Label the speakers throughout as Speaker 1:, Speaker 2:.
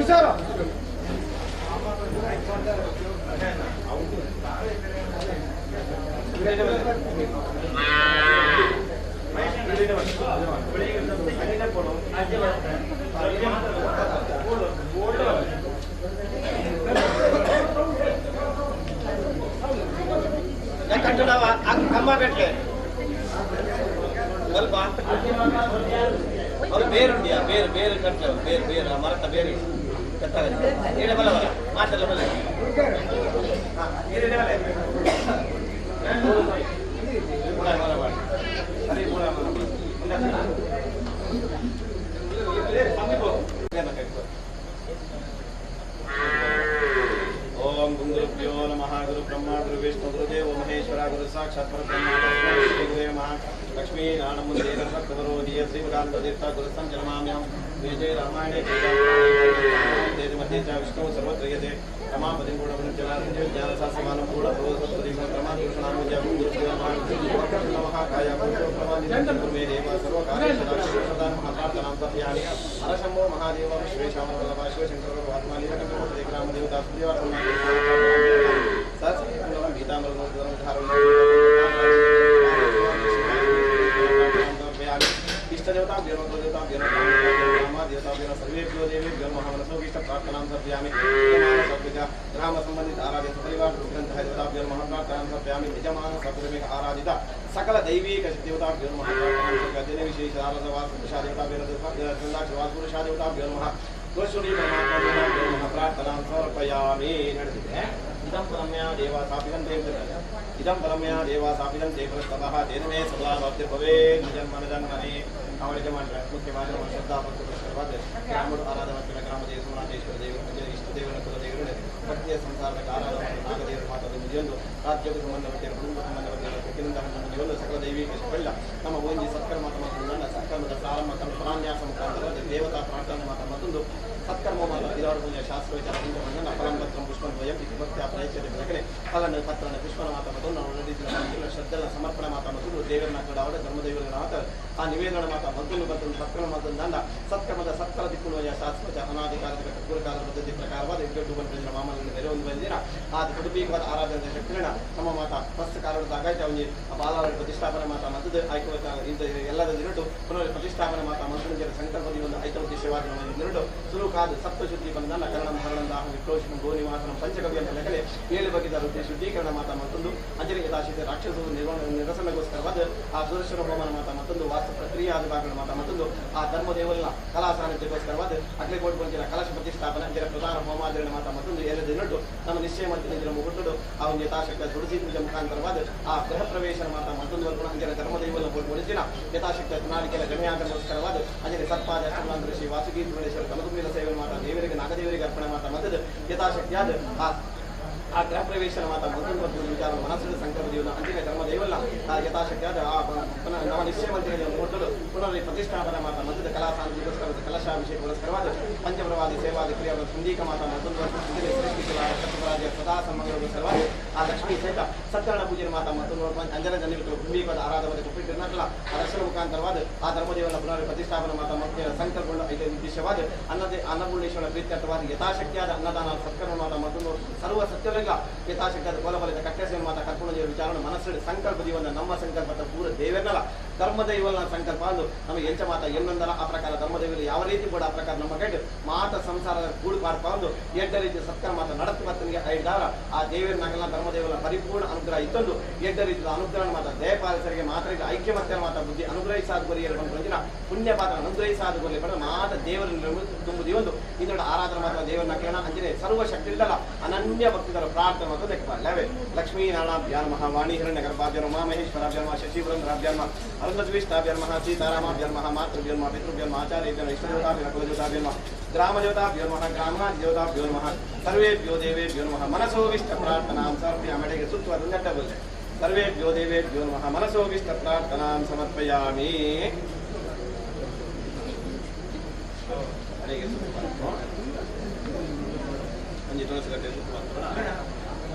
Speaker 1: ಕಿಶೋರ
Speaker 2: ಸ್ವಲ್ಪ ಅವ್ರು ಬೇರು ಉಂಡಿಯಾ ಬೇರು ಬೇರು ಕಟ್ಟಲೆ ಬೇರು ಬೇರು ಮರತ ಬೇರು ಕಟ್ಟಾಗ ಬಲ ಬಲ ಮಾತೆಲ್ಲ ಬಲ ಓಂ ಗುರುಭ್ಯೋ ನಮಃ. ಗುರು ಬ್ರಹ್ಮ ಗುರು ವಿಷ್ಣು ಗುರುದೇವೋ ಮಹೇಶ್ವರ ಗುರು ಸಾಕ್ಷಾತ್ ಪರಬ್ರಹ್ಮ ತಸ್ಮೈ ಶ್ರೀ ಗುರವೇ ನಮಃ. ಲಕ್ಷ್ಮೀ ನಾರಾಯಣ ಶ್ರೀಮದಾನಂದ ಗುರು ಸಂಜನಮಾಮ್ಯಹಂ ವಿಜಯ ರಾಮಾಯಣೇ ಮಧ್ಯೆ ಚ ವಿಷ್ಣು ಸರ್ವತ್ರ ರಮಾಪತಿಂ ಗೂಢಜ್ಞಾನಸಾಸಮಾನ ಗೂಢ ದೇವ ಸರ್ವಕಾರ್ಯೇಷು ಸದಾ ನಮಃ ಪ್ರಾರ್ಥನಾಂ ಸಮರ್ಪಯಾಮಿ. ಹರಶಂಭೋ ಮಹಾದೇವ ವಿಶ್ವೇಶಾಮರವಲ್ಲಭ ಶಿವಶಂಕರ ಆತ್ಮ ನೀಲಕಂಠ ಗ್ರಾಮದೇವತಾ इष्टदेवताभ्यो देवताभ्यो देवताभ्यो सर्वेभ्यो देवेभ्यो नमः. मनसोभीष्ट प्रार्थनां समर्पयामि. ग्राम संबंधित आराधित परिवार ग्रंथ देवताभ्यो नमः प्रार्थनां समर्पयामि. यजमान सकुटुम्बिक आराधित सकल दैवीक देवताभ्यो नमः प्रार्थनां समर्पयामि. विशेष आराधवास पुरुषा देवताभ्यो पुरुषा देवताभ्यो नमः. ಶ್ರೀ ಪರಮಾತ್ಮ ನಮಃ ಪ್ರಾರ್ಥನಾಂ ಸಮರ್ಪಯಾಮಿ. ನಡೆದಿದೆ. ಇದಂ ಪರಮ್ಯ ದೇವ ಸಾಪಿದಂತೆ ಇದಂ ಪರಮ್ಯ ದೇವ ಸಾಪಿದಂತೆ ಪರಸ್ತತಃ ತೇನ ಮೇ ಸದಾ ಭಕ್ತಿರ್ಭವೇತ್ ಜನ್ಮನ ಜನ್ಮನೆ. ಅವಳ ಯಜಮಾನರ ಮುಖ್ಯವಾದ ಶ್ರದ್ಧಾ ಭಕ್ತಿಗೋಸ್ಕರವಾದ ಗ್ರಾಮದ ಆರಾಧನೆ ಗ್ರಾಮದೇವ ಸೋಮನಾಥೇಶ್ವರ ದೇವರು ಇಷ್ಟ ದೇವರ ಕುಲದೇವರು ಭಕ್ತಿಯ ಸಂಸಾರದ ಆರಾಧನೆ ನಾಗದೇವರ ಮಾತಾದ ಮುಗಿಯೊಂದು ರಾಜ್ಯಕ್ಕೆ ಸಂಬಂಧಪಟ್ಟ ಕುಟುಂಬ ಸಂಬಂಧಪಟ್ಟ ಪ್ರತಿಯೊಂದು ಮುಗಿಯೊಂದು ಸಕಲ ದೈವಿಕ ಶುಭಳ್ಳ ನಮ್ಮ ಒಂಜಿ ಸತ್ಕರ್ಮ ಮತ್ತು ಸತ್ಕರ್ಮದ ಪ್ರಾರಂಭ ಪ್ರಾನ್ಯಾಸ ಮುಖಾಂತರ ದೇವತಾ ಪ್ರಾರ್ಥನೆ ಮಾತ ಮತ್ತೊಂದು ಸತ್ಕರ್ಮ ಮಾತ ಇದರ ಪೂಜೆ ಶಾಸ್ತ್ರ ವಿಚಾರ ಹಿಂದೆ ಫಲಂ ಪತ್ರಂ ಪುಷ್ಪಂ ದ್ವಯಂ ಇತಿ ಭಕ್ತಿಯ ಪ್ರಯಚ್ಛತೆ ಬೆಳಕನೆ ಫಲನ ಪತ್ರನ ಪುಷ್ಪನ ಮಾತ ಮತ್ತು ನಾವು ನಡೆದಿದ್ದ ಶ್ರದ್ಧೆಲ್ಲ ಸಮರ್ಪಣೆ ಮಾತ ಮತ್ತು ದೇವರನ್ನ ಕೂಡ ಅವರ ಧರ್ಮದೇವರ ಮಾತ ಆ ನಿವೇದನ ಮಾತ ಮತ್ತೊಂದು ಮತ್ತೊಂದು ಸತ್ಕರ್ಮ ಮತ್ತೊಂದು ಸತ್ಕರ್ಮದ ಸತ್ಕರ ದಿಕ್ಕುಣ ಶಾಸ್ತ್ರ ಅನಾಧಿಕಾರದ ಪೂರ್ವಕಾಲದ ಪದ್ಧತಿ ಪ್ರಕಾರವಾದ ಇಬ್ಬರು ಬಂದಿರ ಮಾಮೂಲಿ ಬೇರೆ ಒಂದು ಬಂದಿರ ಆ ಕುಟುಂಬಿಕವಾದ ಆರಾಧನೆ ಶಕ್ತಿನ ನಮ್ಮ ಮಾತ ಫಸ್ಟ್ ಕಾಲದ ಆಗಾಯ್ತು ಅವನಿಗೆ ಬಾಲಾರ ಪ್ರತಿಷ್ಠಾಪನೆ ಮಾತ ಮತ್ತದ ಆಯ್ಕೆ ಎಲ್ಲದ ದಿನಟು ಪುನರ್ ಪ್ರತಿಷ್ಠಾಪನೆ ಮಾತ ಮತ್ತೊಂದು ಸಂಕಲ್ಪದ ಒಂದು ಐತ ಉದ್ದೇಶವಾದ ದಿನಟು ಸುರುಕಾದ ಸಪ್ತಶುದ್ಧಿ ಬಂದನ್ನ ಕರಣಂ ಹರಣಂ ದಾಹ ವಿಕ್ರೋಶಂ ಗೋನಿವಾಸನ ಪಂಚಗವ್ಯ ಅಂತ ಲೆಕ್ಕನೆ ಏಳು ಬಗೆದ ವೃತ್ತಿ ಶುದ್ಧೀಕರಣ ಮಾತ ಮತ್ತೊಂದು ಅಂಜಲಿ ಯಥಾಶಿತ ರಾಕ್ಷಸ ನಿರಸನಗೋಸ್ಕರವಾದ ಆ ಸುದರ್ಶನ ಹೋಮನ ಮಾತ ಮತ್ತೊಂದು ವಾಸ್ತು ಪ್ರಕ್ರಿಯೆ ಆದ ಭಾಗಗಳ ಮಾತ ಮತ್ತೊಂದು ಆ ಧರ್ಮದೇವನ ಕಲಾ ಸಾನ್ನಿಧ್ಯಕ್ಕೋಸ್ಕರವಾದ ಅಗ್ಲಿಕೋಟ್ ಬಂದಿರ ಕಲಶ ಪ್ರತಿಷ್ಠಾಪನೆ ಅಂಜಲ ಪ್ರಧಾನ ಹೋಮಾಚರಣೆ ಮಾತ ಮತ್ತೊಂದು ಏಳು ದಿನಟು ನಮ್ಮ ನಿಶ್ಚಯ ಮತ್ತು ಮುಗುಟ್ಟುಡು ಆ ಒಂದು ಯಥಾಶಕ್ತ ತುಳಸಿ ಪೂಜೆ ಮುಖಾಂತರವಾದ ಆ ಗೃಹ ಪ್ರವೇಶನ ಮಾತ ಮತ್ತೊಂದು ಅಂಜಲ ಧರ್ಮದೇವನ ಒಲಿಸಿನ ಯಥಾಶಕ್ತ ಪ್ರಣಾಳಿಕೆಯ ಗಣ್ಯಾಗಮೋಸ್ಕರವಾದ ಅಂಜಲಿ ಸರ್ಪಾದ ಅಷ್ಟಮಂತ್ರ ಶ್ರೀ ವಾಸುಕಿ ಪುರುಡೇಶ್ವರ ಕಲದುಂಬಿನ ಸೇವೆ ಮಾತ ದೇವರಿಗೆ ನಾಗದೇವರಿಗೆ ಅರ್ಪಣೆ ಮಾತ ಮತ್ತದ ಯಥಾಶಕ್ತಿಯಾದ ಆ ಆ ಗೃಹ ಪ್ರವೇಶನ ಮಾತ ಮತ್ತೊಂದು ಮತ್ತು ವಿಚಾರ ಮನಸ್ಸಿನ ಸಂಕಲ್ಪ ದೇವನ ಅಂತಿಮ ಧರ್ಮದೇವಲ್ಲ ಆ ಯಥಾಶಕ್ತಿಯಾದ ಆ ಪುನಃ ನಮ್ಮ ನಿಶ್ಚಯ ಮಂತ್ರಿಗಳ ಮುಹೂರ್ತಲು ಪುನರ್ ಪ್ರತಿಷ್ಠಾಪನೆ ಮಾತ ಮತ್ತದ ಕಲಾ ಸಾಂಸ್ಕೃತಿಕೋಸ್ಕರ ಕಲಶಾಭಿಷೇಕಗೋಸ್ಕರವಾದ ಪಂಚಪ್ರವಾದಿ ಸೇವಾದಿ ಕ್ರಿಯೆಗಳ ಸಂದೀಕ ಮಾತ ಮತ್ತೊಂದು ಸೃಷ್ಟಿಸಲಾದ ಸದಾ ಸಮಗ್ರಗೋಸ್ಕರವಾದ ಆ ಲಕ್ಷ್ಮೀ ಸಹಿತ ಸತ್ಕರಣ ಪೂಜೆ ಮಾತ ಮತ್ತೊಂದು ಅಂಜನ ಜನಿತ ಕುಂಬೀಕವಾದ ಆರಾಧವಾದ ಕುಪ್ಪಿಟ್ಟಿನಲ್ಲ ಆ ದರ್ಶನ ಮುಖಾಂತರವಾದ ಆ ಧರ್ಮದೇವನ ಪುನರ್ ಪ್ರತಿಷ್ಠಾಪನೆ ಮಾತ ಮತ್ತು ಸಂಕಲ್ಪಗೊಂಡ ಐದು ಉದ್ದೇಶವಾದ ಅನ್ನದೇ ಅನ್ನಪೂರ್ಣೇಶ್ವರ ಪ್ರೀತ್ಯರ್ಥವಾದ ಯಥಾಶಕ್ತಿಯಾದ ಅನ್ನದಾನ ಸತ್ಕರ್ಮ ಮಾತ ಮತ್ತೊಂದು ಸರ್ವ ಸತ್ಯಗಳ ಯಥಾಶಕ್ತಿಯಾದ ಕೋಲಬಲಿತ ಕಟ್ಟೆಸೆ ಮಾತ ಕರ್ಕೊಂಡು ವಿಚಾರಣೆ ಮನಸ್ಸು ಸಂಕಲ್ಪ ಜೀವನ ನಮ್ಮ ಸಂಕಲ್ಪ ಪೂರ ದೇವರಲ್ಲ ಧರ್ಮದೈವನ ಸಂಕಲ್ಪ ಅಂದು ನಮಗೆ ಎಂಚ ಮಾತ ಎನ್ನೊಂದಲ್ಲ ಆ ಪ್ರಕಾರ ಧರ್ಮದೈವಲ್ಲಿ ಯಾವ ರೀತಿ ಕೂಡ ಆ ಪ್ರಕಾರ ನಮ್ಮ ಕೈಡು ಮಾತ ಸಂಸಾರದ ಗೂಡು ಪಾರ್ಪ ಒಂದು ಎಡ್ಡ ರೀತಿ ಸತ್ಕರ್ಮ ಮಾತ ನಡತು ಮತ್ತನಿಗೆ ಐದಾರ ಆ ದೇವರನ್ನಾಗಲ್ಲ ಧರ್ಮದೇವನ ಪರಿಪೂರ್ಣ ಅನುಗ್ರಹ ಇತ್ತೊಂದು ಎಡ್ಡ ರೀತಿಯ ಅನುಗ್ರಹ ಮಾತ ದಯಪಾಲಿಸರಿಗೆ ಮಾತ್ರ ಐಕ್ಯಮತ್ಯ ಮಾತ ಬುದ್ಧಿ ಅನುಗ್ರಹಿಸಾದ ಗುರಿಯ ಪುಣ್ಯ ಪಾತ್ರ ಅನುಗ್ರಹಿಸಾದ ಗುರಿ ಪಡೆದ ಮಾತ ದೇವರನ್ನು ತುಂಬುದಿ ಒಂದು ಇದರ ಆರಾಧನೆ ಮಾತ್ರ ದೇವರನ್ನ ಕೇಳೋಣ ಅಂಜನೆ ಸರ್ವ ಶಕ್ತಿ ಇಲ್ಲಲ್ಲ ಅನನ್ಯ ಭಕ್ತಿದರ ಪ್ರಾರ್ಥನೆ ಮಾತ್ರ ದಕ್ಕವಲ್ಲವೇ. ಲಕ್ಷ್ಮೀನಾರಾಯಣಾಭ್ಯಾ ನಮಃ, ವಾಣಿ ಹಿರಣ್ಯ ಗರ್ಭಾಭ್ಯ ನಮಃ, ಮಹೇಶ್ವರಾಭ್ಯ ನಮಃ, ಶಶಿವೃಂದ್ರಾಭ್ಯ ನಮಃ, ಅರುಂಧದ್ವಿಷ್ಟಾಭ್ಯ ನಮಃ, ಸೀತಾರಾಮಾಭ್ಯ ನಮಃ, ಮಾತೃಭ್ಯ ನಮಃ, ಪಿತೃಭ್ಯ ನಮಃ, ಆಚಾರ್ಯಭ್ಯ ನಮಃ, ಇಷ್ಟದೇವತಾಭ್ಯ ನಮಃ, ಕುಲದೇವತಾಭ್ಯ ನಮಃ, ಗ್ರಾಮದೇವತಾಭ್ಯೋ ನಮಃ, ಗ್ರಾಮಾಧಿದೇವತಾಭ್ಯೋ ನಮಃ, ಸರ್ವೇಭ್ಯೋ ದೇವೇಭ್ಯೋ ನಮಃ. ಮನಸೋವಿಷ್ಟ ಪ್ರಾರ್ಥನಾಂ ಸಮರ್ಪಯಾಮಿ. ಸುತ್ತುವ ನೆಟ್ಟಬಲ್ಲೆ ಸರ್ವೇಭ್ಯೋ ದೇವೇಭ್ಯೋ ನಮಃ. ಮನಸೋವಿಷ್ಟ ಪ್ರಾರ್ಥನಾಂ ಸಮರ್ಪಯಾಮಿ. ಅಡಿಗೆ ಸುತ್ತು ಒಂಜಿ ತುಳಸಿ ಕಟ್ಟೆ ಸುತ್ತು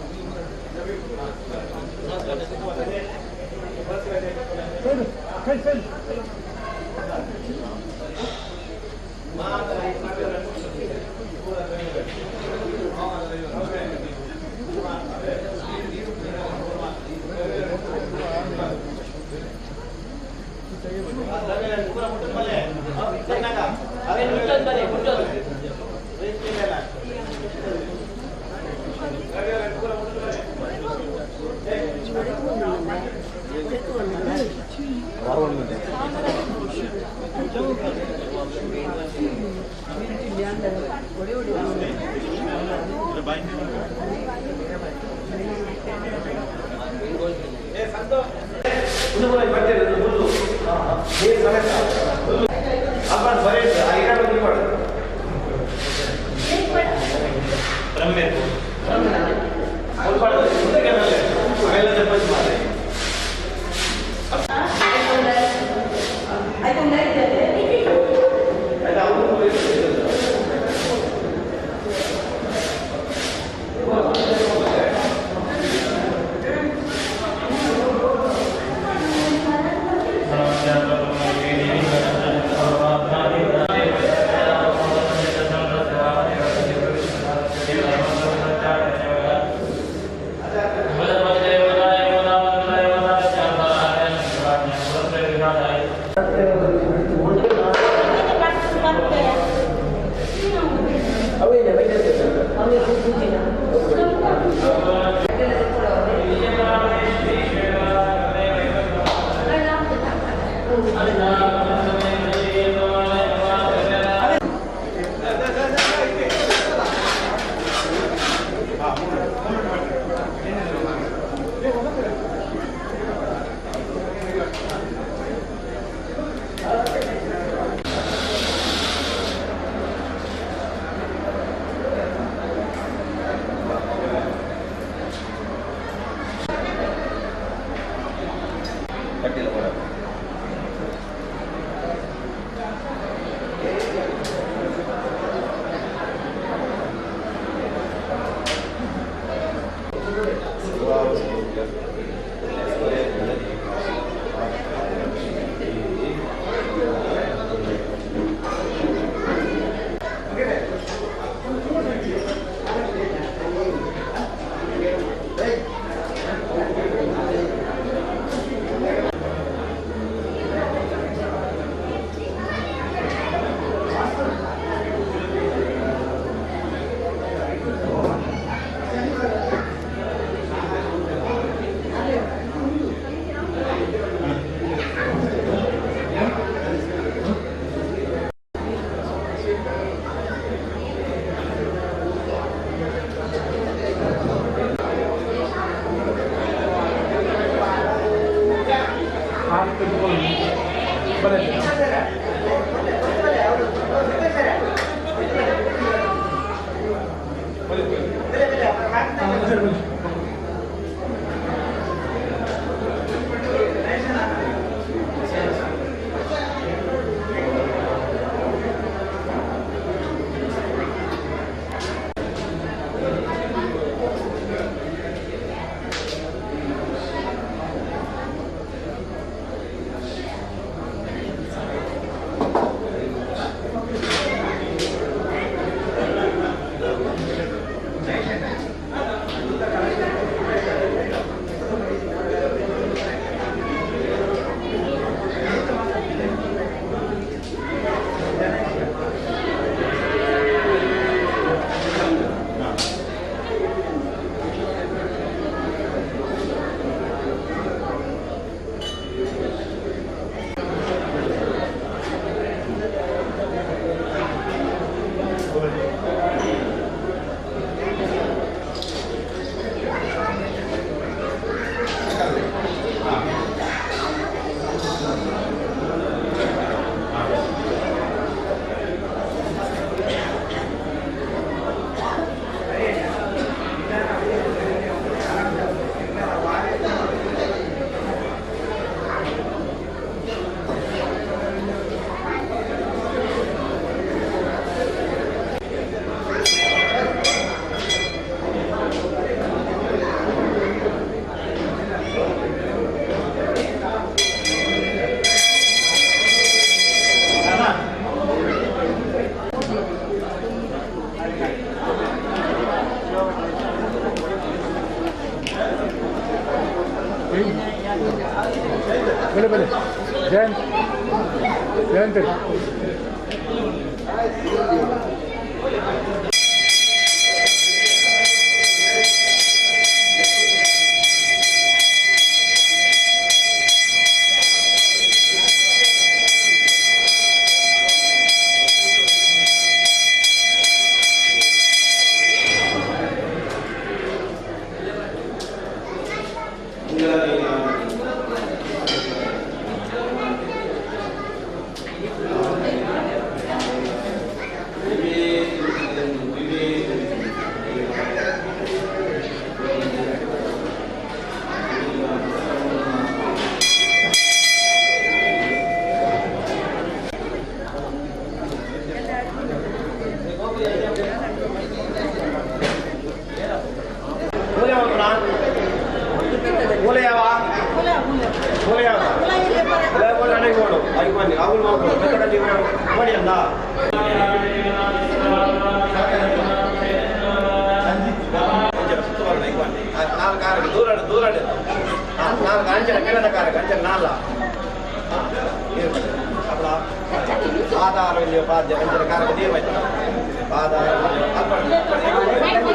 Speaker 1: ಬಲೆ ಬಲೆ ಜಯಂತ್ ಜಯಂತ್
Speaker 2: ಪಾದಾರವಿಲ್ಲ ಪಾದ್ಯ ಅಂಚನ ಕಾರಕ ದೇವಾಯ್ತು ಪಾದಾರವಿಲ್ಲ.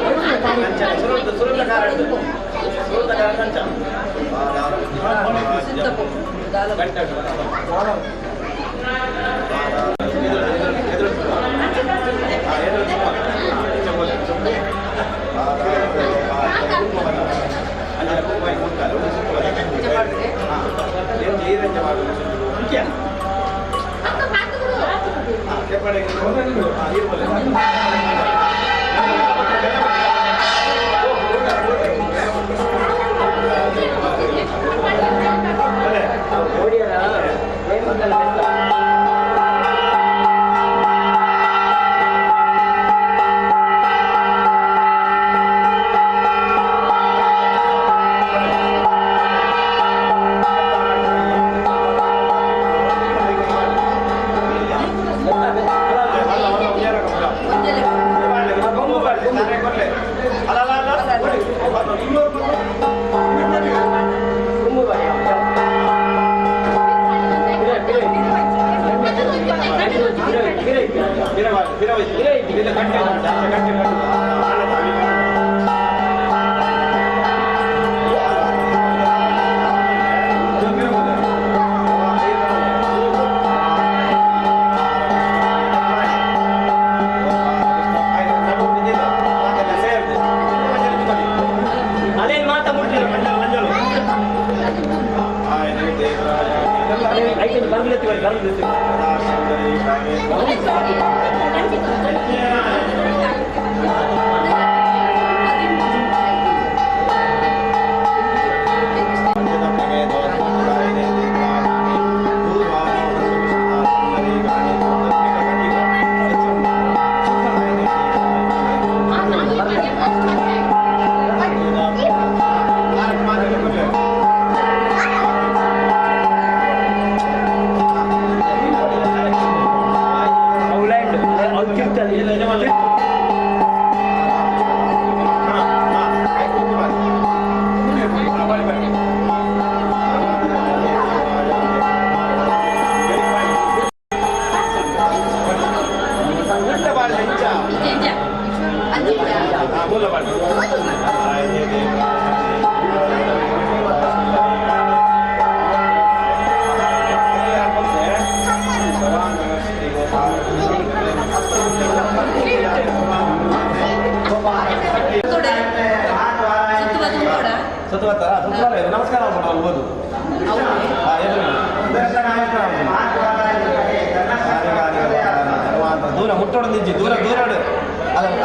Speaker 2: ದೂರ ಮುಟ್ಟೋಡ ನಿಂಚಿ ದೂರ ದೂರ ಅಲ್ಲ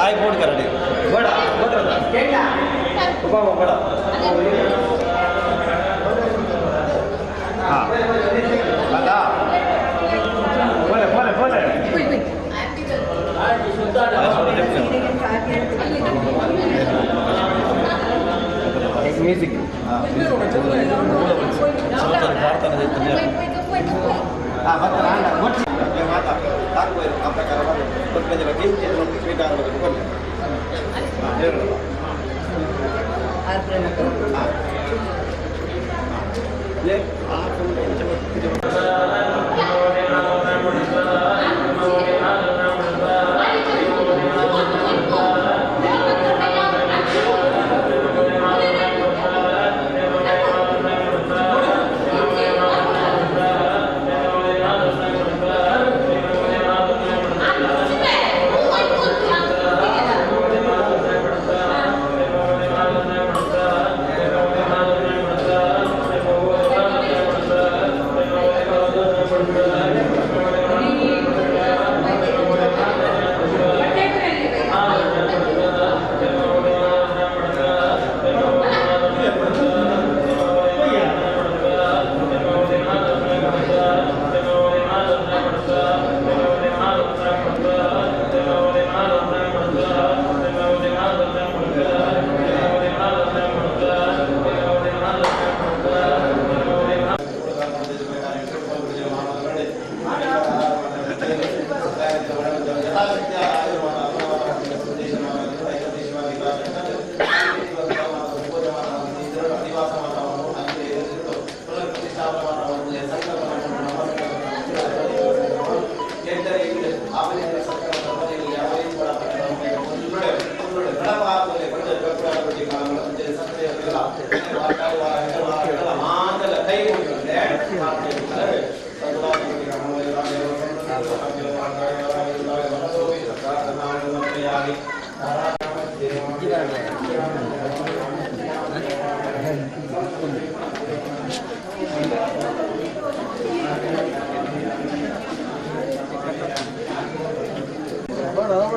Speaker 2: ಆಯ್ ಬೋರ್ಡ್ ಕರಡಿ ಬೇಡ ಬೇಡ ಹಾಂ ಅಲ್ಲ ಬೋಲೆ ಬೋಲೆ ಬೋಲೆ
Speaker 3: ಮ್ಯೂಸಿಕ್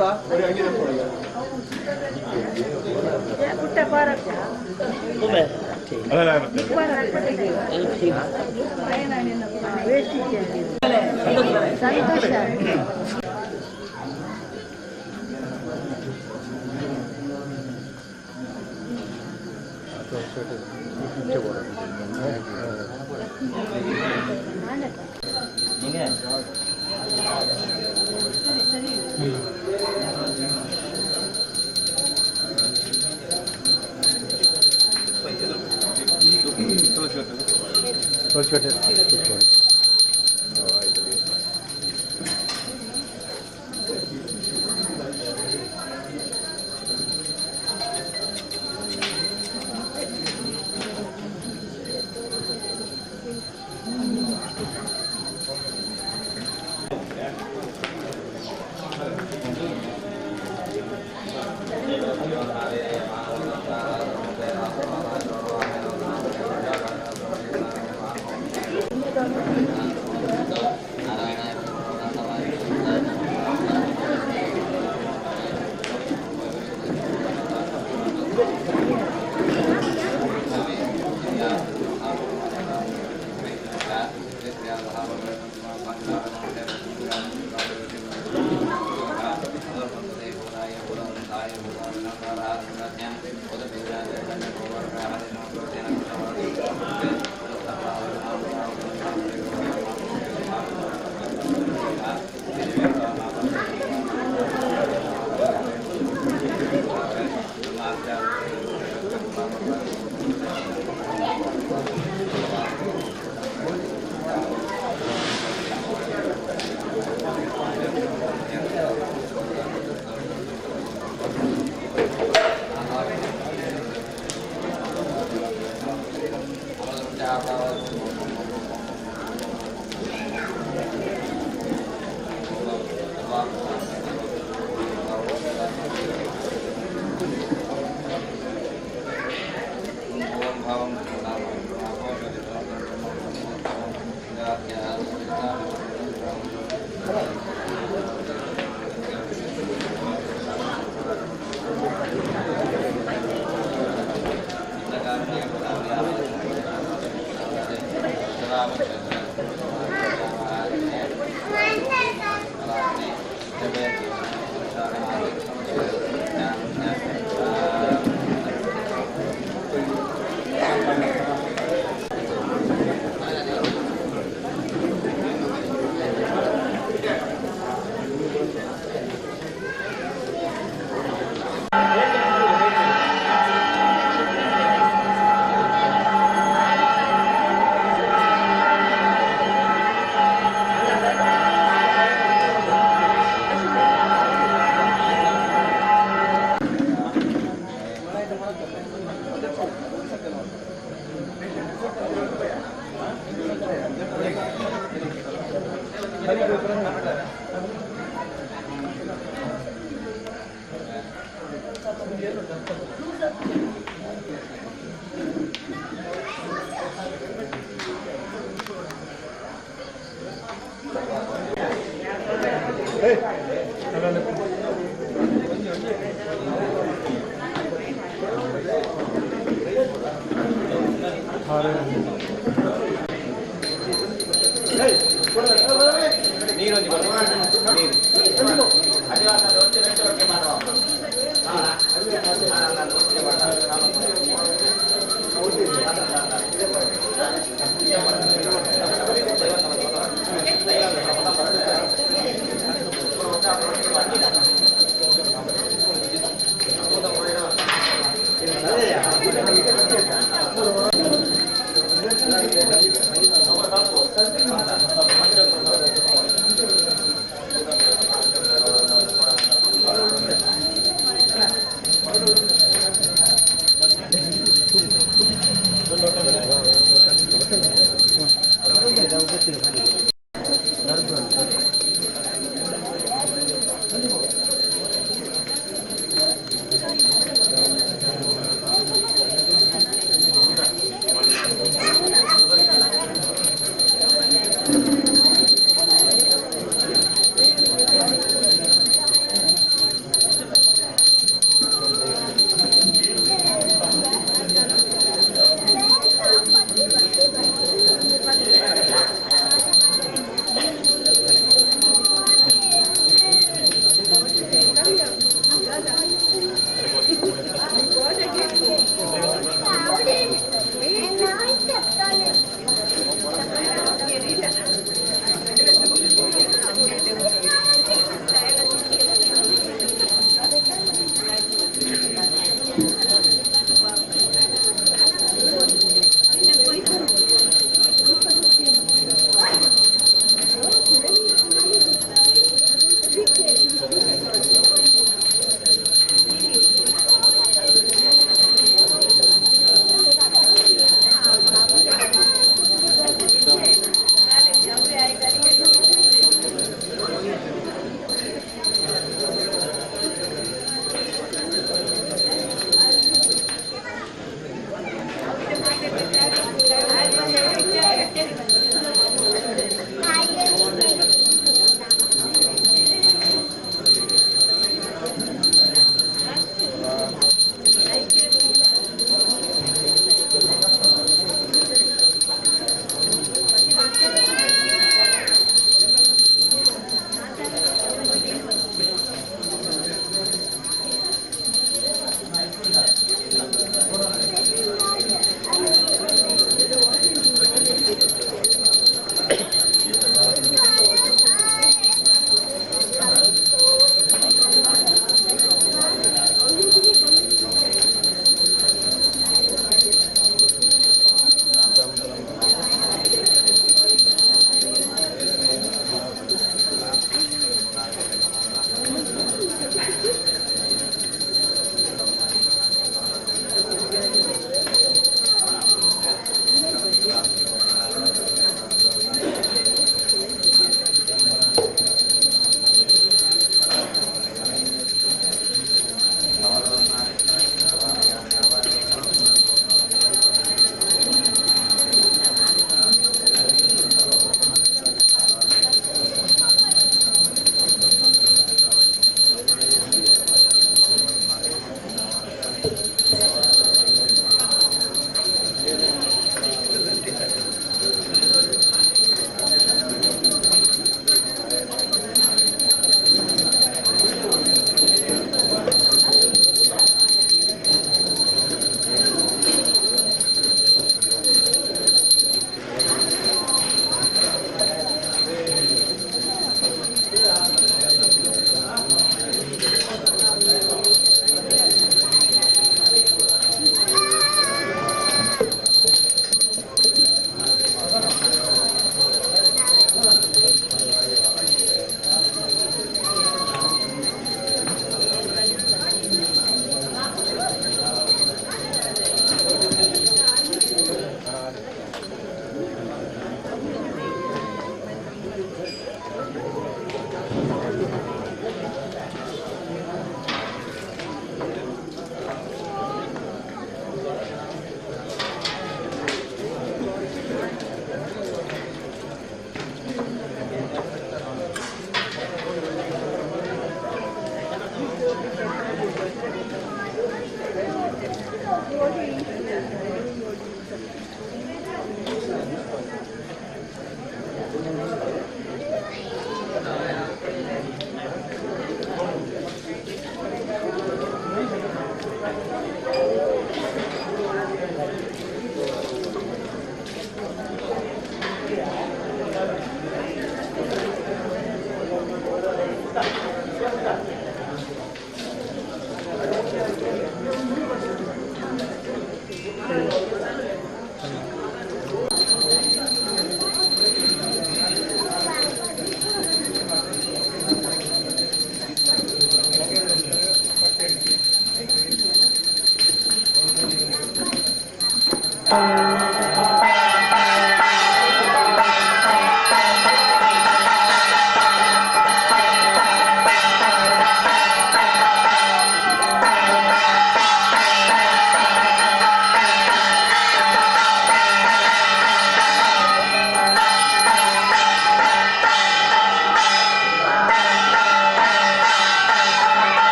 Speaker 4: ಸಂತೋಷ.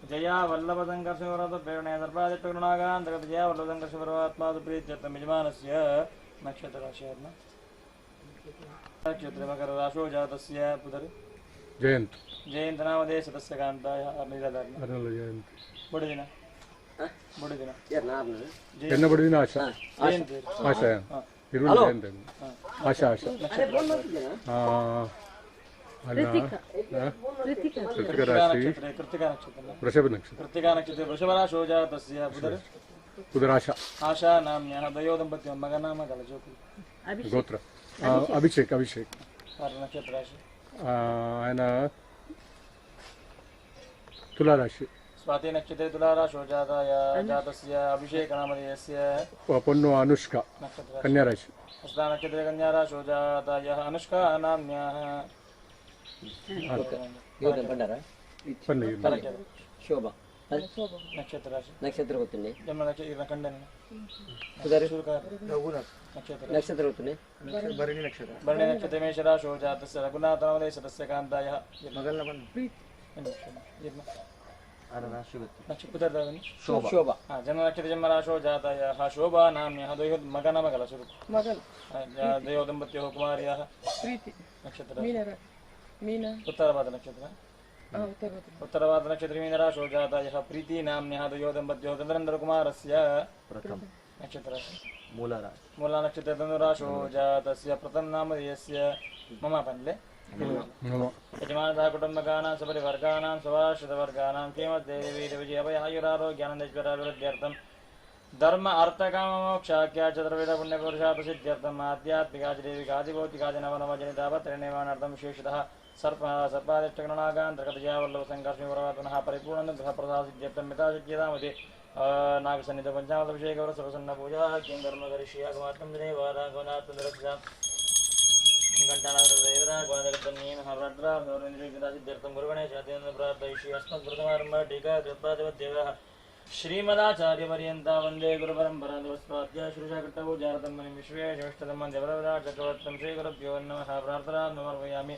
Speaker 4: जया वल्लभसङ्कर्षवरत प्रेरणया सर्वादिष्टगुणागान्तर्गत जया वल्लभसङ्कर्षपरमात्मादु प्रीत्यर्थं यजमानस्य नक्षत्रराशेर्न नक्षत्रे मकरराशो जातस्य पुतरि
Speaker 1: जयंत
Speaker 4: जयंत नामधेयस्य तस्य कान्ताय नीलधर्म
Speaker 1: जयंत
Speaker 4: बडदिन
Speaker 1: ಎನ್ನ ಬಡಿದಿನ ಆಶಾ ಆಶಾ ಇರುಳು ಆಶಾ ಆಶಾ ಕೃತಿಕ ರಾಶಿ ವೃಷಭ ನಕ್ಷತ್ರ
Speaker 4: ಕೃತಿಕಾ ನಕ್ಷತ್ರ ವೃಷಭರಾಶೋ ಜಾತಸ್ಯ
Speaker 1: ಪುದರಾಶಾ
Speaker 4: ಆಶಾ ನಾಮ್ಯಃ ದ್ವಯೋ ದಂಪತ್ಯೋ ಮಗನಾಮ ಗಲಜೋಕು
Speaker 1: ಗೋತ್ರ ಅಭಿಷೇಕ್ ಅಭಿಷೇಕ್
Speaker 4: ನಕ್ಷತ್ರ ರಾಶಿ
Speaker 1: ఆయన ತುಲಾರಾಶಿ
Speaker 4: ಸ್ವಾತಿ ನಕ್ಷತ್ರ ತುಲಾರಾಶೋ ಜಾತಾಯ ಜಾತಸ್ಯ ಅಭಿಷೇಕ ನಾಮಧೇಯಸ್ಯ
Speaker 1: ಪೊನ್ನು ಅನುಷ್ಕಾ
Speaker 4: ನಕ್ಷತ್ರ
Speaker 1: ಕನ್ಯಾ ರಾಶಿ
Speaker 4: ಹಸ್ತ ನಕ್ಷತ್ರ ಕನ್ಯಾ ರಾಶೋ ಜಾತಾಯ ಅನುಷ್ಕಾ ನಾಮ್ಯಃ
Speaker 3: ಶೋಭಾ
Speaker 4: ನಕ್ಷತ್ರ ರಾಶಿ
Speaker 3: ನಕ್ಷತ್ರ ಗೊತ್ತುಂಡೆ
Speaker 4: ಜನ್ಮ ನಕ್ಷತ್ರ ಕಂಡನೆ ನಕ್ಷತ್ರ
Speaker 3: ನಕ್ಷತ್ರ ಗೊತ್ತುಂಡೆ
Speaker 4: ಭರಣಿ ನಕ್ಷತ್ರ ಭರಣಿ ನಕ್ಷತ್ರ ಮೇಷರಾಶೋ ಜಾತಸ್ಯ ರಘುನಾಥ ನಾಮಧೇಯಸ್ಯ ಕಾಂತಾಯ
Speaker 3: ಶೋಭಾ
Speaker 4: ಜನ್ಮ ನಕ್ಷತ್ರ ಜನ್ಮರಾಶೋ ಜಾತಾಯ ಶೋಭಾ ನಾಮ್ಯಃ ದ್ವಯೋ ಮಗನ ಮಗಲ ಶುರು
Speaker 5: ಮಗಲ್
Speaker 4: ದ್ವಯೋ ದಂಪತ್ಯೋಃ ಕುಮಾರ್ಯಃ
Speaker 5: ಪ್ರೀತಿ
Speaker 4: ನಕ್ಷತ್ರ
Speaker 5: ಮೀನ
Speaker 4: ಉತ್ತರವಾದ ನಕ್ಷತ್ರ ಉತ್ತರವಾದ ನಕ್ಷತ್ರ ಮೀನರಾಶೋ ಜಾತಾಯ ಪ್ರೀತಿ ನಾಮ್ಯಃ ದ್ವಯೋ ದಂಪತ್ಯೋಃ ಚಂದ್ರೇಂದ್ರ ಕುಮಾರಸ್ಯ
Speaker 2: ಪ್ರಥಮ
Speaker 4: ನಕ್ಷತ್ರ
Speaker 2: ಮೂಲ
Speaker 4: ಮೂಲ ನಕ್ಷತ್ರ ಧನುರಾಶೋ ಜಾತಸ್ಯ ಪ್ರಥಮ ನಾಮಧೇಯಸ್ಯ ಮಮ ಪನ್ಲೆ ಯಜಮಾನತಃ ಕುಟುಂಬಕಾನಾಂ ಸಪರಿವರ್ಗಾणां ಸವಾಶ್ರಿತವರ್ಗಾणां ಶ್ರೀಮದ್ದೇವಿ ವಿಜಯಭಯಾಯುರಾರೋಗ್ಯಾನಂದೇಶ್ವರಾಭಿವೃದ್ಧ್ಯರ್ಥಂ ಧರ್ಮ ಅರ್ಥ ಕಾಮ ಮೋಕ್ಷಾಖ್ಯಾ ಚತುರ್ವಿಧ ಪುಣ್ಯಪುರುಷಾರ್ಥ ಸಿದ್ಧ್ಯರ್ಥಂ ಆಧ್ಯಾತ್ಮಿಕಾದಿ ದೇವಿಕಾದಿಭೌತಿಕಾದಿ ನವನವಜನಿತಾಪತ್ರನಿರ್ಮಾಣಾರ್ಥಂ ವಿಶೇಷತಃ ಸರ್ಪ ಸರ್ಪಾದಿಷ್ಟಗಣನಾಗಾಂತರ್ಗತಜಾವಲ್ಲಭ ಸಂಕರ್ಷಣಿ ಪರಮಾತ್ಮನಃ ಪರಿಪೂರ್ಣ ಗೃಹ ಪ್ರಸಾದ ಸಿದ್ಧ್ಯರ್ಥಂ ಮಿತಾಶಕ್ಯತಾಮತಿ ನಾಗಸನ್ನಿಧ ಪಂಚಾಮೃತಾಭಿಷೇಕವರ ಸರಸನ್ನ ಪೂಜಾ ಕಿಂ ಕರ್ಮ ಕರಿಷ್ಯಾಗಮಾತ್ಮಂ ಜನೇವಾರಾಘವನಾಥ್ ಶ್ರೀಮದಾಚಾರ್ಯಪರ್ಯಂತ ವಂದೇ ಗುರುಪರಂಪರಾ ನಮಸ್ಪಾದ್ಯ ಶ್ರೀಶಾಕಟ್ಟವು ಜಾರತಮ್ಮನಿ ವಿಶ್ವೇಶ್ವಷ್ಟತಮ್ಮ ದೇವರವರಾಟ ಚಕ್ರವರ್ತಂ ಶ್ರೀ ಗುರುಭ್ಯೋ ನಮಃ ಪ್ರಾರ್ಥನಾ ಸಮರ್ಪಯಾಮಿ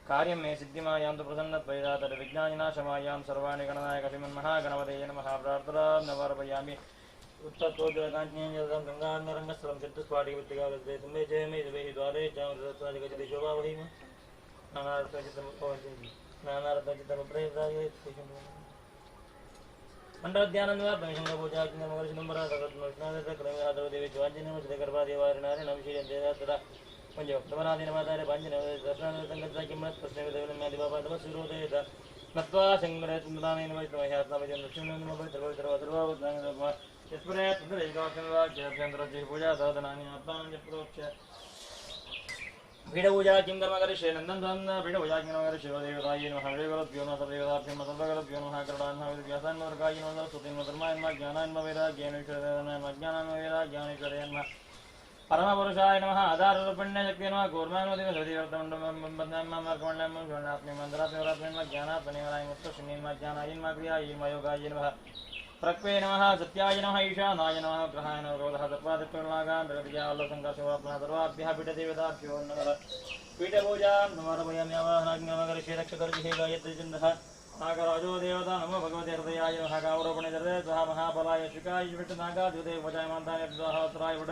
Speaker 4: ಕಾರ್ಯಂ ಮೇ ಸಿದ್ಧಿಮಾಯಾಂ ತು ಪ್ರಸನ್ನತ್ವೈರಾತರಿ ವಿಜ್ಞಾನಿನಾಶಮಾಯಾಂ ಸರ್ವಾಣಿ ಗಣನಾಯಕ ಶ್ರೀಮನ್ಮಹಾಗಣಪತಯೇ ನಮಃ ಪ್ರಾರ್ಥನಾ ಸಮರ್ಪಯಾಮಿ ಉತ್ತತ್ವೋಜ್ವಲಕಾಂಚನೀಯಂ ಗಂಗಾಧರಂಗಸ್ಥಲಂ ಸಿದ್ಧಸ್ಫಾಟಿಕವೃತ್ತಿಗಾವೃತ್ತೆ ತುಂಬೆ ಜಯಮೇ ದುಬೇಹಿ ದ್ವಾರೆ ಜಾಮೃತತ್ವಾದಿಗಚತಿ ಶೋಭಾವಹೀಮ ನಾನಾರ್ಥಚಿತ್ತಮಪ್ರೇತಾಯ ಪೀಠಪೂಜಾ ಕಿಂ ಕರ್ಮ ಕರಿಷ್ಯೆ ನಂದನ್ ಪೀಠಪೂಜಾ ಕಿಂ ಕರ್ಮ ಕರಿಷ್ಯೆ ದೇವತಾಯೇ ನಮಃ ದೇವರಭ್ಯೋ ನಮಃ ಸರ್ವದೇವತಾಭ್ಯೋ ನಮಃ ಸರ್ವಗಣಭ್ಯೋ ನಮಃ ಕರುಣಾನ್ಮ ವ್ಯಾಸಾನ್ಮ ದುರ್ಗಾಯ ನಮಃ ಸ್ತುತಿನ್ಮ ಧರ್ಮಾಯನ್ಮ ಜ್ಞಾನಾನ್ಮ ವೈರಾಗ್ಯೇನೇಶ್ವರಾಯ ಜ್ಞಾನಾನ್ಮ ವೈರಾಗ್ಯಾನೇಶ್ವರಾಯ ನಮಃ ಪರಮಪುರುಷಾಯ ನಮಃ ಆಧಾರರೂಪಿಣ್ಯಶಕ್ತಿಯ ನಮಃ ಕೂರ್ಮಾನ್ಮದಿವಸದಿವರ್ತಮಂಡಲಂ ಜ್ಞಾನಾತ್ಮನೇವರಾಯ ಮುಕ್ತಶೂನ್ಯನ್ಮ ಜ್ಞಾನಾಯನ್ಮ ಕ್ರಿಯಾಯನ್ಮ ಯೋಗಾಯ ನಮಃ ಪ್ರಕ್ವೇ ನಮಃ ಸತ್ಯಾಯ ನಮಃ ಈಶಾನಾಯ ನಮಃ ಗ್ರಹಾಯ ನಮಃ ಕ್ರೋಧಃ ಸರ್ವಾದಿತ್ಯರ್ಣಾಗಾಂಧಗತಿಯಾವಲ್ಲಸಂಕಾಶವಾತ್ಮನಃ ಸರ್ವಾಭ್ಯಃ ಪೀಠದೇವತಾಭ್ಯೋ ನಮಃ ಪೀಠಪೂಜಾಂ ಸಮರ್ಪಯಾಮಿ ಆವಾಹನಾಜ್ಞಾಮಕರಿಷ್ಯೆ ರಕ್ಷಕರ್ಜಿಹೇ ಗಾಯತ್ರಿಚಂದ್ರಃ ನಾಗರಾಜೋ ದೇವತಾ ನಮೋ ಭಗವತೆ ಹೃದಯಾಯ ನಮಃ ಕಾಮರೂಪಿಣೆ ಹೃದಯ ಸಹ ಮಹಾಬಲಾಯ ಶುಕಾಯ ವಿಟ್ಟು ನಾಗಾಧಿಪತೆ ವಜಾಯಮಾಂತಾಯ ಸ್ವಾಹಾತ್ರಾಯ ವಿಟ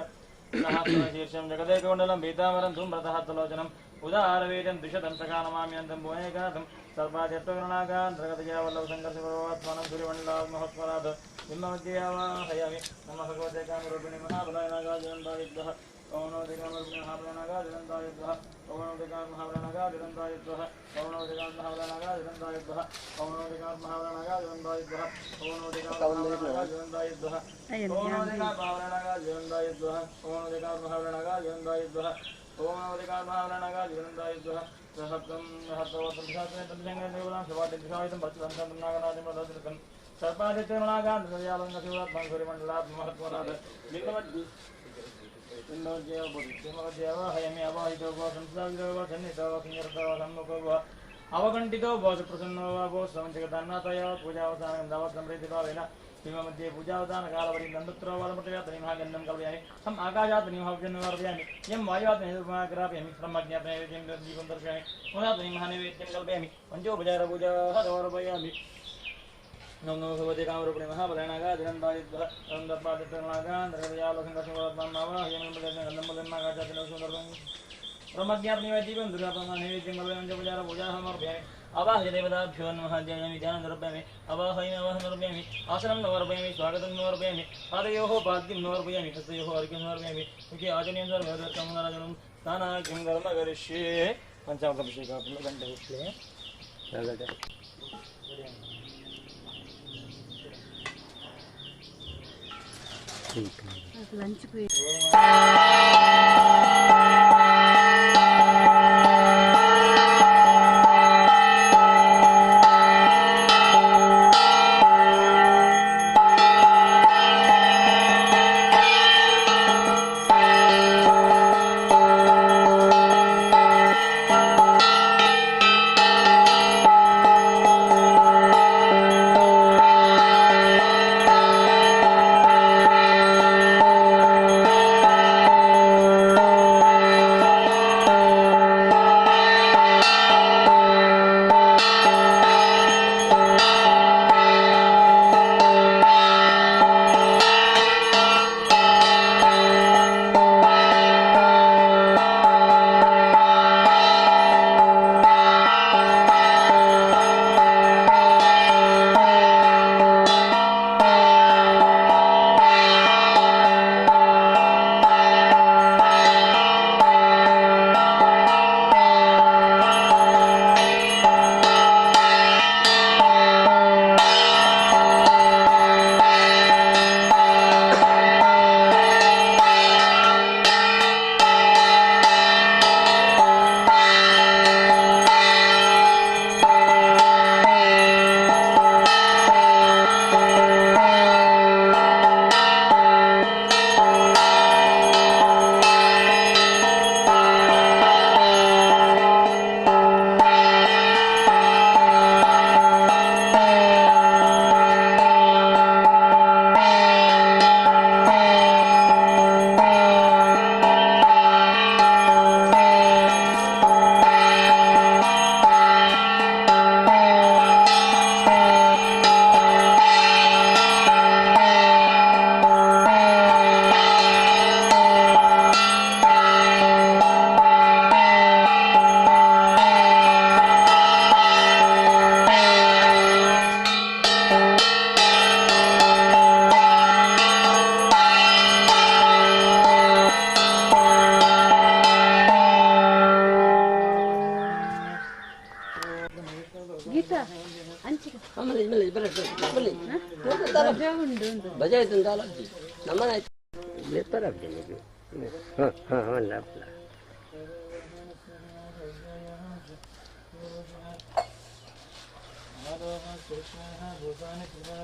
Speaker 4: ಶೀರ್ಷಂ ಜಗದೇಕಮಂಡಲಂ ಪೀತಾಂಬರಂ ಧೂಮ್ರತಃ ತಲೋಚನಂ ಉದಾರವೀರ್ಯಂ ದ್ವಿಷದಂ ಸಖಾನಮಾಮ್ಯಂತಂ ಭುವನೇಕನಾಥಂ ಸರ್ವಾಧ್ಯತ್ವಗಣನಾಗಾಂತರ್ಗತಯಾವಲ್ಲಭ ಸಂಘರ್ಷಪರ್ವಾತ್ಮನಂ ಸೂರ್ಯಮಂಡಲಾತ್ಮಹತ್ಮನಾಥ ನಿಮ್ಮ ಮಧ್ಯೆ ಆವಾಹಯಾಮಿ ನಮ ಭಗವತೆ ಕಾಮರೂಪಿಣಿ ಮಹಾಬಲಾಯ ನಾಗಾಜನಂದಾಯುದ್ಧಃ ಪವನೋದಿಕಾಮರೂಪಿಣಿ ಮಹಾಬಲಾಯ ನಾಗಾಜನಂದಾಯುದ್ಧಃ ಪವನೋದಿಕಾಮ ಮಹಾಬಲಾಯ ನಾಗಾಜನಂದಾಯುದ್ಧಃ ಪವನೋದಿಕಾಮ ಮಹಾಬಲಾಯ ನಾಗಾಜನಂದಾಯುದ್ಧಃ ಪವನೋದಿಕಾಮ ಮಹಾಬಲಾಯ ನಾಗಾಜನಂದಾಯುದ್ಧಃ ಪವನೋದಿಕಾಮ ಮಹಾಬಲಾಯ ನಾಗಾಜನಂದಾಯುದ್ಧಃ ಪವನೋದಿಕಾಮ ಮಹಾಬಲಾಯ ನಾಗಾಜನಂದಾಯುದ್ಧಃ ಪವನೋದಿಕಾಮ ಮಹಾಬಲಾಯ ನಾಗಾಜನಂದಾಯುದ್ಧಃ ಪವನೋದಿಕಾಮ ಮಹಾಬಲಾಯ ನಾಗಾಜನಂದಾಯುದ್ಧಃ ಅವಗಂಟಿತೋ ಭೋಸ ಪ್ರಸನ್ನೋ ವಾ ಭೋ ಸಮಂಚಗದಾನ್ನಾತಯ ಪೂಜಾವಸಾನ ದಾವತ್ ಸಮೃದ್ಧಿಭಾವೇನ मध्ये पूजावदान कालवरी नन्दुत्रवादमटयातनिमहागन्धं कल्पयामि हम् आकाशात्निमहाव्यन्वर्पयामि यं वायुवात्मनिर्माग्रापयामि ब्रह्मज्ञापनैवेद्यं दीपं दर्शयामि पुनः कल्पयामि पञ्चोपचारपूजाः समर्पयामि नमो नमो भगवते कामरूपिणे महाबलानागादिनन्दायुद्वः नन्दपादित्यनागान्धर्वयालोकङ्कर्षवरात्मावाहयामि गन्धं ब्रह्मज्ञापनिवेद्यं दुर्गापमा नैवेद्यं बलवञ्च पूजा समर्पयामि आवाहय देवताभ्यो नमः ध्यायामि ध्यानं समर्पयामि आवाहयामि आवाहनं समर्पयामि आसनं समर्पयामि स्वागतं समर्पयामि पादयोः पाद्यं समर्पयामि हस्तयोः अर्घ्यं समर्पयामि मुखे आचनीयं समर्पयामि स्नानाख्यं कर्म करिष्ये पंचामृताभिषेकः
Speaker 5: లంచ్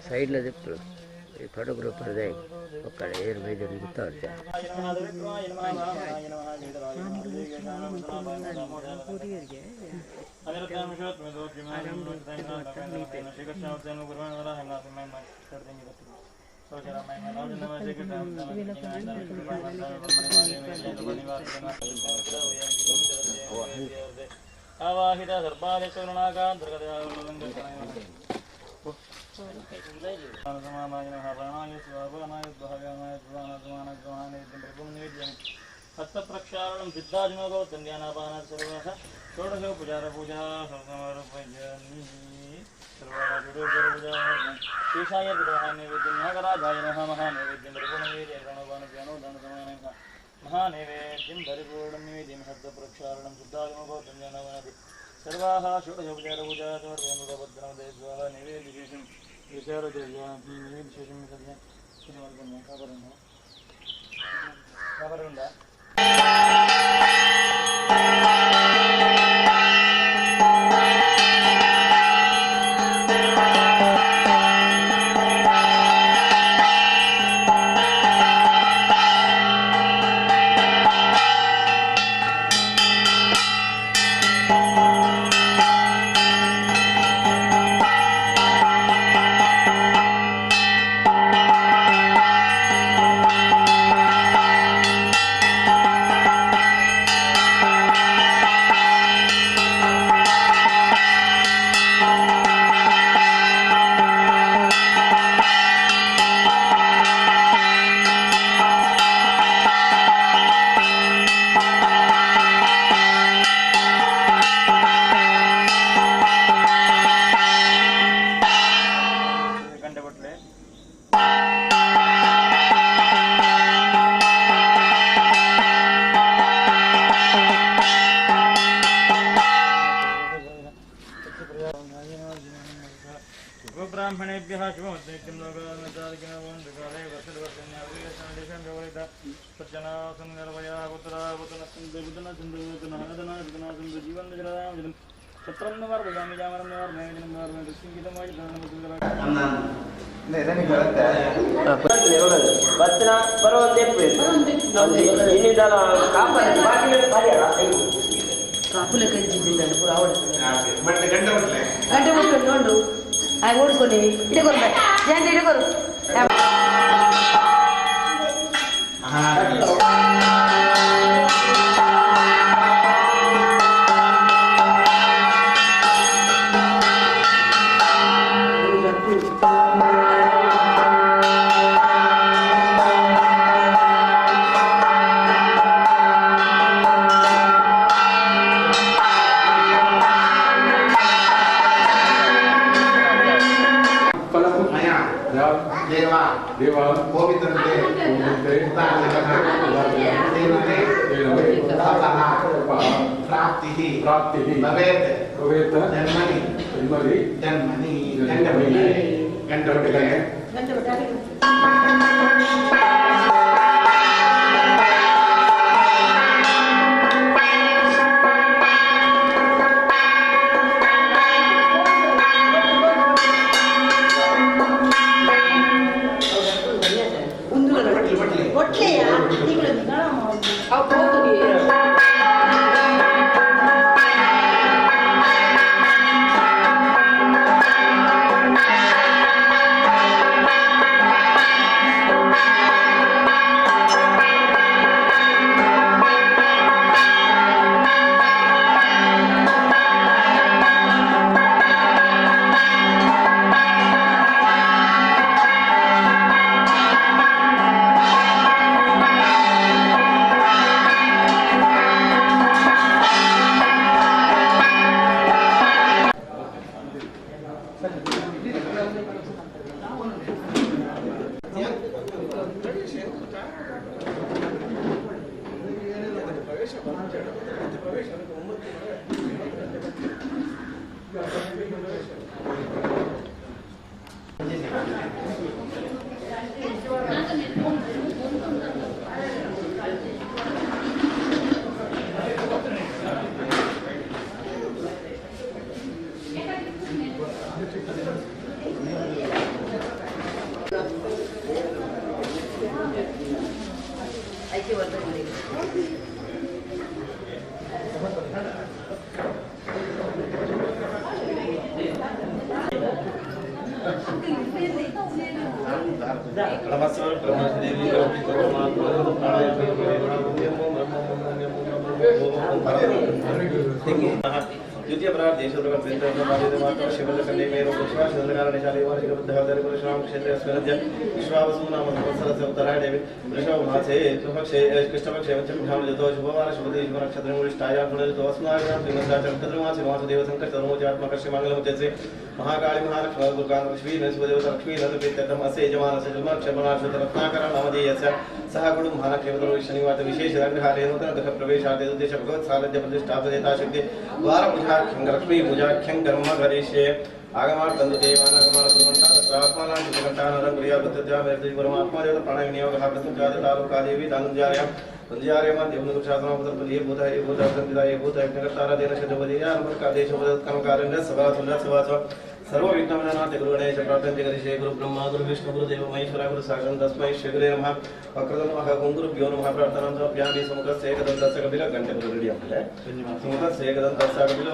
Speaker 3: సైడ్లో చెప్తారు ఈ ఫోటోగ్రాఫర్ ఒక్కడ ఏరు బయట గుర్తారు.
Speaker 4: आवाहित हस्तप्रक्षालनं सिद्धादिमोगो सन्ध्यानापानात् सर्वः षोडशोपचारपूजा समर्पयामि सर्वः षोडशोपचारपूजा नैवेद्यं नागराजाय नमः महानैवेद्यं परिपूर्णनैवेद्यं प्रणवानव्यानोदानसमानः महानैवेद्यं परिपूर्णं नैवेद्यं हस्तप्रक्षालनं सिद्धादिमोगो सन्ध्यानापानादि सर्वाः षोडशोपचारपूजा समर्पयामि स्वाहा नैवेद्यशेषं विचारदेव्यामि नैवेद्यशेषं కాపరుందా.
Speaker 2: महाकाली महालक्ष्मी दुर्गा लक्ष्मी नरसिंहदेवता लक्ष्मी नरसिंहप्रीत्यर्थम् अस्य यजमानस्य जन्मक्षेमनाश्रित रत्नाकर नामधेयस्य सह कुटुम्ब शनिवार विशेष अग्रहारे नूतन गृह प्रवेशार्थे उद्देश्य भगवत् सान्निध्य प्रतिष्ठापयता शक्ति द्वारपूजाख्यं लक्ष्मी पूजाख्यं कर्म करिष्ये आगमार्थं देवानागमान परमात्मा प्राणविनियोगः तानुजार्यां संध्यार्यमा देवनुशासनोपतर्पदे भूत भूत भूत सर्व विघ्नविनाथ गुरु गणेश प्रार्थना करिष्ये। गुरु ब्रह्मा गुरु विष्णु गुरु देव महेश्वर गुरु साक्षात् तस्मै श्री गुरुवे नमः। वक्रतुंड महागुरु गुरुभ्यो नमः। प्रार्थनां समर्पयामि। सुमुखस्य एकदन्तस्य कपिल घण्टे गुरु रेडी सुमुखस्य एकदन्तस्य कपिलो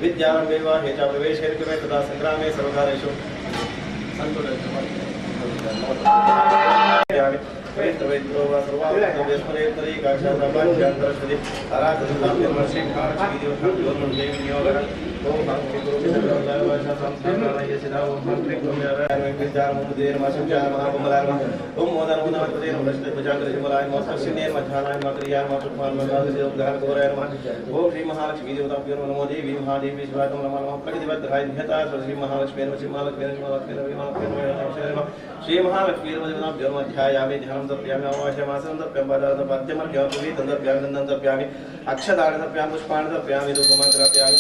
Speaker 2: विद्यारंभे विवाहे च प्रवेशे तथा संग्रामे सर्वकार्येषु ओम श्री महालक्ष्मी देवताभ्यो नमो देवी महादेवी शिवाय नमः नमः प्रगतिभद्राय निहता श्री महालक्ष्मी नमः श्री महालक्ष्मी नमः महालक्ष्मी नमः श्री महालक्ष्मी देवताभ्यो नमः ध्यायामि ध्यानं तर्पयामि आवाहयामि तर्पयामि पाद्यमर्घ्यं तर्पयामि गन्धं तर्पयामि अक्षदानि तर्पयामि पुष्पाणि तर्पयामि धूपमाग्रापयामि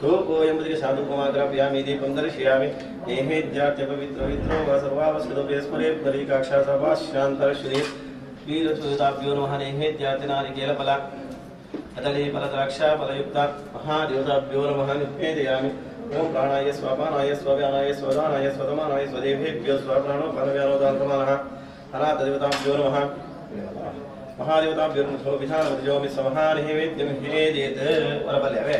Speaker 2: धूपोयमुदिकशाधूपमाग्रापयामि दीपं दर्शयामि नैवेद्यार्थ्यपवित्रवित्रो वा सर्वावस्कृतभ्यस्मरे पुनरीकाक्षासभाशान्तरश्री वीरसुताभ्यो नमः नैवेद्यार्थ्यनारिकेलफला कदलीफलद्राक्षाफलयुक्ता महादेवताभ्यो नमः निवेदयामि। ओम प्राणाय स्वापानाय स्वव्यानाय स्वदानाय स्वदमानाय स्वदेवेभ्यो स्वप्राणो फलव्यानोदान्तमानः अनाथदेवताभ्यो नमः महादेवताभ्यो नमः विधानवतिजोमि समहानिवेद्यं हेदेत् वरबल्यवे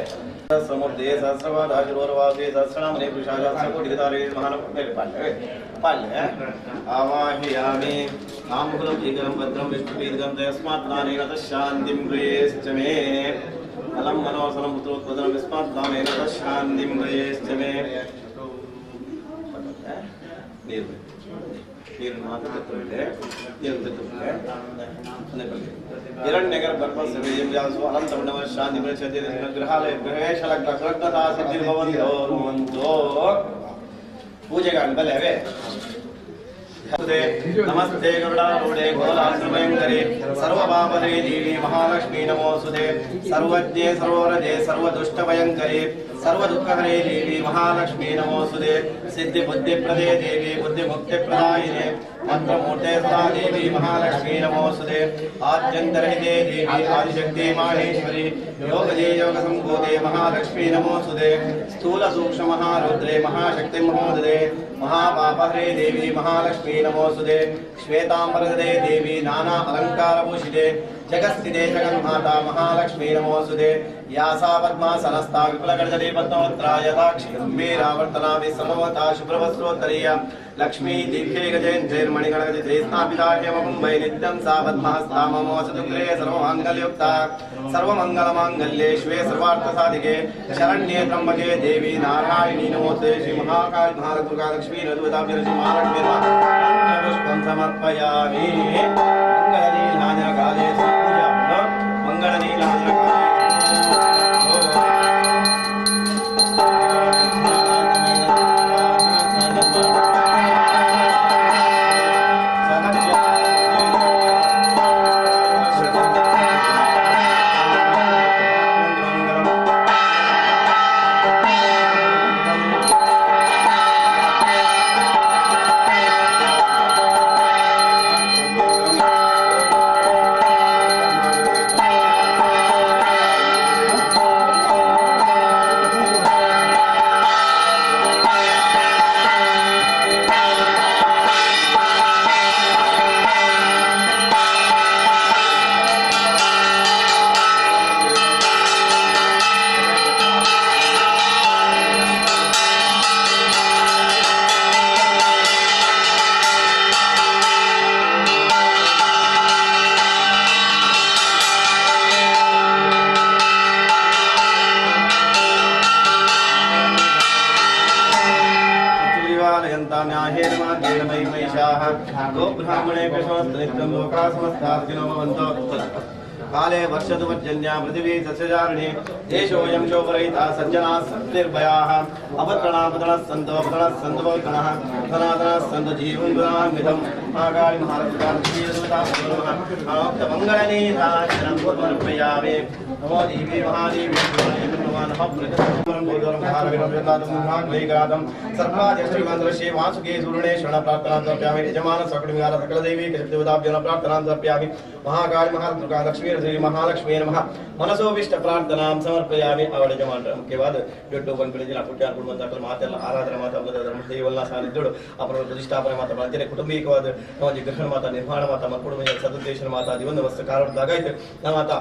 Speaker 2: समुद्रे सहस्रपादाशिरोर्वासे सहस्रनामने पुरुषाशास्त्रकोटिगतारे महानपल्ले पाल्य आवाहयामि आमुखलं एकलं भद्रं विष्णुपीदकं तस्मात् दानेन तशान्तिं गृहेश्च मे फलं मनोसलं पुत्रोत्पदनं यस्मात् दानेन तशान्तिं गृहेश्च मे। ನೀರು ನೀರು ಮಾತ್ರ ತತ್ತುವಿದೆ ನೀರು ತತ್ತುವಿದೆ ಹಿರಣ್ಯಗರ್ಭ ವ್ಯಾಸು ಅನಂತ ಶಾಂತಿ ಗೃಹಾಲಯ ಗೃಹೇಶ ಲಗ್ನ ಲಗ್ನತಾ ಸಿದ್ಧಿರ್ಭವಂತೋ ರುವಂತೋ ಪೂಜೆಗಾಂಡ್ ಬಲ್ಲೆ ನಮಸ್ತೆ ಗರುಡಾರೂಢೆ ಗೋಲಾಸುಭಯಂಕರಿ ಸರ್ವಪಾಪಹರೇ ದೇವಿ ಮಹಾಲಕ್ಷ್ಮೀ ನಮೋಸ್ತುತೆ ಸರ್ವಜ್ಞೆ ಸರ್ವರಜೆ ಸರ್ವದುಷ್ಟಭಯಂಕರಿ ಸರ್ವದುಃಖಹರೇ ದೇವಿ ಮಹಾಲಕ್ಷ್ಮೀ ನಮೋಸ್ತುತೆ ಸಿದ್ಧಿ ಬುದ್ಧಿಪ್ರದೇ ದೇವಿ ಬುದ್ಧಿಮುಕ್ತಿಪ್ರದಾಯಿನೆ ಮಂತ್ರಮೂರ್ತೆ ಸದಾ ದೇವಿ ಮಹಾಲಕ್ಷ್ಮೀ ನಮೋಸ್ತುತೆ ಆದ್ಯಂತರಹಿತೆ ದೇವಿ ಆದಿಶಕ್ತಿ ಮಾಹೇಶ್ವರಿ ಯೋಗಜೇ ಯೋಗ ಸಂಭೂತೆ ಮಹಾಲಕ್ಷ್ಮೀ ನಮೋಸ್ತುತೆ ಸ್ಥೂಲ ಸೂಕ್ಷ್ಮ ಮಹಾರುದ್ರೆ ಮಹಾಶಕ್ತಿ ಮಹೋದದೆ ಮಹಾಪಾಪಹರೇ ದೇವಿ ಮಹಾಲಕ್ಷ್ಮೀ ನಮೋಸ್ತುತೆ ಶ್ವೇತಾಂಬರಧರೆ ದೇವಿ ನಾನಾ ಅಲಂಕಾರಭೂಷಿತೆ ಜಗಸ್ಥಿತೆ ಜಗನ್ಮಾತಾ ಮಹಾಲಕ್ಷ್ಮೀ ನಮೋಸ್ತುತೆ ಯಾಸಾ ಪದ್ಮಾಸನಸ್ತಾ ವಿಪುಲಗಣಜಲಿ ಪದ್ಮವತ್ರಾಯತಾಕ್ಷಿ ಗಂಭೀರಾವರ್ತನಾ ವಿಶ್ರಮವತಾ ಶುಭ್ರವಸ್ತ್ರೋತ್ತರೀಯ ಲಕ್ಷ್ಮೀ ದಿವ್ಯೇ ಗಜೇಂದ್ರೈರ್ಮಣಿಗಣಗಜಿತೆ ಸ್ಥಾಪಿತಾ ಹೇಮಕುಂಭೈ ನಿತ್ಯಂ ಸಾ ಪದ್ಮಹಸ್ತಾ ಮಮೋಸದುಗ್ರೇ ಸರ್ವಮಾಂಗಲ್ಯುಕ್ತ ಸರ್ವಮಂಗಲಮಾಂಗಲ್ಯೆ ಶಿವೆ ಸರ್ವಾರ್ಥಸಾಧಿಕೆ ಶರಣ್ಯೇ ತ್ರಂಬಕೆ ದೇವಿ ನಾರಾಯಣಿ ನಮೋಸ್ತುತೆ ಶ್ರೀ ಮಹಾಕಾಳಿ ಮಹಾದುರ್ಗಾ ಲಕ್ಷ್ಮೀ ನದುವತಾಭ್ಯ ಶ್ರೀ ಮಹಾಲಕ್ಷ್ಮೀ ಪುಷ್ಪಂ ಸಮರ್ಪಯಾಮಿ. ಮಂಗಳನೀಲಾಜನಕಾಲೇ ಪೂಜಾ ಮಂಗಳನೀಲಾಜನಕಾಲೇ काले वर्षतु पर्जन्या पृथिवी सस्यचारिणी देशोऽयं शोभरहितः सज्जनाः निर्भयाः अपत्रणा सन्तु अपतणः सन्तु पौत्रणः सनातनः सन्तु जीवन्मितं महाकाली महालक्ष्मीमङ्गलनीराजनं समर्पयामि। नमो देवी महादेवी सर्वाद्यश्रीमन्त्रश्री वासुके सूर्णेश्वरण प्रार्थनां समर्पयामि। यजमान सकलविहार सकलदेवी देवताभ्यो प्रार्थनां समर्पयामि। महाकाली महादुर्गा लक्ष्मी श्री महालक्ष्मी नमः ಮನಸೋವಿಷ್ಟ ಪ್ರಾರ್ಥನಾಂ ಸಮರ್ಪಯಾಮಿ. ಅವಳ ಯಜಮಾನರ ಮುಖ್ಯವಾದ ದೊಡ್ಡ ಬಂದ್ಬಿಡಿದಿಲ್ಲ ಪುಟ್ಟಾರ ಕುಟುಂಬದ ಮಾತೆಲ್ಲ ಆರಾಧನೆ ಮಾತಾ ಧರ್ಮ ದೇವಲ್ಲ ಸಾಲಿದ್ದಳು ಅವರ ಪ್ರತಿಷ್ಠಾಪನೆ ಮಾತಾ ಅಂತೆಯೇ ಕುಟುಂಬಿಕವಾದ ನಮ್ಮ ಗ್ರಹಣ ಮಾತಾ ನಿರ್ಮಾಣ ಮಾತಾ ಕುಟುಂಬ ಸದುದ್ದೇಶನ ಮಾತಾ ಜೀವನ ವಸ್ತು ಕಾರಣದಾಗಾಯ್ತು ನಮ್ಮ ಮಾತಾ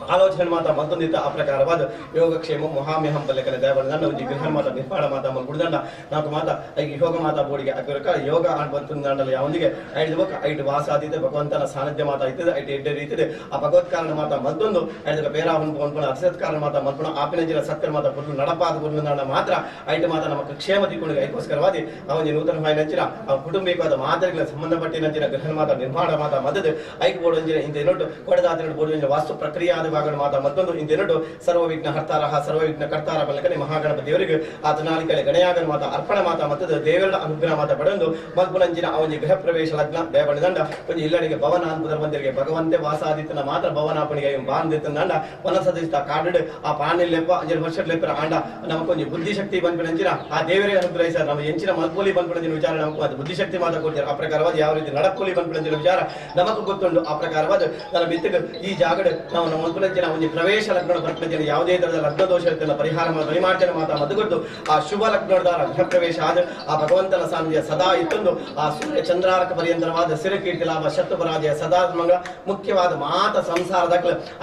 Speaker 2: ಆಲೋಚನೆ ಮಾತ ಮತ್ತೊಂದಿತ್ತ ಆ ಪ್ರಕಾರವಾದ ಯೋಗಕ್ಷೇಮ ಮಹಾಮೇಹಂ ಬಲ್ಲೆಕಲೆ ದಯಬಂದ ಒಂಜಿ ಗೃಹ ಮಾತ ನಿರ್ಮಾಣ ಮಾತ ಮಲ್ಪುಡ್ದಂಡ ನಾಲ್ಕು ಮಾತ ಐಗೆ ಯೋಗ ಮಾತಾ ಬೋಡಿಗೆ ಅಕರಕ ಯೋಗ ಬಂತಂದಂಡಲ ಯಾವೊಂದಿಗೆ ಐದು ಬೊಕ್ಕ ಐಟು ವಾಸಾದಿದೆ ಭಗವಂತನ ಸಾನ್ನಿಧ್ಯ ಮಾತ ಇತ್ತದೆ ಐಟು ಎಡ್ಡೆ ರೀತಿದೆ ಆ ಭಗವತ್ಕಾರಣ ಮಾತ ಮತ್ತೊಂದು ಐದಕ್ಕೆ ಬೇರಾವನ್ ಪೋನ್ಪುಣ ಅಸತ್ಕಾರಣ ಮಾತ ಮಲ್ಪುಣ ಆಪಿನಂಜಿನ ಸತ್ಕರ ಮಾತ ಪುರ್ಲು ನಡಪಾದ ಗುರುನಂದ ಮಾತ್ರ ಐಟು ಮಾತ ನಮಕ್ ಕ್ಷೇಮ ದಿಕ್ಕೊಂಡು ಐಕೋಸ್ಕರವಾದಿ ಅವನ ನೂತನ ನಂಚಿನ ಆ ಕುಟುಂಬಿಕವಾದ ಮಾದರಿಗಳ ಸಂಬಂಧಪಟ್ಟಿನಂಚಿನ ಗೃಹ ಮಾತ ನಿರ್ಮಾಣ ಮಾತ ಮದದ ಐಕ್ ಬೋರ್ಡ್ ಇಂತ ಏನೋಟು ಕೊಡದಾತಿನ ಬೋರ್ಡ್ ವಾಸ್ತು ಪ್ರಕ್ರಿಯಾದ ಭಾಗಗಳ ಮಾತ ಮತ್ತೊಂದು ಇಂತೇನೋಟು ಸರ್ವ ವಿಘ್ನ ಹರ್ತಾರಹ ಸರ್ವ ವಿಘ್ನ ಕರ್ತಾರ ಬಲಕನೆ ಮಹಾಗಣಪತಿ ದೇವರಿಗೆ ಆತನಾಲಿಕಲೆ ಗಣಯಾಗನ ಮಾತ ಅರ್ಪಣೆ ಮಾತ ಮತ್ತದ ದೇವರ ಅನುಗ್ರಹ ಮಾತ ಪಡೆದು ಮಲ್ಪುನಂಚಿನ ಅವನ ಗೃಹ ಪ್ರವೇಶ ಲಗ್ನ ದೇವಣದಂಡ ಒಂಜಿ ಇಲ್ಲಡಿಗೆ ಭವನ ಅನ್ಪುದರ ಬಂದಿರಿಗೆ ಭಗವಂತೆ ವಾಸಾದಿತ್ತನ ಮಾತ್ರ ಭವನಾಪಣಿಗೆ ಬಾಂದಿತ್ತಂಡ ವನಸದಿಸ್ತ ಕಾಡು ಆ ಪಾಣಿಲೆಪ್ಪ ಅಂಜನ ವರ್ಷ ಆಂಡ ನಮಕೊಂಜಿ ಬುದ್ಧಿಶಕ್ತಿ ಬಂದ್ಬಿಡಂಚಿನ ಆ ದೇವರೇ ಅನುಗ್ರಹಿಸ ನಮ್ಮ ಎಂಚಿನ ಮಲ್ಪೋಲಿ ಬಂದ್ಬಿಡಂಚಿನ ವಿಚಾರ ನಮಕು ಅದು ಬುದ್ಧಿಶಕ್ತಿ ಮಾತ್ರ ಕೊಡ್ತಾರೆ. ಆ ಪ್ರಕಾರವಾದ ಯಾವ ರೀತಿ ನಡಕೋಲಿ ಬಂದ್ಬಿಡಂಚಿನ ವಿಚಾರ ನಮಕು ಗೊತ್ತುಂಟು. ಆ ಪ್ರಕಾರವಾದ ನನ್ನ ಮಿತ್ತಿಗೆ ಈ ಜಾಗಡ್ ನಾವು ನಮ್ಮ ಮಲ್ಪುನಂಚಿನ ಒಂಜಿ ಪ್ರವೇಶ ಲಗ್ನ ಬರ್ಪಂಚಿನ ಯಾವುದೇ ತರದ ಲಗ್ನ ದೋಷ ಇರ್ತಲ್ಲ ಪರಿಹಾರ ಪರಿಮಾರ್ಜನೆ ಮಾತ ಮದುಗೊಡ್ದು ಆ ಶುಭ ಲಗ್ನದಾರ ಗೃಹ ಪ್ರವೇಶ ಆದ ಆ ಭಗವಂತನ ಸಾನ್ನಿಧ್ಯ ಸದಾ ಇತ್ತೊಂದು ಆ ಸೂರ್ಯ ಚಂದ್ರಾರ್ಕ ಪರ್ಯಂತರವಾದ ಸಿರಕೀರ್ತಿ ಲಾಭ ಶತ್ರು ಪರಾಜಯ ಸದಾ ಮಂಗಳ ಮುಖ್ಯವಾದ ಮಾತ ಸಂಸಾರದ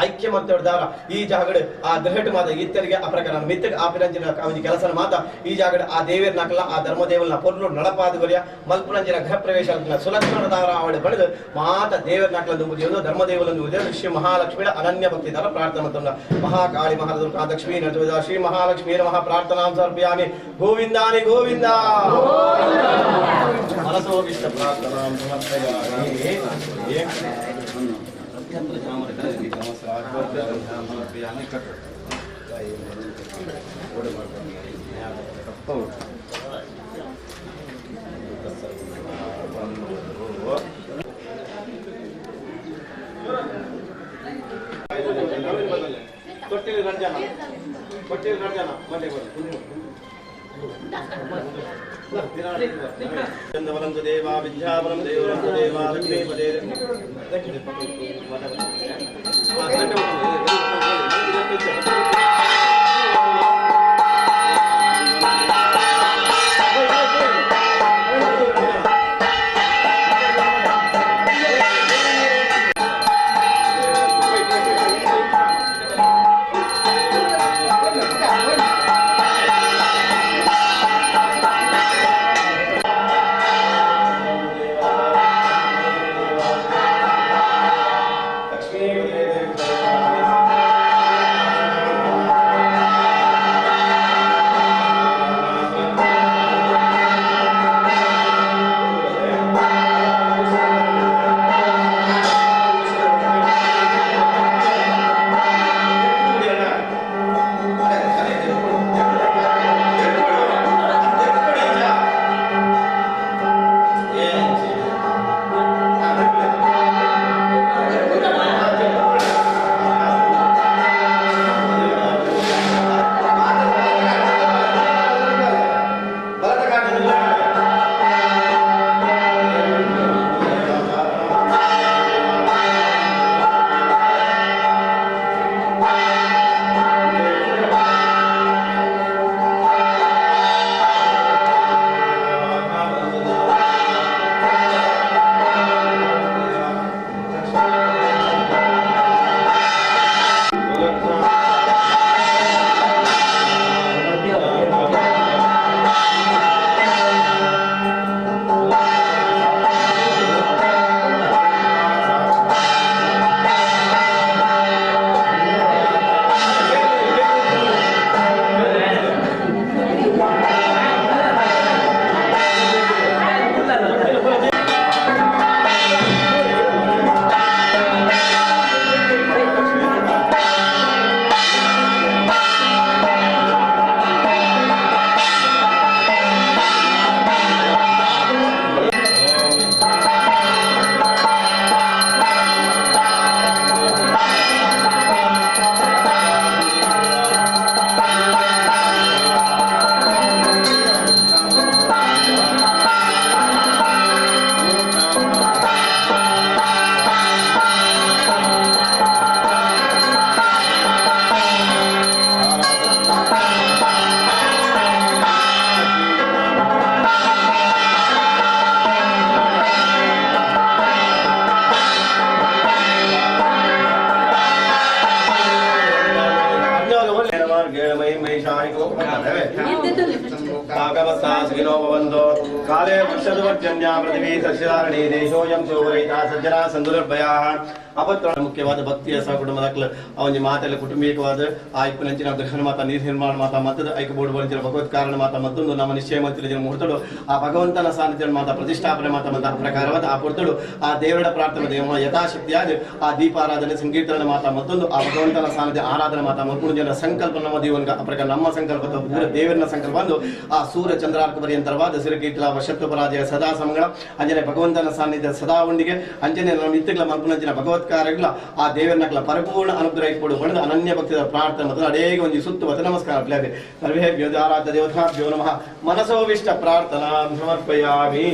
Speaker 2: ಐಕ್ಯಮತ್ಯದಾರ ಈ ಜಾಗಡ್ ಆ ಗೃಹಟ ಮಾತ ಇತ್ತರಿಗೆ ಆ ಪ್ರಕಾರ ಮಿತ್ತಿಗೆ ಆಪಿನಂಚಿನ ಒಂಜಿ ಕೆಲಸನ ಮಾತ ಈ ಜಾಗಡ್ ಆ ದೇವಿಯರ್ ನಕಲ ಆ ಧರ್ಮದೇವನ ಪೊರ್ಲು ನಡಪಾದ ಗೊರಿಯ ಮಲ್ಪುನಂಚಿನ ಗೃಹ ಪ್ರವೇಶ ಸುಲಕ್ಷಣದಾರ ಅವಳು ಬಳಿದು ಮಾತ ದೇವರ ನಕಲ ದುಂಬುದಿಯೊಂದು ಧರ್ಮದೇವಲೊಂದು ಶ್ರೀ ಮಹಾಲಕ್ಷ್ಮಿಯ ಅನನ್ಯ ಭಕ್ತಿ ತರ ಪ್ರಾರ್ಥನೆ ಮತ್ತೊಂದು ಮಹಾಕಾಳಿ ಮಹಾದುರ್ಗಾ ಲಕ್ಷ್ಮೀ ನಟುದ ಶ್ರೀ ಮಹಾಲಕ್ಷ್ಮೀ ನಮಃ ಪ್ರಾರ್ಥನಾ ಸಮರ್ಪಯಾಮಿ. ಗೋವಿಂದಾನಿ ಗೋವಿಂದ ಮನಸೋಭಿಷ್ಟ ಪ್ರಾರ್ಥನಾ ಸಮರ್ಪಯಾಮಿ. ತೊಟ್ಟಿಲು ರಂಜನ ತೊಟ್ಟಿಲು ರಂಜನ ಮಂಡೆ ಚಂದವರಂತು ದೇವಾ ವಿದ್ಯಾವರಂ ದೇವರಂತು ದೇವಾ ಲಕ್ಷ್ಮೀಪದೇ काले वर्षदुवर्जन्या पृथिवी ಸಸ್ಯಧಾರಣಿ ದೇಶೋಯಂ ಶೋಭರಹಿತ ಸಜ್ಜನ ಸಂದುರ್ಭಯಾಃ ಅಪತ್ರ ಮುಖ್ಯವಾದ ಭಕ್ತಿಯ ಸಹಕುಟುಂಬದ ಅವನ ಮಾತೆಲ್ಲ ಕುಟುಂಬಿಕವಾದ ಆ ಇಪ್ಪನಂಚಿನ ಗೃಹನ ಮಾತಾ ನೀರು ನಿರ್ಮಾಣ ಮಾತಾ ಮತ್ತದ ಐಕ ಬೋರ್ಡ್ ಬಂಚಿನ ಭಗವತ್ ಕಾರಣ ಮಾತಾ ಮತ್ತೊಂದು ನಮ್ಮ ನಿಶ್ಚಯ ಮಂತ್ರಿ ಮುಹೂರ್ತಳು ಆ ಭಗವಂತನ ಸಾನ್ನಿಧ್ಯ ಮಾತಾ ಪ್ರತಿಷ್ಠಾಪನೆ ಮಾತಾ ಮಂತ ಪ್ರಕಾರವಾದ ಆ ಪುರ್ತಳು ಆ ದೇವರ ಪ್ರಾರ್ಥನೆ ದೇವ ಯಥಾಶಕ್ತಿಯಾದ ಆ ದೀಪಾರಾಧನೆ ಸಂಕೀರ್ತನೆ ಮಾತಾ ಮತ್ತೊಂದು ಆ ಭಗವಂತನ ಸಾನ್ನಿಧ್ಯ ಆರಾಧನೆ ಮಾತಾ ಮಕ್ಕಳು ಜನರ ಸಂಕಲ್ಪ ನಮ್ಮ ದೇವನ ಆ ಪ್ರಕಾರ ನಮ್ಮ ಸಂಕಲ್ಪ ಪೂರ ದೇವರನ್ನ ಸಂಕಲ್ಪ ಬಂದು ಆ ಸೂರ್ಯ ಚಂದ್ರಾರ್ಕ ಪರ್ಯಂತರವಾದ ಸಿರಕೀಟ್ಲ ವಶತ್ವ ಪರಾಜಯ ಸದಾ ಸಮಗಳ ಅಂಜನೆ ಭಗವಂತನ ಸಾನ್ನಿಧ್ಯ ಸದಾ ಉಂಡಿಗೆ ಅಂಜನೆ ನಮ್ಮ ನಿತ್ಯಗಳ ಮಲ್ಪುನಂಚಿನ ಭಗವತ್ ಕಾರ್ಯಗಳ ಆ ದೇವರನ್ನಕಲ ಪರಿಪೂರ್ಣ ಅನುಗ್ರಹ ಇಟ್ಕೊಂಡು ಪಡೆದು ಅನನ್ಯ ಭಕ್ತಿಯ ಪ್ರಾರ್ಥನೆ ಮತ್ತು ಅಡೇಗೆ ಒಂದು ಸುತ್ತು ಮತ್ತು ನಮಸ್ಕಾರ ಸರ್ವೇಭ್ಯೋ ಆರಾಧ್ಯ ದೇವತಾಭ್ಯೋ ನಮಃ ಮನಸೋವಿಷ್ಟ ಪ್ರಾರ್ಥನಾ ಸಮರ್ಪಯಾಮಿ.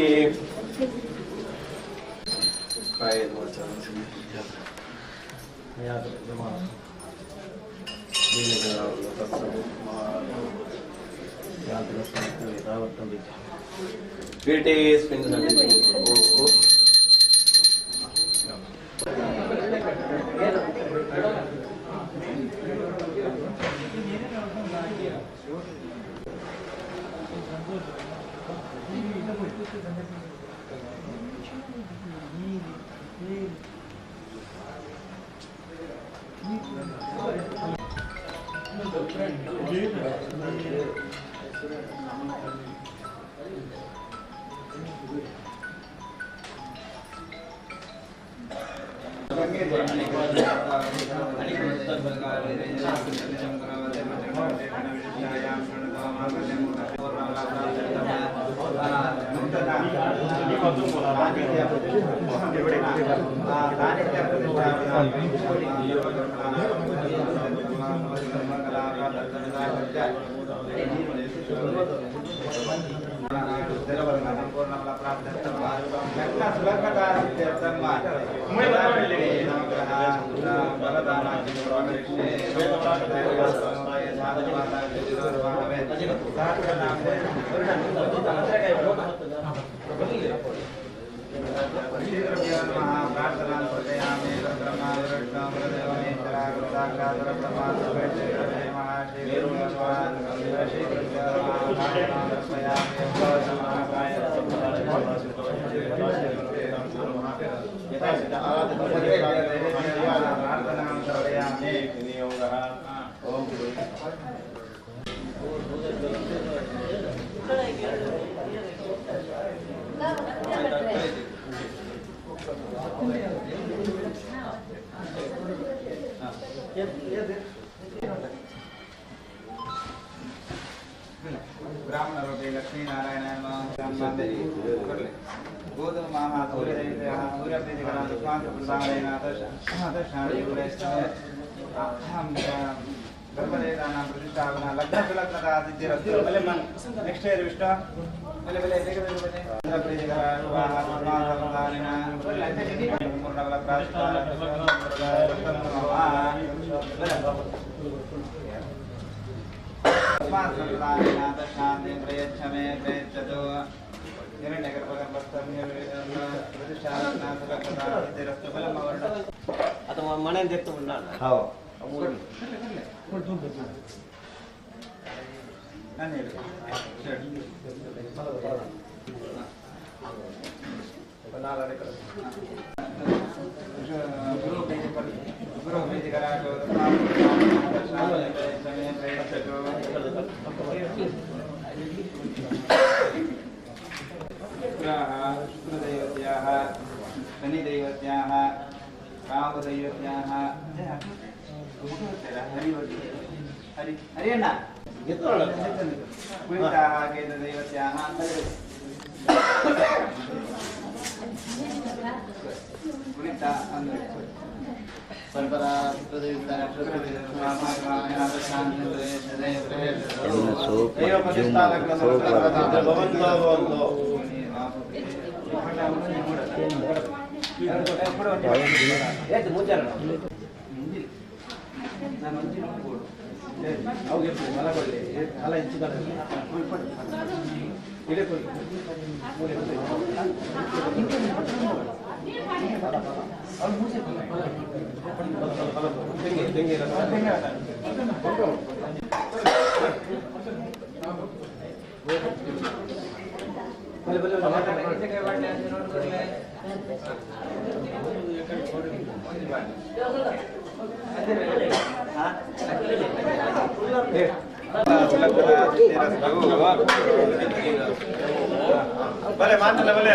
Speaker 2: ಬಲೆ ಮಾತಲ್ಲ ಬಲೆ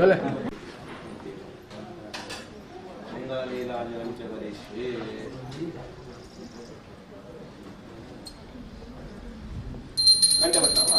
Speaker 1: ಬಲೆ
Speaker 2: ಗಂಟೆ ಬರ್ತಾವ.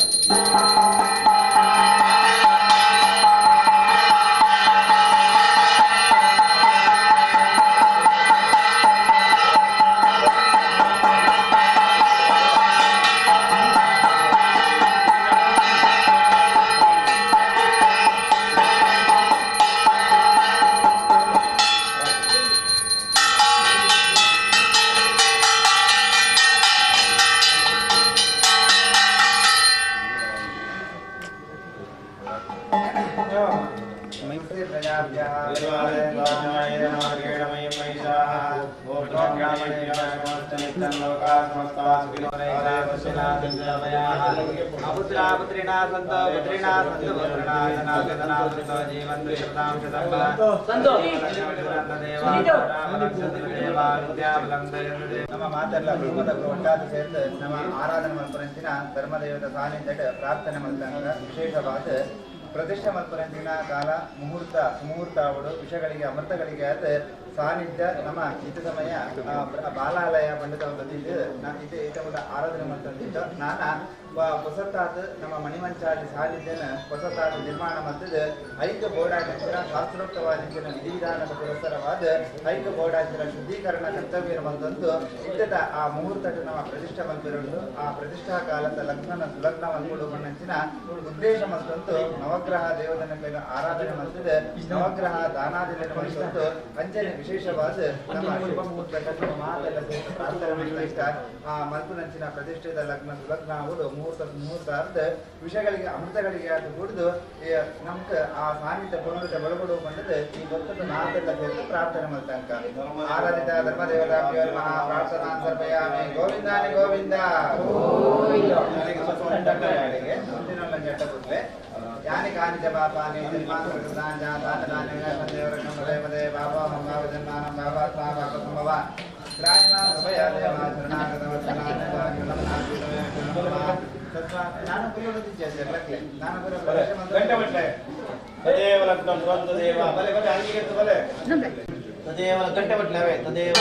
Speaker 5: ನಮ್ಮ ಮಾತೆಲ್ಲ ಕುಟುಂಬದ ಒಟ್ಟಾದ ಸೇರ್ದು ನಮ್ಮ ಆರಾಧನೆ ಮಲ್ಪರಂಚಿನ ಧರ್ಮದೇವത ಸಾನ್ನಿಧ್ಯಡ್ ಪ್ರಾರ್ಥನೆ ಮಲ್ತಂಗ ವಿಶೇಷವಾದ ಪ್ರತಿಷ್ಠೆ ಮಲ್ಪರಂಚಿನ ಕಾಲ ಮುಹೂರ್ತ ಸುಮುಹೂರ್ತ ಅವಡು ವಿಷಗಳಿಗೆ ಅಮೃತಗಳಿಗೆ ಆದ ಸಾನ್ನಿಧ್ಯ ನಮ್ಮ ಇತ ಸಮಯ ಬಾಲಾಲಯ ಪಂಡಿತ ಇದು ಇದು ಈತ ಆರಾಧನೆ ಮಾಡ್ತಂದಿತ್ತು. ನಾನ ಹೊಸತಾದ ನಮ್ಮ ಮಣಿಮಂಚಾಲಿ ಸಾನ್ನಿಧ್ಯನ ಹೊಸತಾದ ನಿರ್ಮಾಣ ಮತ್ತದ ಐಕ ಬೋರ್ಡಾಂಚಿನ ಶಾಸ್ತ್ರೋಕ್ತವಾದ ವಿಧಿವಿಧಾನದ ಪುರಸ್ಸರವಾದ ಐಕ ಬೋರ್ಡಾಂಚಿನ ಶುದ್ಧೀಕರಣ ಕರ್ತವ್ಯ ಬಂದಂದು ಇದ್ದದ ಆ ಮುಹೂರ್ತ ನಮ್ಮ ಪ್ರತಿಷ್ಠೆ ಮಲ್ಪಿರುಂಟು. ಆ ಪ್ರತಿಷ್ಠಾ ಕಾಲದ ಲಗ್ನನ ಸುಲಗ್ನ ಮಲ್ಪಡು ಮಣ್ಣಂಚಿನ ಉದ್ದೇಶ ಮತ್ತೊಂದು ನವಗ್ರಹ ದೇವತನ ಆರಾಧನೆ ಮಲ್ತದ ನವಗ್ರಹ ದಾನಾದಿನ ಮತ್ತೊಂದು ಅಂಜನೆ ವಿಶೇಷವಾದ ನಮ್ಮ ಶುಭ ಮುಹೂರ್ತ ಮಾತೆಲ್ಲ ಸೇರಿ ಪ್ರಾರ್ಥನೆ ಮಾಡ್ತಾ ಆ ಮಲ್ಪುನಂಚಿನ ಪ್ರತಿಷ್ಠಿತ ಲಗ್ನ ಸುಲಗ್ನ ಅವರು ಮುಹೂರ್ತ ಮುಹೂರ್ತ ಅರ್ಧ ವಿಷಗಳಿಗೆ ಅಮೃತಗಳಿಗೆ ಅದು ಕುಡಿದು ನಮ್ಗೆ ಆ ಸಾನ್ನಿಧ್ಯ ಪುನರುತ ಒಳಗಡು ಬಂದದ್ದು ಈ ಭಕ್ತದ ಮಾತೆಲ್ಲ ಸೇರಿದು ಪ್ರಾರ್ಥನೆ ಮಾಡ್ತಂಕ ಆರಾಧಿತ ಧರ್ಮದೇವತಾಭ್ಯೋ ನಮಃ ಪ್ರಾರ್ಥನಾ ಸಮರ್ಪಯಾಮಿ. ಗೋವಿಂದಾನಿ ಗೋವಿಂದ ಯಾನಿ ಕಾನಿ ಚ ಪಾಪಾನಿ ಜನ್ಮಾಂತರಕೃತಾನಿ ಜಾತಾನಿ ತಾನಿ ವಿನಾಶಂದೇವರಕ್ಷಂ ಪದೇ ಪದೇ ಪಾಪೋಹಂ ಪಾಪ ಜನ್ಮಾನಂ ಪಾಪಾತ್ಮಾ ಪಾಪ ಸಂಭವ ತ್ರಾಯಿಮಾಂ ಸಭಯ ದೇವ ಶರಣಾಗತ ನಾನು ನಾನು
Speaker 2: ಗಂಟೆ ಬಟ್ಲೆ ತದೇವ ಲಗ್ನಂ ದ್ವಂದ್ವ ದೇವ ಬಲೆ ಬಲೆ ಅಂಗಿಗೆತ್ತು ಬಲೆ ತದೇವ ಗಂಟೆ ಬಟ್ಲೆ ಅವೇ ತದೇವ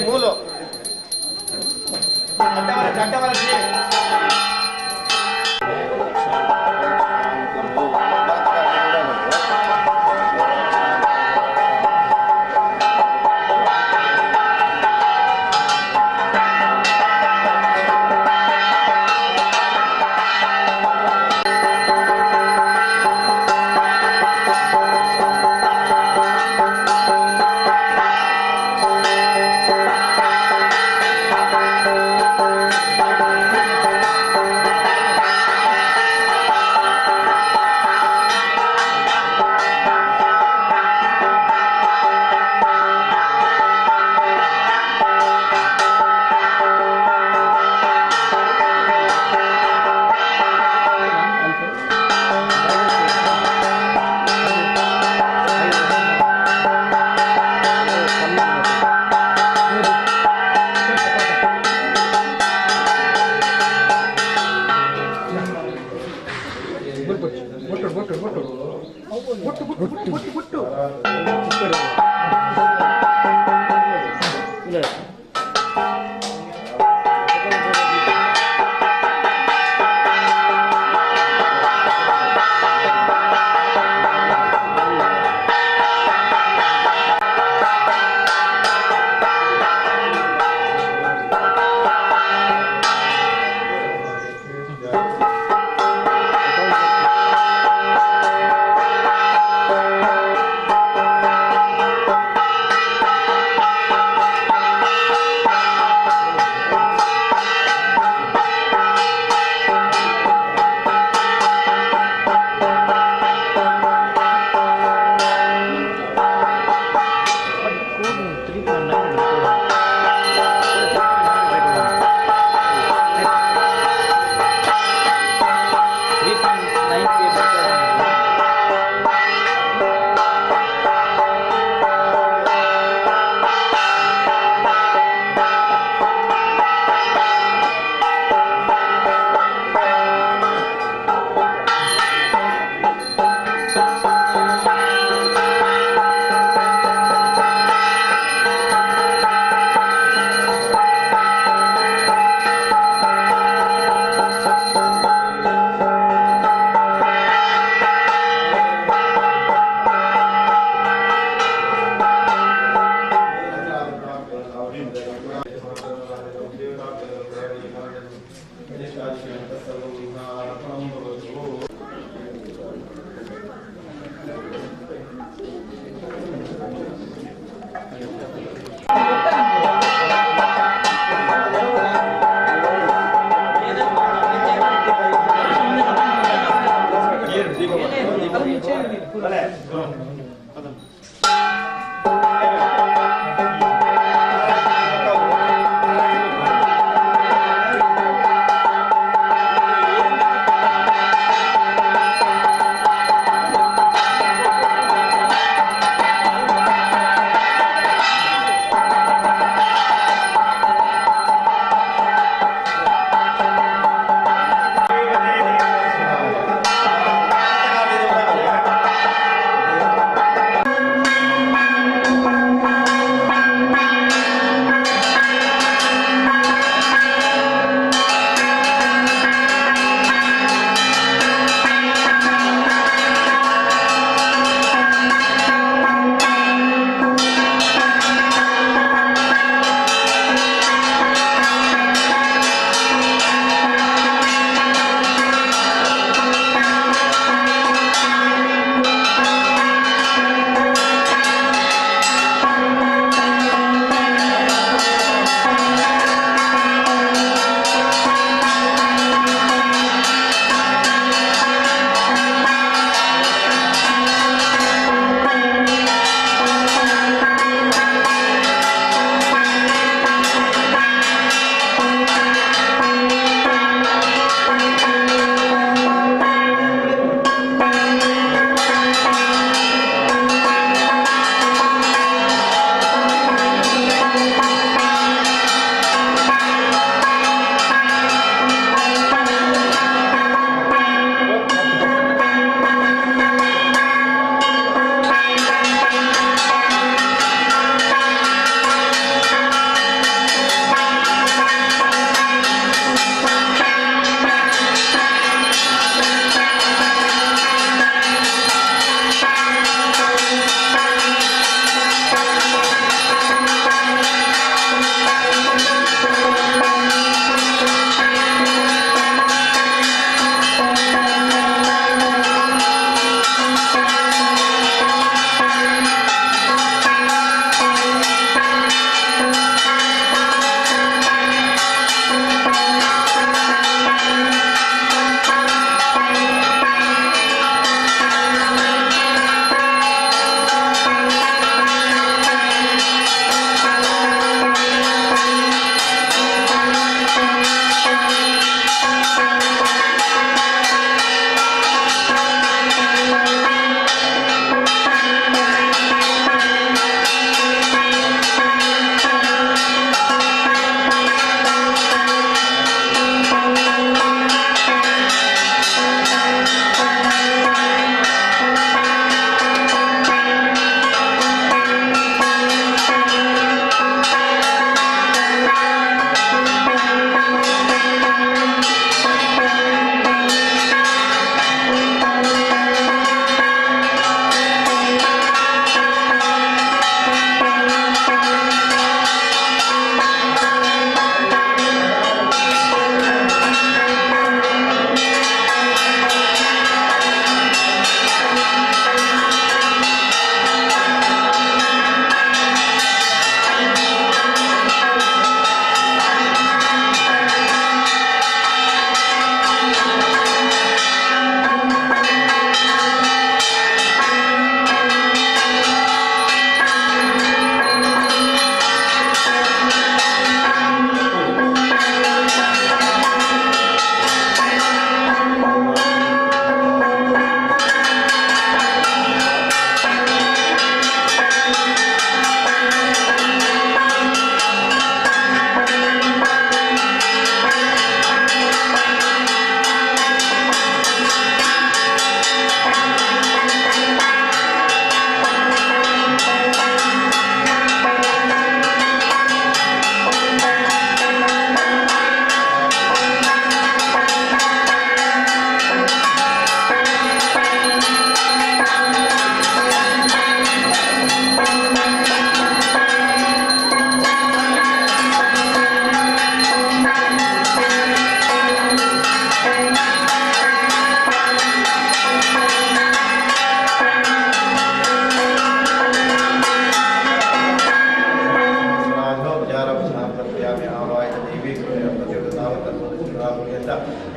Speaker 2: ಮೂಲು ಅಡ್ಡ
Speaker 5: Thank you.
Speaker 2: Yeah.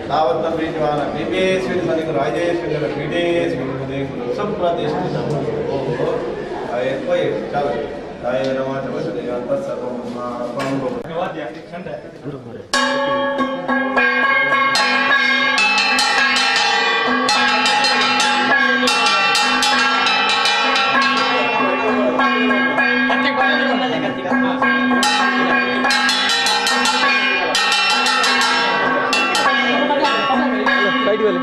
Speaker 2: ತಾವತ್ತ ಪ್ರೀತಿವಾನ ಬಿಬೇಶ್ವರಿ ಸನಿಕರು ರಾಜೇಶ್ವರಿ ಪೀಡೇಶ್ವರಿ ಸುಪ್ರತಿಷ್ಠಿತ ಚಾಲು ತಾಯೇ ನಮಃ ಚವಚದೇವಂತ ಸರ್ವಂ ಬ್ರಹ್ಮಾರ್ಪಣಂ
Speaker 4: ಿ.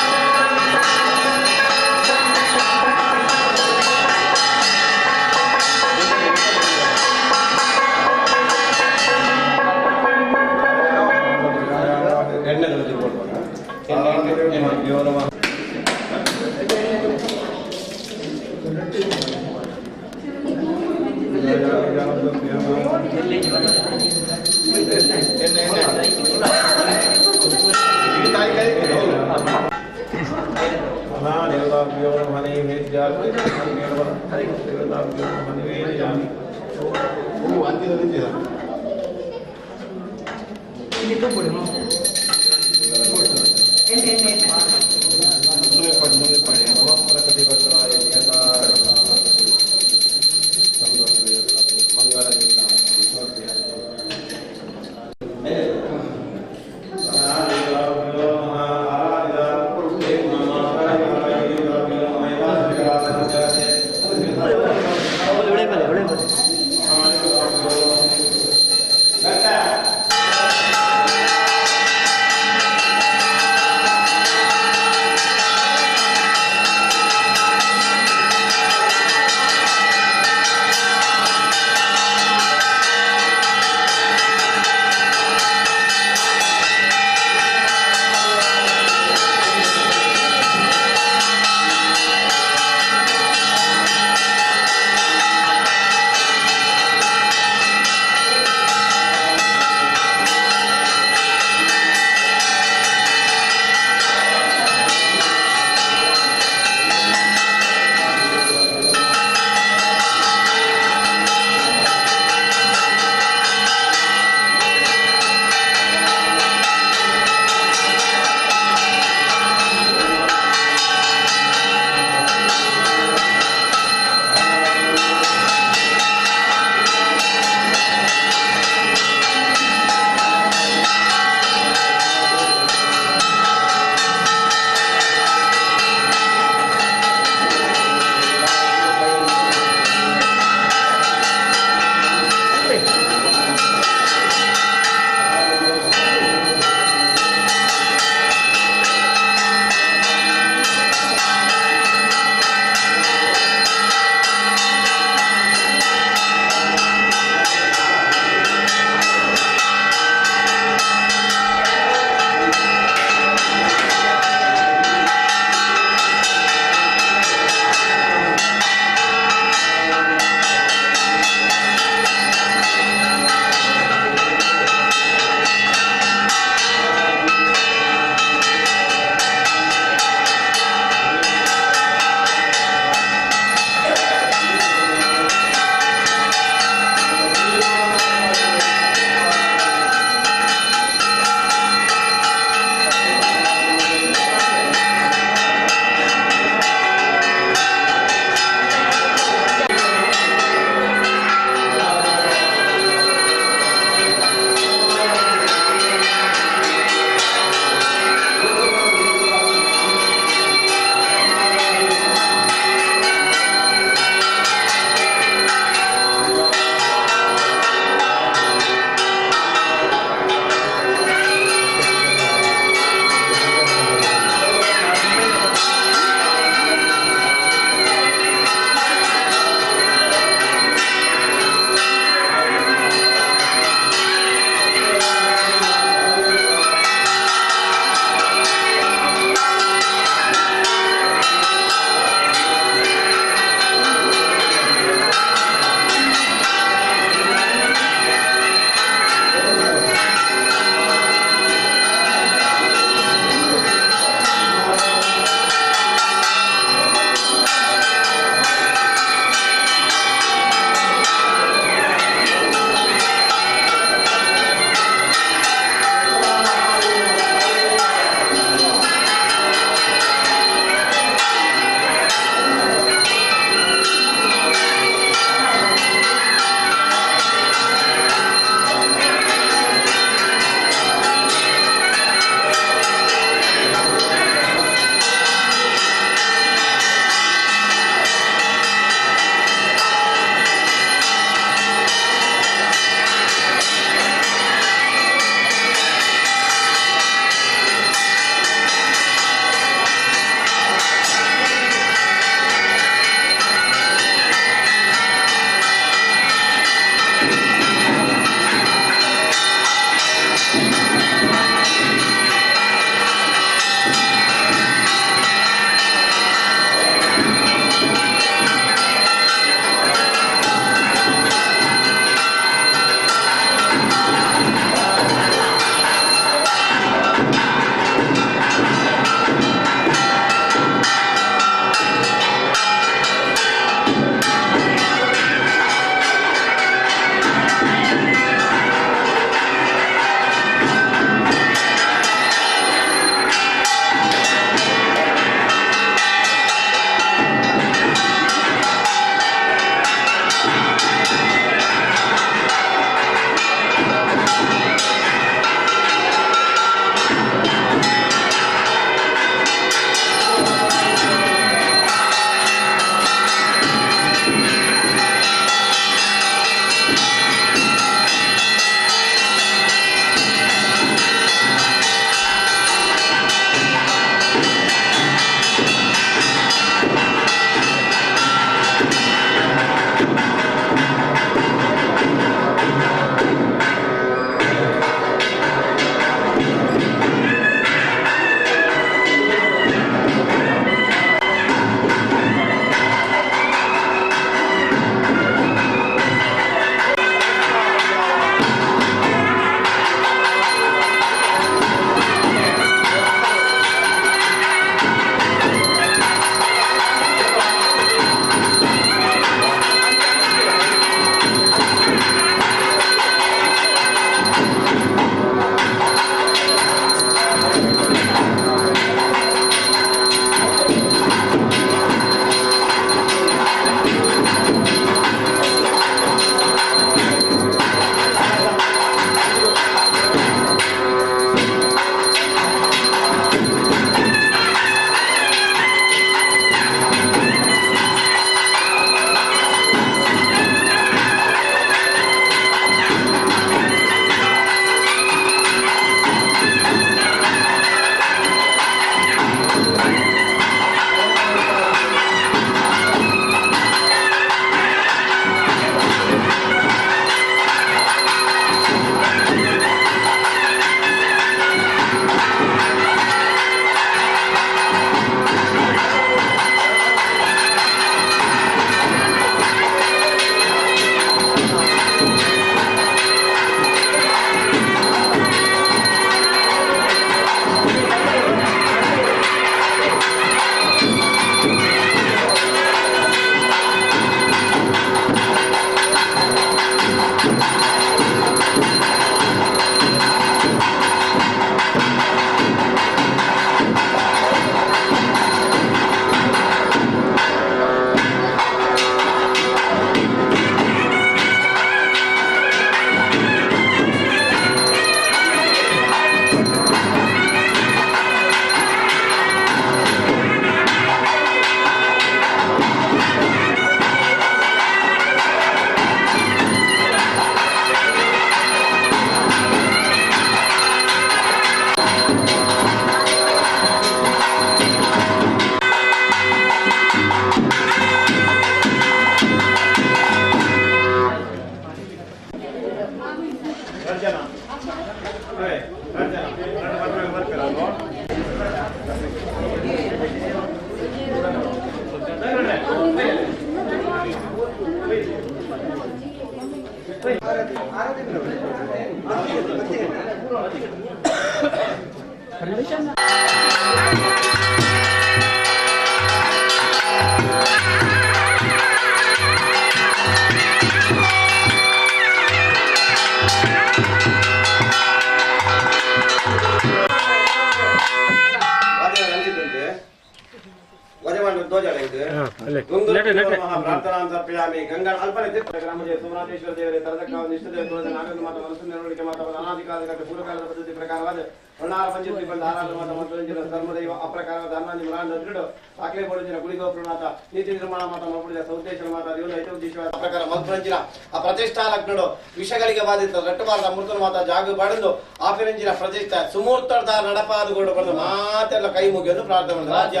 Speaker 2: ಪ್ರಾರ್ಥನಾ ಸಮರ್ಪಯಾಮಿ ಗಂಗಾ ಅಲ್ಪನೆ ಗ್ರಾಮದ ಸೋಮನಾಥೇಶ್ವರ ದೇವರೇ ತರದಕ್ಕ ನಿಷ್ಠದೇವ ಕುಲದ ನಾಗನ ಮಾತ ಮನಸ್ಸು ನೆರವಣಿಗೆ ಮಾತ ಅನಾದಿಕಾಲದ ಪೂರ್ವಕಾಲದ ಪದ್ಧತಿ ಪ್ರಕಾರವಾದ ವರ್ಣಾರ ಪಂಚತಿ ಬಂದ ಆರಾಧನ ಮಾತ ಮಂತ್ರರಂಜನ ಧರ್ಮದೈವ ಅಪ್ರಕಾರವಾದ ಅನ್ನಾನಿ ಮುರಾಂಡ ದೃಢ ಸಾಕ್ಲೆ ಬೋಡಿನ ಗುಳಿಗೋಪುರನಾಥ ನೀತಿ ನಿರ್ಮಾಣ ಮಾತ ಮಲ್ಪುಡಿದ ಸೌತೇಶ್ವರ ಮಾತ ದೇವರ ಐತೋದ್ದೇಶವಾದ ಪ್ರಕಾರ ಮಲ್ಪರಂಜಿನ ಆ ಪ್ರತಿಷ್ಠಾ ಲಗ್ನಡು ವಿಷಗಳಿಗೆ ಬಾಧಿತ ರಟ್ಟಬಾರದ ಅಮೃತನ ಮಾತ ಜಾಗ ಬಾಡಂದು ಆಫಿರಂಜಿನ ಪ್ರತಿಷ್ಠಾ ಸುಮೂರ್ತದ ನಡಪಾದುಗಳು ಬಂದು ಮಾತೆಲ್ಲ ಕೈ ಮುಗಿಯೋದು ಪ್ರಾರ್ಥನೆ ಮಾಡಿದ್ರು ರಾಜ್ಯ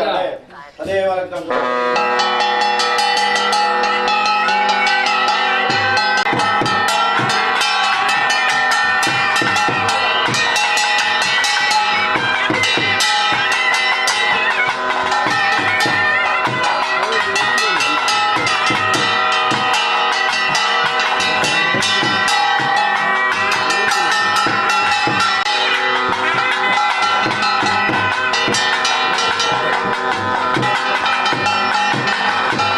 Speaker 2: ಅದೇ
Speaker 6: Thank you.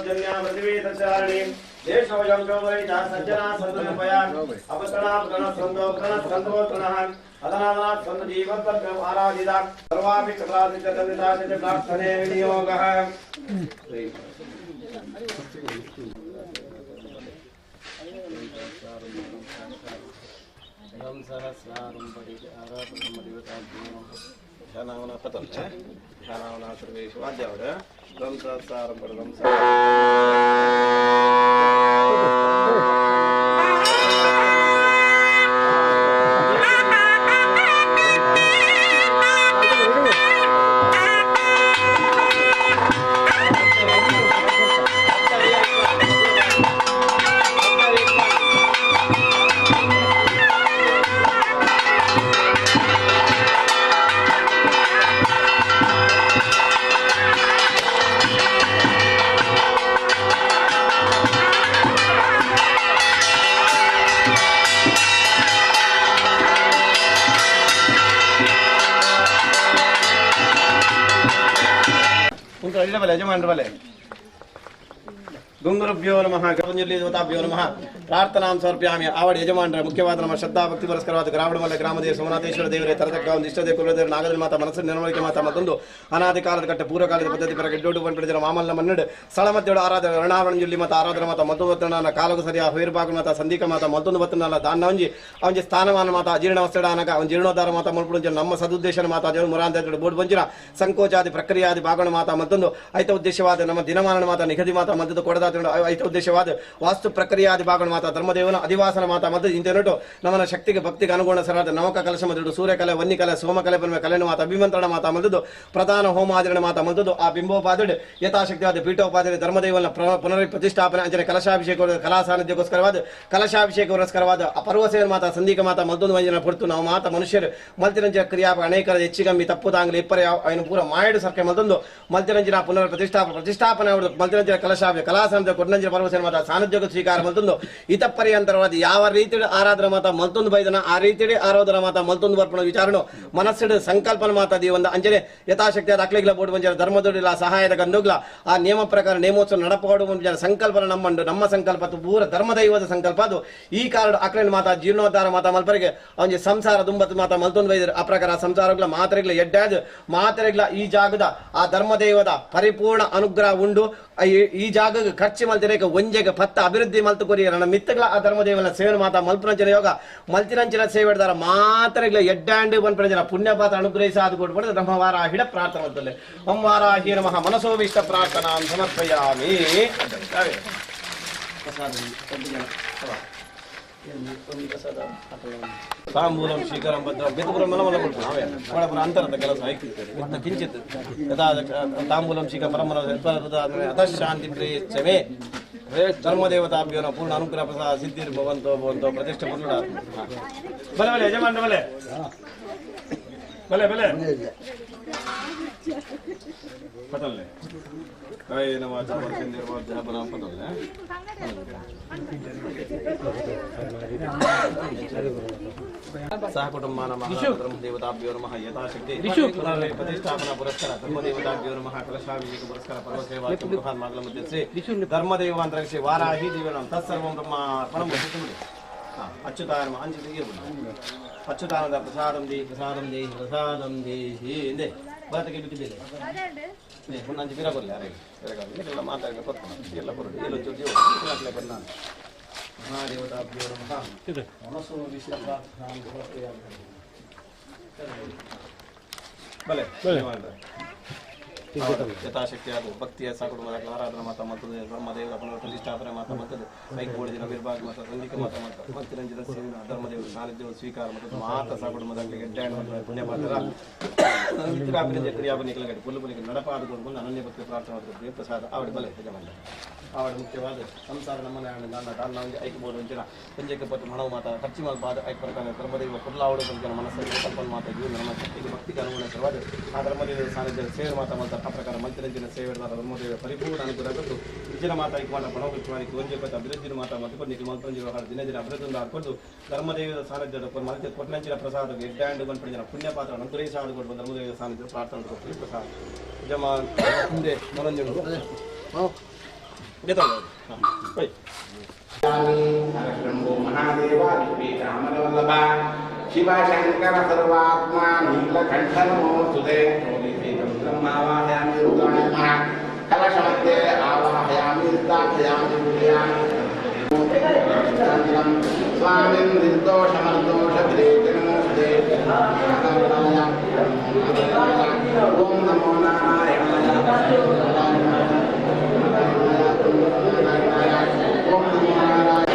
Speaker 2: ಪರ್ಜನ್ಯ ಪೃಥ್ವೀ ತಚಾರಿಣಿ ದೇಶೋಯಂ ಚೋದರಿತ ಸಜ್ಜನಾ ಸಂತು ನಿರ್ಭಯಾ ಅಪತಣಾ ಪ್ರಣಃ ಸಂತೋ ಪ್ರಣಃ ಸಂತೋ ಪ್ರಣಃ ಅಧನಾದನಾತ್ ಸಂತು ಜೀವತ್ತಭ್ಯಂ ಆರಾಧಿತ ಸರ್ವಾಪಿ ಚಕ್ರಾದಿತ ತನ್ನಿತಾಶಿತ ಪ್ರಾರ್ಥನೆ ವಿನಿಯೋಗಃ. ಧ್ಯಾನಾವನ ಪತಂ ಧ್ಯಾನಾವನ ಸರ್ವೇಷು ವಾದ್ಯಾವಡ ಲಂ ಸಹಸ್ರಾರಂ ಪಡಲಂ ಯಜಮಾನರವಲೆ ಗುಂಗುರುಭ್ಯೋ ನಮಃ ಗಣಪಂಜಲಿ ದೇವತಾಭ್ಯೋ ನಮಃ ಪ್ರಾರ್ಥನಾಂ ಸಮರ್ಪಯಾಮಿ. ಆವಡಿ ಯಜಮಾನರ ಮುಖ್ಯವಾದ ನಮ್ಮ ಶ್ರದ್ಧಾ ಭಕ್ತಿ ಪುರಸ್ಕರವಾದ ಗ್ರಾಮಡಮಲ್ಲ ಗ್ರಾಮದೇವ ಸೋಮನಾಥೇಶ್ವರ ದೇವರೇ ತರತಕ್ಕ ಒಂದು ಇಷ್ಟದೇ ಕುಲದೇವರು ನಾಗದ ಮಾತಾ ಮನಸ್ಸು ನಿರ್ಮಲಿಕೆ ಮಾತಾ ಮತ್ತೊಂದು ಅನಾದಿ ಕಾಲದ ಕಟ್ಟ ಪೂರ್ವಕಾಲದ ಪದ್ಧತಿ ಪರ ಗಿಡ್ಡೋಡು ಬಂದ್ಬಿಡಿದ ಮಾಮಲ್ಲ ಮನ್ನಡು ಸ್ಥಳ ಮಧ್ಯಡು ಆರಾಧನೆ ರಣಾವಣಂಜುಲ್ಲಿ ಮಾತಾ ಆರಾಧನೆ ಮಾತಾ ಮತ್ತೊಂದು ಬತ್ತನ ಕಾಲಗು ಸರಿಯ ಹುಯಿರ್ಬಾಗು ಮಾತಾ ಸಂಧಿಕ ಮಾತಾ ಮತ್ತೊಂದು ಬತ್ತನಲ್ಲ ದಾನ್ನವಂಜಿ ಅವನ ಸ್ಥಾನಮಾನ ಮಾತಾ ಅಜೀರ್ಣವಸ್ಥಾನಕ ಅವನ ಜೀರ್ಣೋದ್ಧಾರ ಮಾತಾ ಮಲ್ಪುಂಜ ನಮ್ಮ ಸದುದ್ದೇಶನ ಮಾತಾ ಜನ ಮುರಾಂತ ಬೋರ್ಡ್ ಬಂಜಿನ ಸಂಕೋಚಾದಿ ಪ್ರಕ್ರಿಯಾದಿ ಬಾಗಣ ಮಾತಾ ಮತ್ತೊಂದು ಐತ ಉದ್ದೇಶವಾದ ನಮ್ಮ ದಿನಮಾನ ಮಾತಾ ನಿಗದಿ ಮಾತಾ ಮದ್ದದ ಕೊಡದ ಐತ ಉದ್ದೇಶವಾದ ವಾಸ್ತು ಪ್ರಕ್ರಿಯಾದಿ ಬಾಗಣ ಮಾತಾ ಧರ್ಮದೇವನ ಅಧಿವಾಸನ ಮಾತಾ ಮತ್ತು ಇಂತೆನಟು ನಮ್ಮನ ಶಕ್ತಿಗೆ ಭಕ್ತಿಗೆ ಅನುಗುಣ ಸರಾದ ನವಕ ಕಲಶ ಮದ್ದು ಸೂರ್ಯಕಲೆ ವನ್ನಿಕಲೆ ಸೋಮಕಲೆ ಪನ್ಮೆ ಕಲೆನ ಮಾತಾ ಅಭಿಮಂತ್ರಣ ಮಾತಾ ಮದ್ದದು ಪ್ರಧಾನ ಹೋಮಾಚರಣೆ ಮಾತಾ ಮದ್ದದು ಆ ಬಿಂಬೋಪಾದಿಡು ಯಥಾಶಕ್ತಿಯಾದ ಪೀಠೋಪಾದಿ ಧರ್ಮದೇವನ ಪುನರ್ ಪ್ರತಿಷ್ಠಾಪನೆ ಅಂಚನೆ ಕಲಶಾಭಿಷೇಕ ಕಲಾ ಸಾನ್ನಿಧ್ಯಕ್ಕೋಸ್ಕರವಾದ ಕಲಶಾಭಿಷೇಕ ಪುರಸ್ಕರವಾದ ಪರ್ವಸೇನ ಮಾತಾ ಸಂಧಿಕ ಮಾತಾ ಮದ್ದೊಂದು ಮಂಜಿನ ಪೊರ್ತು ನಾವು ಮಾತಾ ಮನುಷ್ಯರು ಮಲ್ತಿರಂಜನ ಕ್ರಿಯಾ ಅನೇಕರ ಹೆಚ್ಚಿಗಮ್ಮಿ ತಪ್ಪು ತಾಂಗ್ಲಿ ಇಪ್ಪರೆ ಅವನು ಪೂರ ಮಾಯಡು ಸರ್ಕೆ ಮದ್ದೊಂದು ಮಲ್ತಿರಂಜನ ಪುನರ್ ಪ್ರತಿಷ್ಠಾಪನೆ ಮಲ್ತಿರಂಜನ ಕಲಶಾಭಿ ಕಲಾ ಸಾನ್ನಿಧ್ಯ ಕೊಡ್ನಂಜನ ಪರ್ವಸೇನ ಮಾತಾ ಸಾನ್ನಿಧ್ಯ ಸ್ವೀಕಾರ ಮಲ್ತೊಂದು ಇತಪರ್ಯಂತರವಾದ ಯಾವ ರೀತಿ ಆರಾಧನೆ ಮಾತಾ ಮಲ್ತೊಂದು ಬೈದನ ಆ ರೀತಿ ಆರಾಧನೆ ಮಾತಾ ಮಲ್ತೊಂದು ಬರ್ಪಣ ವಿಚಾರಣೆ ಮನಸ್ಸಿಡು ಸಂಕಲ್ಪನ ಮಾತಾದಿ ಒಂದು ಅಂಜನೆ ಯಥಾಶಕ್ತಿಯಾದ ಅಕ್ಲಿಗ್ಲ ಬೋರ್ಡ್ ಮಂಜರ ಧರ್ಮದೊಡಿಲ ಸಹಾಯದ ಗಂಡುಗ್ಲ ಆ ನಿಯಮ ಪ್ರಕಾರ ನೇಮೋತ್ಸವ ನಡಪಾಡು ಮುಂಜಾನೆ ಸಂಕಲ್ಪನ ನಮ್ಮಂಡು ನಮ್ಮ ಸಂಕಲ್ಪ ಪೂರ ಧರ್ಮದೈವದ ಸಂಕಲ್ಪ ಅದು ಈ ಕಾರಣ ಅಕ್ಲಿನ ಮಾತಾ ಜೀರ್ಣೋದ್ಧಾರ ಮಾತಾ ಮಲ್ಪರಿಗೆ ಅವನ ಸಂಸಾರ ದುಂಬತ್ತು ಮಾತಾ ಮಲ್ತೊಂದು ಬೈದರು ಆ ಪ್ರಕಾರ ಸಂಸಾರಗಳ ಮಾತ್ರೆಗಳ ಎಡ್ಡಾದ ಮಾತ್ರೆಗಳ ಈ ಜಾಗದ ಆ ಧರ್ಮದೈವದ ಪರಿಪೂರ್ಣ ಅನುಗ್ರಹ ಉಂಡು ಈ ಜಾಗಕ್ಕೆ ಖರ್ಚು ಮಲ್ತಿರೇಕ ಒಂಜೆಗೆ ಪತ್ತ ಅಭಿವೃದ್ಧಿ ಮಲ್ತು ಕೊರಿ ನನ್ನ ಮಿತ್ತಗಳ ಆ ಧರ್ಮದೇವನ ಸೇವೆ ಮಾತಾ ಮಲ್ಪನಂಚಿನ ಯೋಗ ಮಲ್ತಿನಂಚಿನ ಸೇವೆ ಹಿಡ್ದಾರ ಮಾತ್ರೆಗಳ ಎಡ್ಡಾಂಡು ಪನ್ಪನಂಚಿನ ಪುಣ್ಯ ಪಾತ್ರ ಅನುಗ್ರಹಿಸ ಅದು ಕೊಟ್ಬಿಟ್ಟು ನಮ್ಮ ವಾರಾಹಿಡ ಪ್ರಾರ್ಥನೆ ಮಲ್ತಲೆ ಓಂ ವಾರಾಹಿ ನಮಃ ಮನಸೋವಿಷ್ಟ ಪ್ರಾರ್ಥನಾ ಸಮರ್ಪಯಾಮಿ. ತಾಂಬೂಲಂ ಶೀಕರಂ ಭದ್ರಂ ಬೆತ್ತಪುರ ಮಲಮಲ ಕೊಡ್ಪುರ ಅಂತರದ ಕೆಲಸ ಕಿಂಚಿತ್ ಯಥಾ ತಾಂಬೂಲಂ ಶೀಕರ ಪರಮನ ಅತಃ ಶಾಂತಿ ಪ್ರೇಚ್ಛಮೆ ಧರ್ಮದೇವತಾಭ್ಯೋ ಪೂರ್ಣ ಅನುಗ್ರಹ ಪ್ರಸಾದ ಸಿದ್ಧಿರ್ಭವಂತೋ ಭವಂತೋ ಪ್ರತಿಷ್ಠೆ ಪೂರ್ಣ. ಬಲೆ ಬಲೆ ಯಜಮಾನ ಬಲೆ ಬಲೆ ಬಲೆ ಪತಲ್ಲೆ ಕಾಯೇನ ವಾಚಾ ಮನಸೇಂದ್ರಿಯರ್ವಾಧ್ಯಾಪನಾಂ ಪತಲ್ಲೆ. ಸಹ ಕುಟುಂಬಾನ ಧರ್ಮದೇವತಾಭ್ಯೋ ನಮಃ ಯಥಾಶಕ್ತಿ ಪ್ರತಿಷ್ಠಾಪನಾ ಪುರಸ್ಕಾರ ಧರ್ಮದೇವತಾಭ್ಯೋ ನಮಃ ಕಲಶಾಭಿಷೇಕ ಪುರಸ್ಕಾರ ಪರ್ವಸೇವಾ ಬೃಹನ್ ಮಾಗಲ ಮಧ್ಯೆ ಶ್ರೀ ಧರ್ಮದೇವಾಂತರ ಶ್ರೀ ವಾರಾಹಿ ದೇವನಾಂ ತತ್ಸರ್ವಂ ಬ್ರಹ್ಮಾರ್ಪಣಂ ಅಚ್ಯುತಾಯ ನಮಃ ಅಂಚಿತ ಅಚ್ಯುತಾನಂದ ಪ್ರಸಾದಂ ದೇಹಿ ಪ್ರಸಾದಂ ದೇಹಿ ಪ್ರಸಾದಂ ದೇಹಿ ಎಂದೇ ಭಾರತಕ್ಕೆ ಬಿಟ್ಟಿದ್ದಿಲ್ಲ ಒಂದಂಚು ಬೀರ ಬರಲಿ ಅರೆ ಎಲ್ಲ ಮಾತಾಡಲಿ ಕೊಟ್ಟು ಎಲ್ಲ ಬರೋದು ಎಲ್ಲ ಜೀವ ನಾನು ಮಹಾದೇವತಾಭ್ಯೋ ನಮಃ ಮನಸ್ಸು ವಿಶ್ವ ಬಲೆ ಯಥಾಶಕ್ತಿಯಾದ ಭಕ್ತಿಯ ಸಾಕುಟುಂಬದ ಆರಾಧನಾ ಮಾತಾ ಮತ್ತು ಬ್ರಹ್ಮದೇವರ ಪುನರ್ ಪ್ರತಿಷ್ಠಾಪನೆ ಮಾತಾ ಮತ್ತು ಐಕ್ಕೋಡಿ ದಿನ ವಿರ್ಭಾಗ ಮಾತಾ ಸಂಧಿಕ ಮಾತಾ ಮತ್ತು ಭಕ್ತಿರಂಜಿತ ಸೇವಿನ ಧರ್ಮದೇವರ ಸಾನ್ನಿಧ್ಯವನ್ನು ಸ್ವೀಕಾರ ಮತ್ತು ಮಾತಾ ಸಾಕುಟುಂಬದ ಎಡ್ಡಾಣ ಪುಣ್ಯ ಪಾತ್ರ ಕ್ರಿಯಾಪನಿಕಲ ಪುಲ್ಲು ಪುಲಿಗೆ ನಡಪಾದ ಕೊಂಡು ಅನನ್ಯ ಭಕ್ತಿ ಪ್ರಾರ್ಥನೆ ಪ್ರಸಾದ ಆವಡಿ ಬಲೆ ಯಜಮಾನ ಆವಡಿ ಮುಖ್ಯವಾದ ಸಂಸಾರ ನಮ್ಮನೆ ದಾನ ದಾನ ಐಕ್ಯ ವಂಚನ ಪಂಜಕ್ಕೆ ಪಟ್ಟು ಮಣವು ಮಾತಾ ಖರ್ಚು ಮಾಲ್ಪಾದ ಐಕ್ಯ ಪ್ರಕಾರ ಧರ್ಮದೇವ ಕುರ್ಲಾವಡು ಪಂಜನ ಮನಸ್ಸಲ್ಲಿ ಕಲ್ಪನ ಮಾತಾ ಜೀವನ ನಮ್ಮ ಶಕ್ತಿಗೆ ಭಕ್ತಿಗೆ ಅನುಗುಣ ಸರ್ವಾದ ಆ ಧರ್ಮದೇವರ ಸಾನ್ನಿಧ್ಯದ ಸೇವೆ ಮಾತಾ ಮಾತಾ ಆ ಪ್ರಕಾರ ಮಲ್ತಿರಂಜನ ಸೇವೆ ಧರ್ಮದೇವ ಪರಿಪೂರ್ಣ ಅನುಗ್ರಹ ಕೊಟ್ಟು ನಿಜನ ಮಾತಾ ಇಕ್ಮಾಡ ಪಣೋಗುಚ್ವಾನಿಗೆ ಒಂಜೆ ಅಭಿವೃದ್ಧಿ ಮಾತಾ ಮತ್ತು ನಿಖಿಲ್ ಮಲ್ಪಂಜಿ ದಿನ ದಿನ ಅಭಿವೃದ್ಧಿ ಹಾಕೊಂಡು ಧರ್ಮದೇವರ ಸಾನ್ನಿಧ್ಯದ ಮಲ್ತಿ ಕೊಟ್ಟನಂಚಿನ ಪ್ರಸಾದ ಎಡ್ಡಾಂಡು ಬಂದ್ಪಡಿನ ಪುಣ್ಯ ಪಾತ್ರ ಅನುಗ್ರಹಿಸಾದ ಕೊಟ್ಟು ಧರ್ಮದೇವರ ಸಾನ್ನಿಧ್ಯ ಪ್ರಾರ್ಥನೆ ಕೊಟ್ಟು ಪ್ರಸಾದ ಜಮಾ ಹಿಂದೆ ಮನೋರಂಜನೆ.
Speaker 6: ಮಹಾದೇವ ಶಿವ ಶಂಕರ ಸರ್ವಾತ್ಮ ನೀಲಕಂಠ ನಮೋಸ್ತುತೆ. ಆವಾಹಯಾಮಿ ರುದ್ರಾಯ ನಮಃ. ಕಲಶಮಧ್ಯೆ ಆವಾಹಯಾಮಿ ಸ್ಥಾಪಯಾಮಿ ಪೂಜಯಾಮಿ. ಸ್ವಾಮಿನ್ ನಿರ್ದೋಷಮರ್ದೋಷ ವಿರೇಚ ನಮೋಸ್ತುತೆ. ಓಂ ನಮೋ ನಾರಾಯಣಾಯ. ಓಂ ನಮೋ ನಾರಾಯಣ.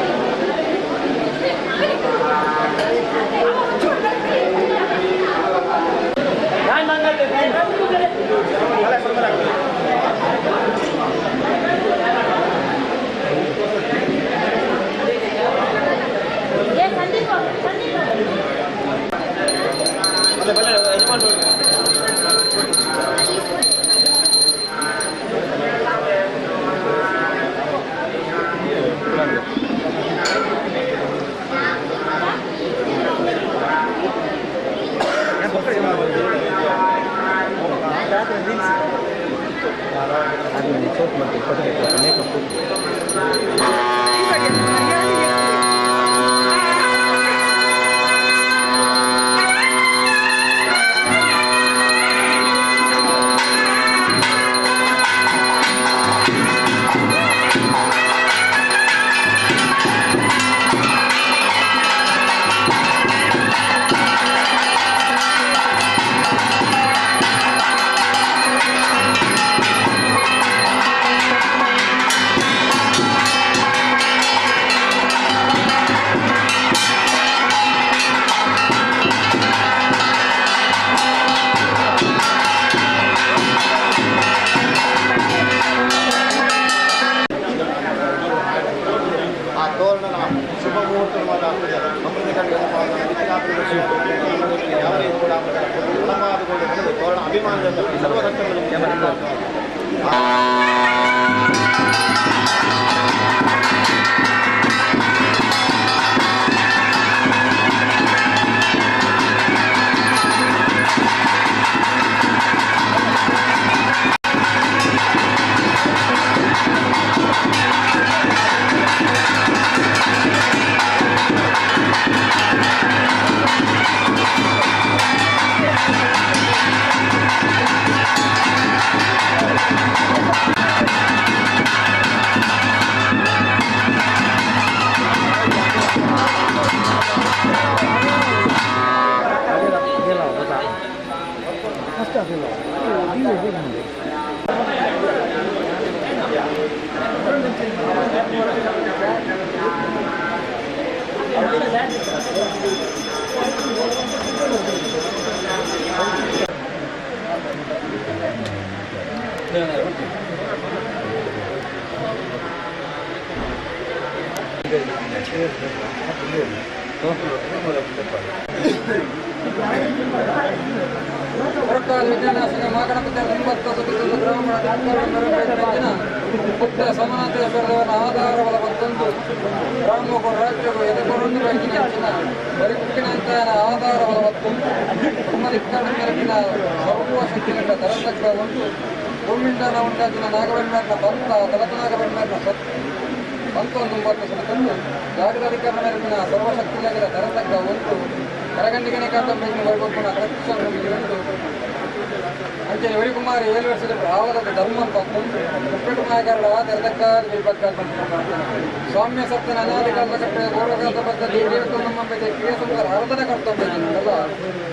Speaker 7: ಸ್ವಾಮ್ಯ ಸತ್ಯನ ಅನಾದಿಕಾಲದ ಕಟ್ಟೆ ಪೂರ್ವಕಾಲದ ಪದ್ಧತಿ ಕ್ರಿಯೆ ಆರಾಧನೆ ಕರ್ತವ್ಯ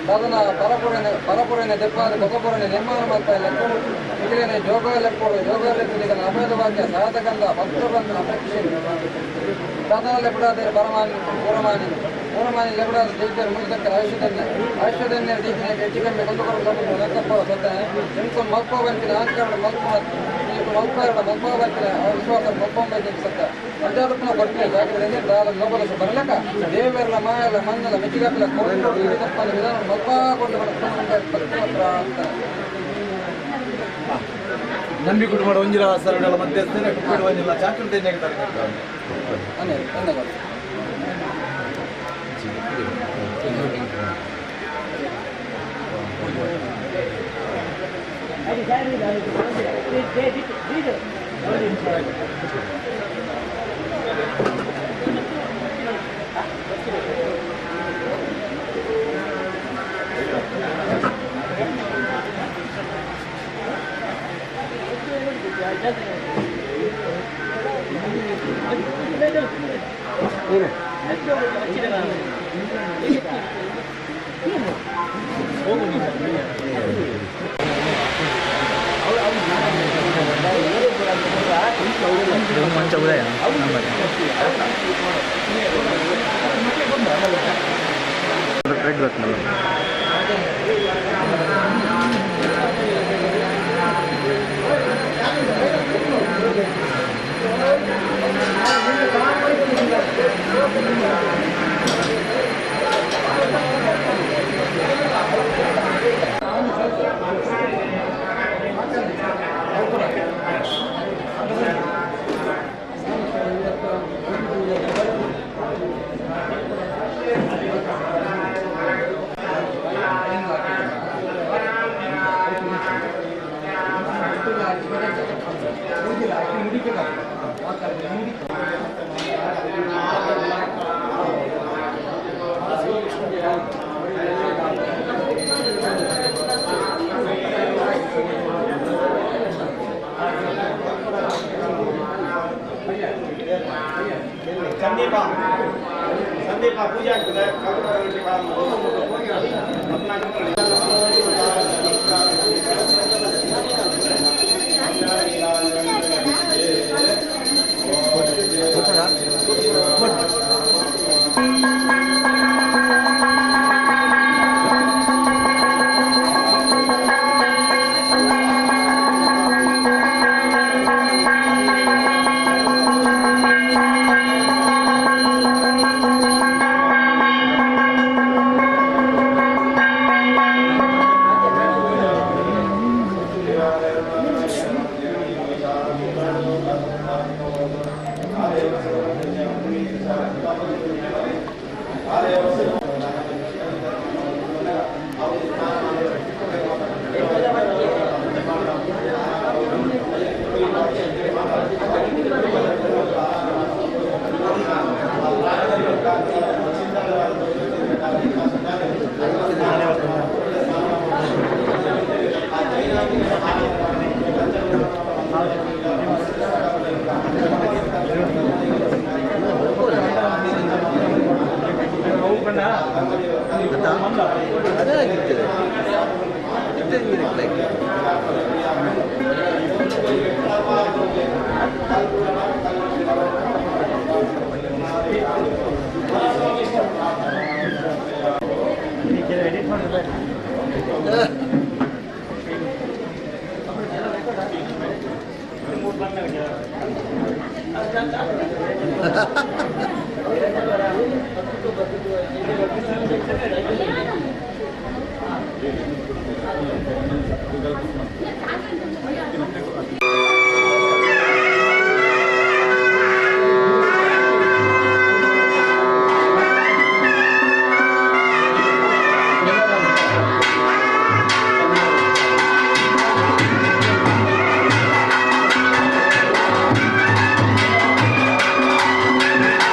Speaker 7: ಸಾಧನ ಪರಪುರನೆ ಪರಪುರನೆ ದೆಪ್ಪಾದ ಕೊಸಪುರನೆ ನಿರ್ಮಾಣ ಮಾಡ್ತಾ ಇಲ್ಲ ಮಿಗಿಲೇನೆ ಜೋಗ ಲೆಪ್ಪೋಡು ಜೋಗ ಲೆಪ್ಪಿನ ಅಭಯದ ವಾಕ್ಯ ಸಾಧಕಂದ ಭಕ್ತಬಂಧನ ಅಪೇಕ್ಷೆ ಸಾಧನ ಲೆಪ್ಪಡಾದರೆ ಪರಮಾನಿ ಪೂರಮಾನಿ ಪೂರಮಾನಿ ಲೆಪ್ಪಡಾದ ದೈತ್ಯರು ಮುಗಿದಕ್ಕ ಆಯುಷ್ಯದನ್ನೇ ಆಯುಷ್ಯದನ್ನೇ ದೀಪಿನ ಹೆಚ್ಚು ಕಮ್ಮಿ ಕೊಂದುಕೊಂಡು ಲಕ್ಕಪ್ಪ ಸತ್ತನೆ ನಿಮ್ಕೊಂಡು ಮಲ್ಪ ಬಂತಿನ ಅಹಂಕಾರ ಮಲ್ಪ ಮಲ್ಪಾರಣ ಮಲ್ಪ ಬಂತಿನ ವಿಶ್ವಾಸ ಮಲ್ಪ ಸತ್ತ ಪಂಚಾಯತ್ನ ಕೊಡ್ತೀನಿ ಜಾಗ್ರತೆ ದಾಲ ಲೋಕದೋಷ ಬರಲಕ್ಕ ದೇವರ ಮಾಯಲ ಮನ್ನಲ ಮೆಚ್ಚಿಗಾಪಿಲ ಕೊಟ್ಟು ತಪ್ಪನ ವಿಧಾನ ಮಲ್ಪ ಕೊಂಡು
Speaker 8: ನಂಬಿ ಕುಟುಂಬ ಒಂಜಿರ ಸರಗಳ ಮಧ್ಯಸ್ಥರ ಕುಪ್ಪೇಡು ಒಂಜಿಲ್ಲ ಚಾಕೃತಿ
Speaker 7: ಧನ್ಯವಾದ.
Speaker 2: संदीप पूजा
Speaker 6: Thank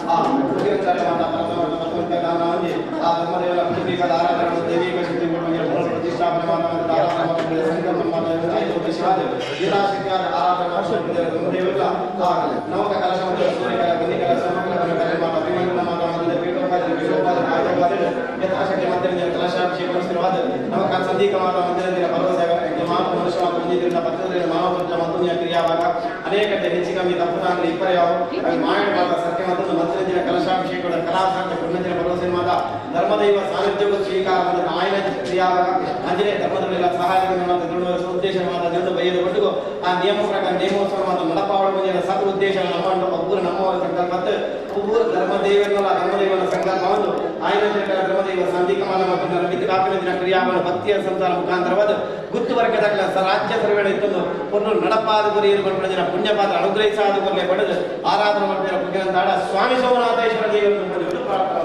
Speaker 2: ಆ ಉದ್ಯೋಗಚಾರ್ಯ ಮಾತಾ ಪರಮಾತ್ಮ ಮತ್ತೊಂದು ದಾನವಾಗಿ ಆ ಧರ್ಮದೇವರ ಪುಂಡರೀಕದ ಆರಾಧನೆ ದೇವಿಕ ಶಕ್ತಿ ಕೊಡುವ ಪ್ರತಿಷ್ಠಾಪನೆ ಮಾತಾ ಮತ್ತು ಆರಾಧನೆ ಮತ್ತು ಸಂಕಲ್ಪ ಮಾತಾ ಐದು ಉದ್ದೇಶವಾದ ಯಥಾಶಕ್ತಿಯಾದ ಆರಾಧನೆ ಧರ್ಮದೇವರ ಆ ನವಕ ಕಲಶ ಮತ್ತು ಸೂರ್ಯಕಲ ಬನ್ನಿಕಲ ಸಮಕಲ ಕಲೆ ಮಾತಾ ಅಭಿಮನ್ಯು ಮಾತಾ ಮತ್ತು ಪೀಠೋಪಾದ ಪೀಠೋಪಾದ ರಾಜೋಪಾದ ಯಥಾಶಕ್ತಿ ಮಂದಿರ ಕಲಶಾಭಿಷೇಕ ನವಕ ಸಂದೀಕ ಮಾತಾ ಮಂದಿರ ಪರ್ವ ಮಾನವ ಮನುಷ್ಯ ಮಾತ್ರ ಬಂದಿದ್ದರಿಂದ ಪತ್ರದಲ್ಲಿ ಮಾನವ ಪೂಜಾ ಮತ್ತು ಕ್ರಿಯಾವಾಗ ಅನೇಕ ಹೆಚ್ಚು ಕಮ್ಮಿ ತಪ್ಪುದಾಗಲಿ ಇಬ್ಬರ ಯಾವ ಮಾಯಣ ಮಾತ ಸತ್ಯ ಮತ್ತು ಮಂತ್ರಿನ ಕಲಶಾಭಿಷೇಕಗಳ ಕಲಾಸಾಧ್ಯ ಪುಣ್ಯಂಜನ ಭರವಸೆ ಮಾತ ಧರ್ಮದೈವ ಸಾನ್ನಿಧ್ಯವು ಸ್ವೀಕಾರ ಆಯನ ಕ್ರಿಯಾವಾಗ ಅಂಜನೇ ಧರ್ಮದಲ್ಲೆಲ್ಲ ಸಹಾಯ ಉದ್ದೇಶ ಮಾತ ನಿಂದು ಬೈಯದ ಒಟ್ಟಿಗೂ ಆ ನಿಯಮ ಪ್ರಕಾರ ನಿಯಮೋತ್ಸವ ಮಾತ ನಡಪಾವಳ ಸತ್ ಉದ್ದೇಶ ನಮ್ಮ ಒಬ್ಬರು ನಮ್ಮವರ ಸಂಕಲ್ಪ ಒಬ್ಬರು ಧರ್ಮದೇವನಲ್ಲ ಧರ್ಮದೇವನ ಸಂಕಲ್ಪವನ್ನು ಆಯನ ಧರ್ಮದೈವ ಸಂಧಿಕಮಾನ ಮತ್ತು ಮಿತಿ ಕಾಪಿನ ದಿನ ಕ್ರಿಯಾವಣ ಭಕ್ತಿಯ ಸಂಸಾರ ಮುಖಾಂತರವಾದ ಗುತ್ತು ವರ್ಗದ ರಾಜ್ಯ ಸರ್ವೇಣ ಇತ್ತೊಂದು ಪೊನ್ನು ನಡಪಾದ ಗುರಿ ಜನ ಪುಣ್ಯಪಾತ್ರ ಅನುಗ್ರಹಿಸಾದ ಕೊರಲೆ ಪಡೆದು ಆರಾಧನೆ ಮಾಡ್ತಾರೆ ಪುಣ್ಯಂತಾಡ ಸ್ವಾಮಿ ಸೋಮನಾಥೇಶ್ವರ ದೇವರನ್ನು ಪ್ರಾರ್ಥನೆ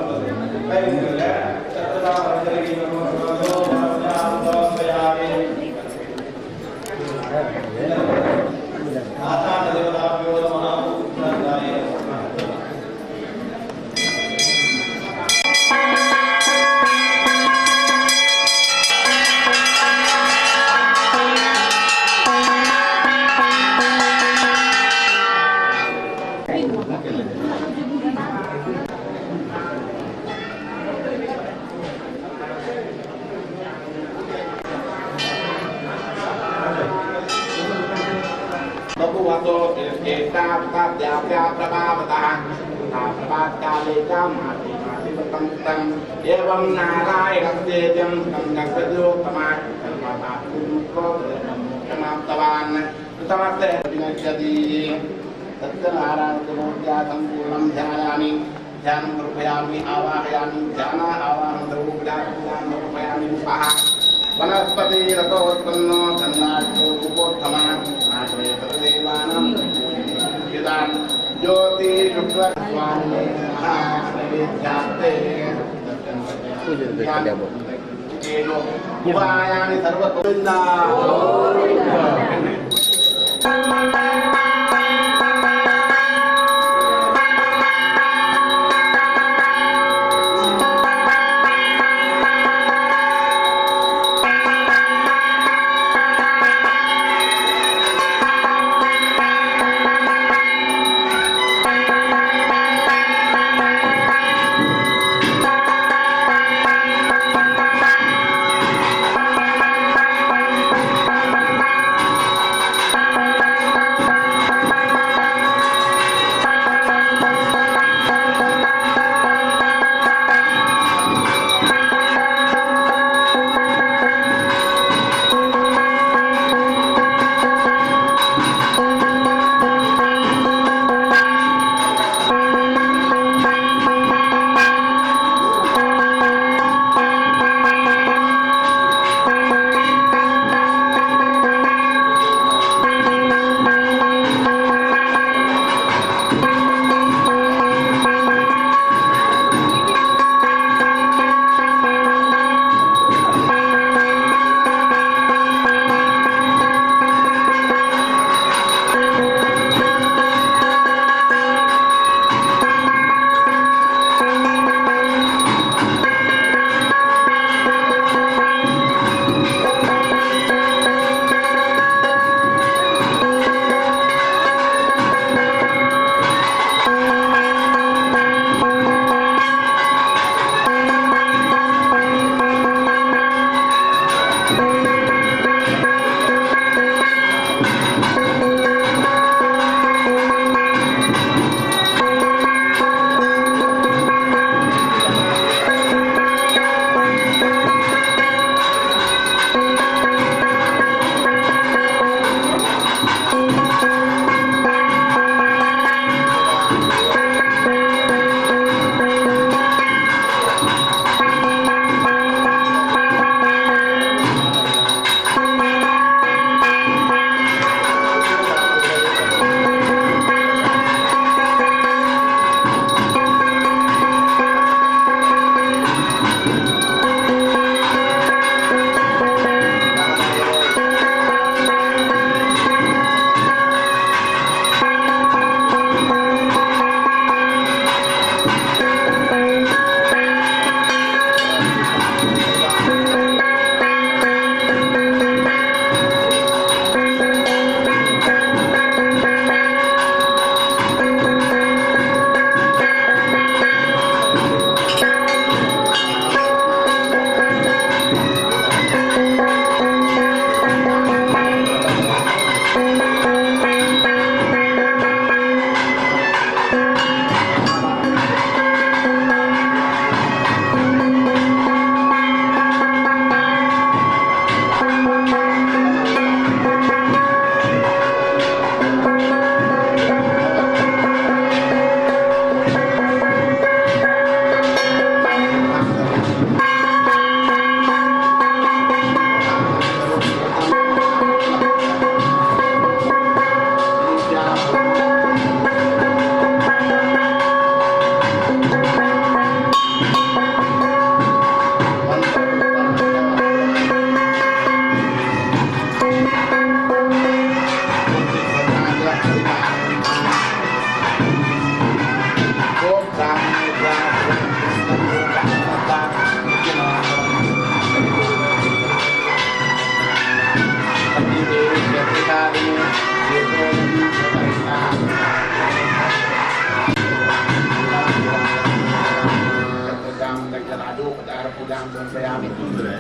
Speaker 6: एवं नारायणस्येजं मोक्षमाप्तवान् प्रथमस्य विनश्यति सत्यनारायणमूर्त्या सम्पूर्णं ध्यायामि ध्यानं समर्पयामि आवाहयामि ध्यान आवाहनं सर्वपूजां समर्पयामि स्वाहा वनस्पति रतोत्पन्नो धन्नाट्यो रूपोत्तमः आश्रय सर्वदेवानां ज्योति शुक्ल स्वामी उपायानि सर्वगोविन्द।
Speaker 9: Thank you.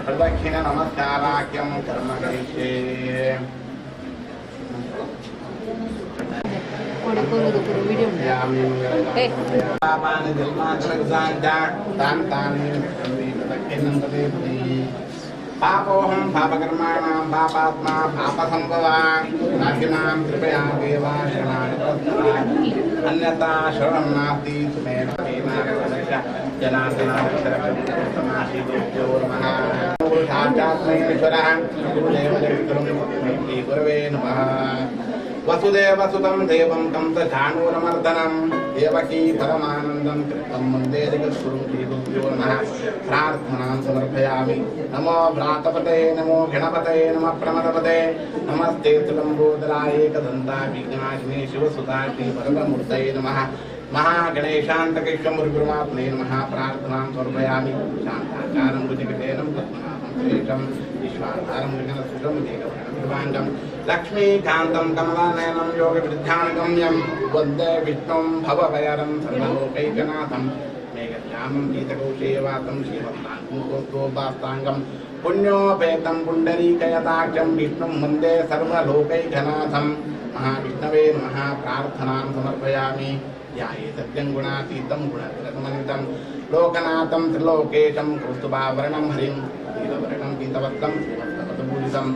Speaker 6: प्रदक्षिण नमस्काराख्यं कर्म करिष्ये। पापोऽहं पापकर्माणां पापात्मा पापसम्भवान् नाशिनां कृपया देवा शरणाय अन्यथा शरणं नास्ति सुमेन जनार्दनाक्षरक्षमाशीभ्यो नमः। साक्षात्मैश्वरः गुरुदेव गुरवे नमः। वसुदेवसुतं देवं कंसचाणूरमर्दनं देवकी परमानन्दं कृतं वन्दे जगद्गुरुं श्रीगुरुभ्यो नमः। प्रार्थनां समर्पयामि। नमो भ्रातपते नमो गणपते नमः प्रमदपते नमस्ते तुलम्बोदराय एकदन्ता विघ्नाशिने शिवसुता श्रीवरदमूर्तये नमः। महागणेशान्तकेशमुरुगुरुमात्मने नमः। प्रार्थनां समर्पयामि। शान्ताकारं भुजगशयनं पद्मनाभं सुरेशं विश्वाधारं गगनसुतं मेघवर्णं लक्ष्मीकान्तं कमलानयनं योगविद्यानगम्यं वन्दे विष्णुं भवभयहरं सर्वलोकैकनाथं मेघश्यामं पीतकौशेयवासं श्रीवत्साङ्गं पुण्योपेतं पुण्डरीकयताक्षं विष्णुं वन्दे सर्वलोकैकनाथं। महाविष्णवे नमः। प्रार्थनां समर्पयामि। ध्याये सत्यं गुणातीतं गुणरसमन्वितं लोकनाथं त्रिलोकेशं कौस्तुभाभरणं हरिं नीलवर्णं पीतवस्त्रं श्रीवत्सपदपूजितं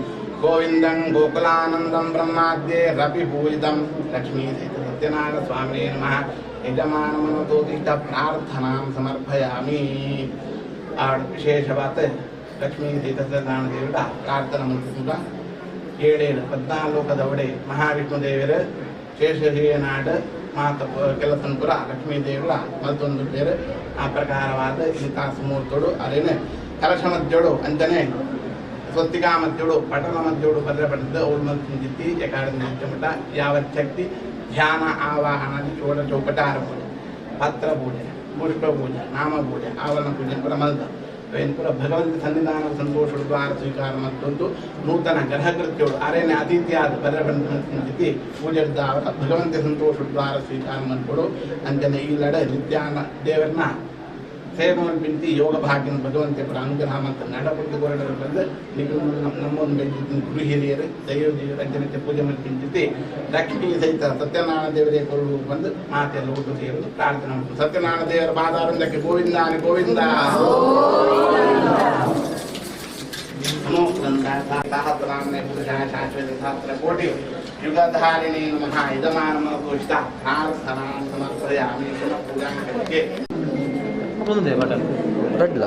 Speaker 6: गोविन्दं गोकुलानन्दं ब्रह्माद्ये रविपूजितं लक्ष्मीसहितसत्यनारायणस्वामिने नमः। यजमानमनतोतिष्ठ प्रार्थनां समर्पयामि। ವಿಶೇಷವಾದ ಲಕ್ಷ್ಮೀ ಸಹಿತ ದೇವರ ಪ್ರಾರ್ಥನೆ ಮುಗಿಸುತ್ತ ಏಳೇಳು ಪದ್ನಾಲೋಕದವಡೆ ಮಹಾವಿಷ್ಣು ದೇವರ ಶೇಷನಾಡು ಮಾತ ಕೆಲಸನ್ಪುರ ಲಕ್ಷ್ಮೀ ದೇವರ ಮತ್ತೊಂದು ಬೇರೆ ಆ ಪ್ರಕಾರವಾದ ಇಂಥ ಮುಹೂರ್ತೋಡು ಅದೇನೆ ಕಲಶ ಮಧ್ಯೋಡು ಅಂತಾನೆ ಸ್ವಸ್ತಿಕಾ ಮಧ್ಯೋಡು ಪಟಲ ಮಧ್ಯೋಡು ಭದ್ರ ಪಡೆದು ಅವಳು ಮಲ್ತಿದ್ದಿ ಯಕಾಡ ಮಠ ಯಾವ ಶಕ್ತಿ ಧ್ಯಾನ ಆವಾಹನ ಷೋಡಶೋಪಚಾರ ಪೂಜೆ ಪತ್ರ ಪೂಜೆ ಪುಷ್ಪ ಪೂಜೆ ನಾಮ ಪೂಜೆ ಆವರಣ ಪೂಜೆ ಪುರ ಮಲ್ದ ಪುರ ಭಗವಂತ ಸನ್ನಿಧಾನ ಸಂತೋಷ ದ್ವಾರ ಸ್ವೀಕಾರ ಮತ್ತೊಂದು ನೂತನ ಗ್ರಹಕೃತ್ಯೋಡು ಅರೇನೆ ಅತಿಥಿಯಾದ ಭದ್ರಪಂತಿ ಪೂಜೆ ಭಗವಂತ ಸಂತೋಷ ದ್ವಾರ ಸ್ವೀಕಾರ ಮಾಡ್ಕೊಡು ಅಂಚನೆ ಈ ಲಡ ನಿತ್ಯಾನ ದೇವರನ್ನ ಸೇವೆ ಪಿಂತಿ ಯೋಗ ಭಾಗ್ಯನ ಭಗವಂತ ಪುರ ಅನುಗ್ರಹ ಮತ್ತು ನಡಪಟ್ಟು ಹೊರಡಲು ಬಂದು ನೀವು ನಮ್ಮೊಂದು ಗುರು ಹಿರಿಯರು ದೈವ ಅಂಚನೆ ಪೂಜೆ ಮಾಡಿ ಲಕ್ಷ್ಮೀ ಸಹಿತ ಸತ್ಯನಾರಾಯಣ ದೇವರೇ ಕೊರಡು ಬಂದು ಮಾತೆಲ್ಲ ಊಟ ಸೇರಲು ಪ್ರಾರ್ಥನೆ ಮಾಡ್ತಾರೆ. ಸತ್ಯನಾರಾಯಣ ದೇವರ ಪಾದಾರವಿಂದಕ್ಕೆ ಗೋವಿಂದ ಗೋವಿಂದ ನಮೋ ಸಹಸ್ರಾಮ್ನೇ ಪುರುಷ ಶಾಶ್ವತ ಸಹಸ್ರ ಕೋಟಿ ಯುಗಧಾರಿಣಿ ನಮಃ. ಯಜಮಾನ ಮನೋಷಿತ ಪ್ರಾರ್ಥನಾಂ ಸಮರ್ಪಯಾಮಿ. ಪುನಃ ಪೂಜಾಂ ಕರಿಷ್ಯೆ.
Speaker 3: ರಡ್ಲ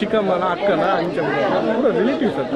Speaker 9: ಚಿಕ್ಕಮ್ಮನ ಅಕ್ಕನ ರಿಲೇಟಿವ್ಸ್ ಅಂತ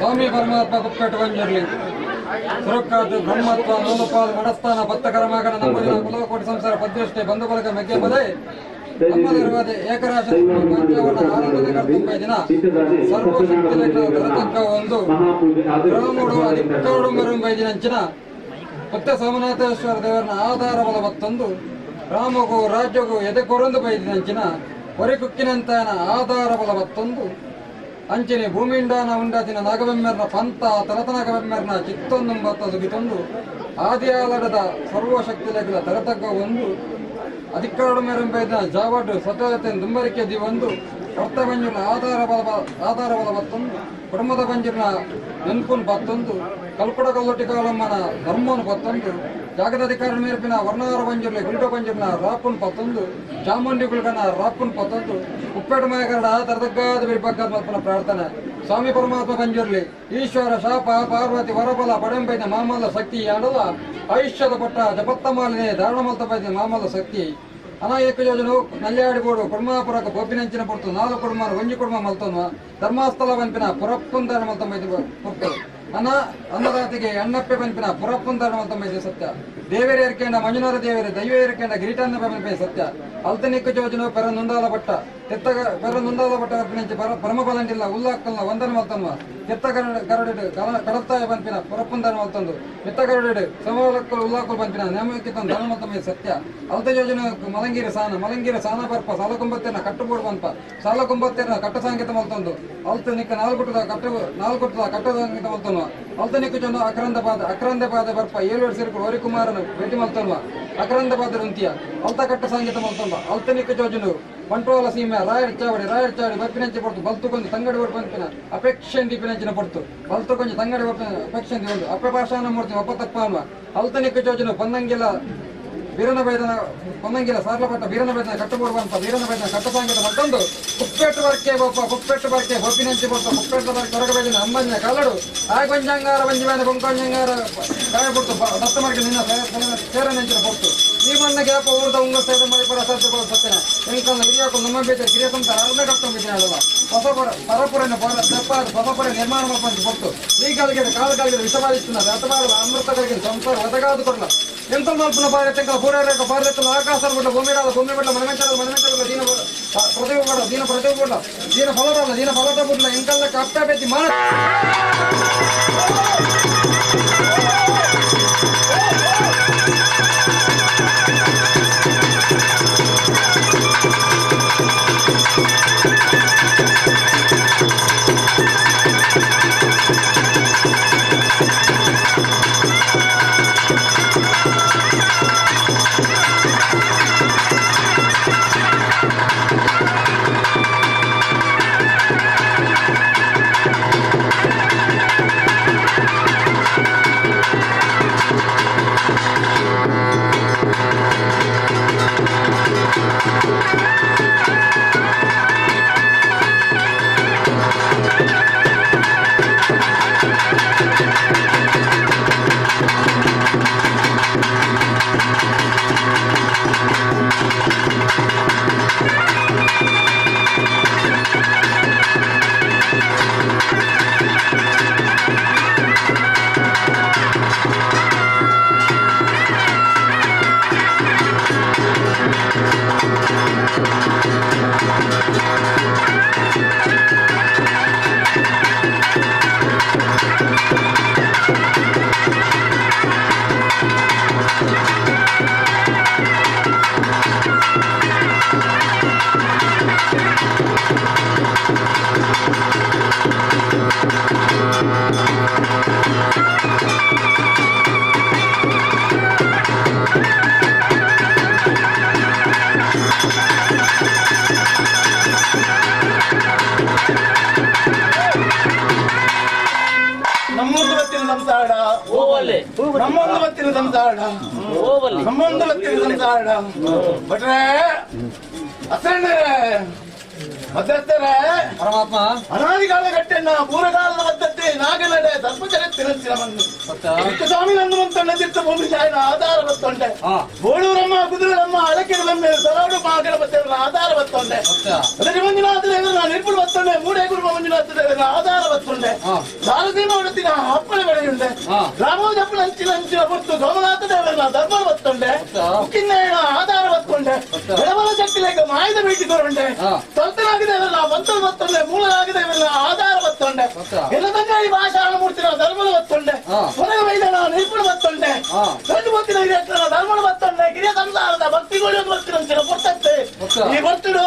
Speaker 7: ಸ್ವಾಮಿ ಪರಮಾತ್ಮ ಕುಪ್ಪೆಟ್ಟು ಪಂಜುರ್ಲಿ ಸುರಕ್ಕಾದ ಬ್ರಹ್ಮತ್ವ ನೂಲುಪಾಲು ಮಡಸ್ಥಾನ ಪತ್ತಕರಮಾಗಣ ನಮ್ಮ ಕುಲಕೋಟಿ ಸಂಸಾರ ಪದ್ಯಷ್ಟೇ ಬಂಧು ಬಳಗ ಮೆಗ್ಗೆ ಪದೇ ಏಕರಾಶ ದಿನ ಸರ್ವಶಕ್ತಿ ಒಂದು ದಿನಂಚಿನ ಭಕ್ತ ಸೋಮನಾಥೇಶ್ವರ ದೇವರನ್ನ ಆಧಾರ ಬಲ ಮತ್ತೊಂದು ರಾಮಗೂ ರಾಜ್ಯಗೂ ಎದೆ ಕೊರೊಂದು ಬೈದಿನಂಚಿನ ಹೊರಿಕುಕ್ಕಿನಂತಾನ ಆಧಾರ ಬಲ ಮತ್ತೊಂದು ಅಂಚಿನಿ ಭೂಮಿಂಡಾನ ಉಂಡಾತಿನ ನಾಗಬೆಮ್ಮೆರ್ನ ಪಂತ ತಲತನಾಗಬೆಮ್ಮೆರ್ನ ಚಿತ್ತೊಂದು ಬತ್ತ ಸುಗಿತೊಂದು ಆದಿಯಾಲಡದ ಸರ್ವಶಕ್ತಿ ಲೆಕ್ಕದ ತರತಗ್ಗ ಒಂದು ಅಧಿಕಾರಡು ಮೇರೆಂಬೈದಿನ ಜಾವಡು ಸತತ ದುಂಬರಿಕೆ ದಿವೊಂದು ವರ್ತ ಬಂಜುನ ಆಧಾರ ಬಲ ಬತ್ತೊಂದು ಕುಟುಂಬದ ಬಂಜುನ ನೆನ್ಪುನ್ ಬತ್ತೊಂದು ಕಲ್ಪಡ ಕಲ್ಲೊಟ್ಟಿ ಕಾಲಮ್ಮನ ಧರ್ಮನು ಬತ್ತೊಂದು ಜಾಗದಾಧಿಕಾರ ಮೇರ್ಪಿನ ವರ್ಣಾರ ಬಂಜುರ್ಲಿ ಗುಲ್ಟ ಬಂಜುರ್ನ ರಾಪುನ್ ಪತ್ತೊಂದು ಚಾಮುಂಡಿ ಗುಲ್ಗನ ರಾಪುನ್ ಪತ್ತೊಂದು ಉಪ್ಪೇಟ ಮಾಯಕರಡ ತರತಗ್ಗಾದ ಬಿರ್ಬಗ್ಗದ ಮಲ್ಪನ ಪ್ರಾರ್ಥನೆ ಸ್ವಾಮಿ ಪರಮಾತ್ಮ ಬಂಜುರ್ಲಿ ಈಶ್ವರ ಶಾಪ ಪಾರ್ವತಿ ವರಬಲ ಪಡೆಂಬೈದ ಮಾಮಲ್ಲ ಶಕ್ತಿ ಆಡಲ ಆಯುಷ್ಯದ ಪಟ್ಟ ಜಪತ್ತ ಮಾಲಿನೇ ಧಾರಣ ಮಲ್ತ ಬೈದ ಮಾಮಲ್ಲ ಶಕ್ತಿ ಅನಾಯಕ ಯೋಜನೆ ನಲ್ಯಾಡಿಬೋಡು ಕುರ್ಮಾಪುರಕ ಬೋಪಿನಂಚಿನ ಪೊರ್ತು ನಾಲ್ಕು ಕುರ್ಮಾನ ಒಂಜಿ ಕುರ್ಮ ಮಲ್ತೊನ್ವ ಧರ್ಮಸ್ಥಳ ಬನ್ಪಿನ ಪುರಪ್ಪುನ್ ಧಾರಣ ಮಲ್ತ ಪೊರ್ತು ಅನ್ನ ಅನ್ನದಾತಿಗೆ ಅಣ್ಣಪ್ಪೆ ಬನ್ಪಿನ ಪುರಪ್ಪುನ್ ಧಾರಣ ಮಲ್ತ ಸತ್ಯ ದೇವೇರ ಏರ್ಕೇಂಡ ಮಂಜುನಾಥ ದೇವೇರೆ ದೈವ ಏರ್ಕೇಂಡ ಗಿರಿಟಾನ್ನ ಬನ್ಪೆ ಸತ್ಯ ಅಲ್ತನಿಕ್ಕ ಯೋಜನೆ ಪೆರ ನೊಂದಾಲ ಭಟ್ಟ ತೆತ್ತ ಪೆರ ನೊಂದಾಲ ಭಟ್ಟ ಬರ್ಪಿನಂಚಿ ಪರಮಬಲಂಡಿಲ್ಲ ಉಲ್ಲಾಕ್ಕಲ್ನ ವಂದನ ಮಲ್ತನ್ವ ತೆತ್ತ ಗರಡು ಕಡತ್ತಾಯ ಬನ್ಪಿನ ಪುರಪ್ಪುನ್ ಧಾರಣ ಮಲ್ತೊಂದು ಮಿತ್ತ ಗರಡು ಸಮಲಕ್ಕಲು ಉಲ್ಲಾಕುಲ್ ಬನ್ಪಿನ ನೇಮಕ್ಕೆ ಧಾರಣ ಮಲ್ತಮ ಸತ್ಯ ಅಲ್ತ ಯೋಜನೆ ಮಲಂಗಿರಿ ಸಾನ ಮಲಂಗಿರಿ ಸಾನ ಬರ್ಪ ಸಾಲಕೊಂಬತ್ತೆನ ಕಟ್ಟುಬೋಡು ಬನ್ಪ ಸಾಲಕೊಂಬತ್ತೆನ ಕಟ್ಟ ಸಾಂಗೀತ ಮಲ್ತೊಂದು ಅಲ್ತ ನಿಕ್ಕ ನಾಲ್ಗುಟ್ಟದ ಕಟ್ಟು ಕಟ್ಟ ಸಾಂಗೀತ ಮಲ್ತೊನ್ವ ಅಲ್ತ ನಿಕ್ಕ ಜನ ಅಕ್ರಂದ ಪಾದ ಬರ್ಪ ಏಳು ಸೇರಿಕೊಂಡು ಹರಿಕುಮಾರನು ಭೇಟಿ ಮಲ್ತೊನ್ವ ಅಕ್ರಂದ ಪಾದ ರುಂತಿಯ ಅಲ್ತ ಕಟ್ಟ ಸಾಂಗೀತ ಮಲ್ತೊಂದ ಅಲ್ತ ನಿಕ್ಕ ಜೋಜನು ಬಂಟ್ವಾಳ ಸೀಮೆ ರಾಯರ್ ಚಾವಡಿ ಬಪ್ಪಿನಂಚೆ ಪೊರ್ತು ಬಲ್ತು ಕೊಂದು ತಂಗಡಿ ಬರ್ಪಂಪಿನ ಅಪೇಕ್ಷೆ ದೀಪಿನಂಚಿನ ಪೊರ್ತು ಬಲ್ತು ಕೊಂದು ತಂಗಡಿ ಬರ್ಪಿನ ಅಪೇಕ್ಷೆ ಒಂದು ಅಪಭಾಷಾನ ಮೂರ್ತಿ ಒಪ್ಪತಪ್ಪ ಅನ್ವ ಅಲ್ತನಿಕ್ಕ ಜೋಜನು ಪನ್ನಂಗಿಲ ವೀರನ ಬೈದನ ಪನ್ನಂಗಿಲ ಸಾರ್ಲಪಟ್ಟ ವೀರನ ಬೈದನ ಕಟ್ಟಬೋಡು ಅಂತ ವೀರನ ಬೈದನ ಕಟ್ಟ ಸಾಂಗೀತ ಮತ್ತೊಂದು ಕುಪ್ಪೆಟ್ಟು ಬರ್ಕೆ ಬೊಪ್ಪ ಕುಪ್ಪೆಟ್ಟು ಬರ್ಕೆ ಬೊಪ್ಪಿನಂಚೆ ಪೊರ್ತು ಕುಪ್ಪೆಟ್ಟು ಬರ್ಕೆ ಹೊರಗೆ ಬೈದನ ಅಮ್ಮಂಜ ಕಾಲಡು ಆಗೊಂಜಂಗಾರ ಬಂಜಿವಾನ ಬೊಂಕೊಂಜಂಗಾರ ಕಾಯ ಪೊರ್ತು ದತ್ತ ಮರ್ಗೆ ನಿನ್ನ ಸೇರನಂಚಿನ ಪೊರ್ತು ಈ ಮಣ್ಣ ಗ್ಯಾಪ ಊರ್ದ ಉಂಗ ಸೇದ ಮರಿಪರ ಸಾಧ್ಯ ಸತ್ಯನ ಎಂಕಲ್ನ ಹಿರಿಯಕು ನಮ್ಮ ಬೇತೆ ಕಿರಿಯ ಸಂತ ಅರ್ಧ ಕಟ್ಟೊಂಬಿದ್ದೀನಿ ಅಲ್ವಾ ಹೊಸಪುರ ಪರಪುರನ ಹೊಸಪುರ ನಿರ್ಮಾಣ ಮಾಡ್ಕೊಂಡು ಪೊರ್ತು ಈ ಕಾಲಿಗೆ ಕಾಲು ಕಾಲಿಗೆ ವಿಷಬಾಧಿస్తున్నారు ಅತಬಾರ ಅಮೃತ కలిగిన సంసార వదగాదు కొట్ల ఎంత మల్పున భార్య తెంకల పూరేక భార్యతలు ఆకాశాలు గుడ్ల భూమి రాల భూమి బిడ్డ మనమెంచాలి మనమెంచాలి దీన ప్రతిభ కూడా దీన ప్రతిభ కూడా దీన ఫలటాల దీన ఫలట బుడ్ల ఎంకల్ల కప్ప పెట్టి మన
Speaker 6: ಪರಮಾತ್ಮ ಅನಾದಿಕಾಲ ಕಟ್ಟೆಣ್ಣ ಪೂರ್ವಕಾಲದ ಪದ್ಧತಿ ನಾಗನಡೆ ಸರ್ಪಚರಿತ್ತಿನಂಚಿನಮನ್ನು ಸ್ವಾಮಿ ನಂದು ನದಿತ್ತ ಭೂಮಿ ಜಾಯನ ಆಧಾರ ಬತ್ತೊಂಡೆ ಬೋಳೂರಮ್ಮ ಕುದುರಮ್ಮ ಅಳಕೆಡಲಮ್ಮ ಸರಾಡು ಮಹಾಗಣಪತಿಯವರ ಆಧಾರ ಬತ್ತೊಂಡೆ ಅದಕ್ಕೆ ಮಂಜುನಾಥ ದೇವರ ನಿರ್ಪುಣ ಬತ್ತೊಂಡೆ ಮೂಡೆ ಕುಟುಂಬ ಮಂಜುನಾಥ ದೇವರ ಆಧಾರ ಬತ್ತೊಂಡೆ ಸಾರಥಿ ಬತ್ತೊಂಡೆ ರಾಮೋಜಪ್ಪನ ಅಂಚಿನ ಅಂಚಿನ ಪೊರ್ತು ಸೋಮನಾಥ ದೇವರ ಧರ್ಮ ಬತ್ತೊಂಡೆ ಉಕ್ಕಿನ ಆಧಾರ ಬತ್ತೊಂಡೆ ಬೆಳಬಲ ಶಕ್ತಿ ಲೇಖ ಮಾಯದ ಭೇಟಿ ಕೊರೊಂಡೆ ತಲ್ತನಾಗಿ ದೇವರ ಬಂತಲ್ ಬತ್ತೊಂಡೆ ಮೂಲನಾಗಿ ದೇವರ ಆಧಾರ ಬತ್ತೊಂಡೆ ಎಲ್ಲದಂಗಾಯಿ ಭಾಷಾಣ ಮೂರ್ತಿನ ಧರ್ಮದ ಬತ್ತೊಂಡೆ ಹೊರಗ ವೈದ್ಯನ ನಿರ್ಪಣ ಬತ್ತೊಂಡೆ ಗಂಡು ಬತ್ತಿನ ಹಿರಿಯರ ಧರ್ಮದ ಬತ್ತೊಂಡೆ ಗಿರಿಯ ಸಂಸಾರದ ಭಕ್ತಿಗಳು ಬರ್ತಿನ ಪೊರ್ತತ್ತೆ ಈ ಬರ್ತುಡು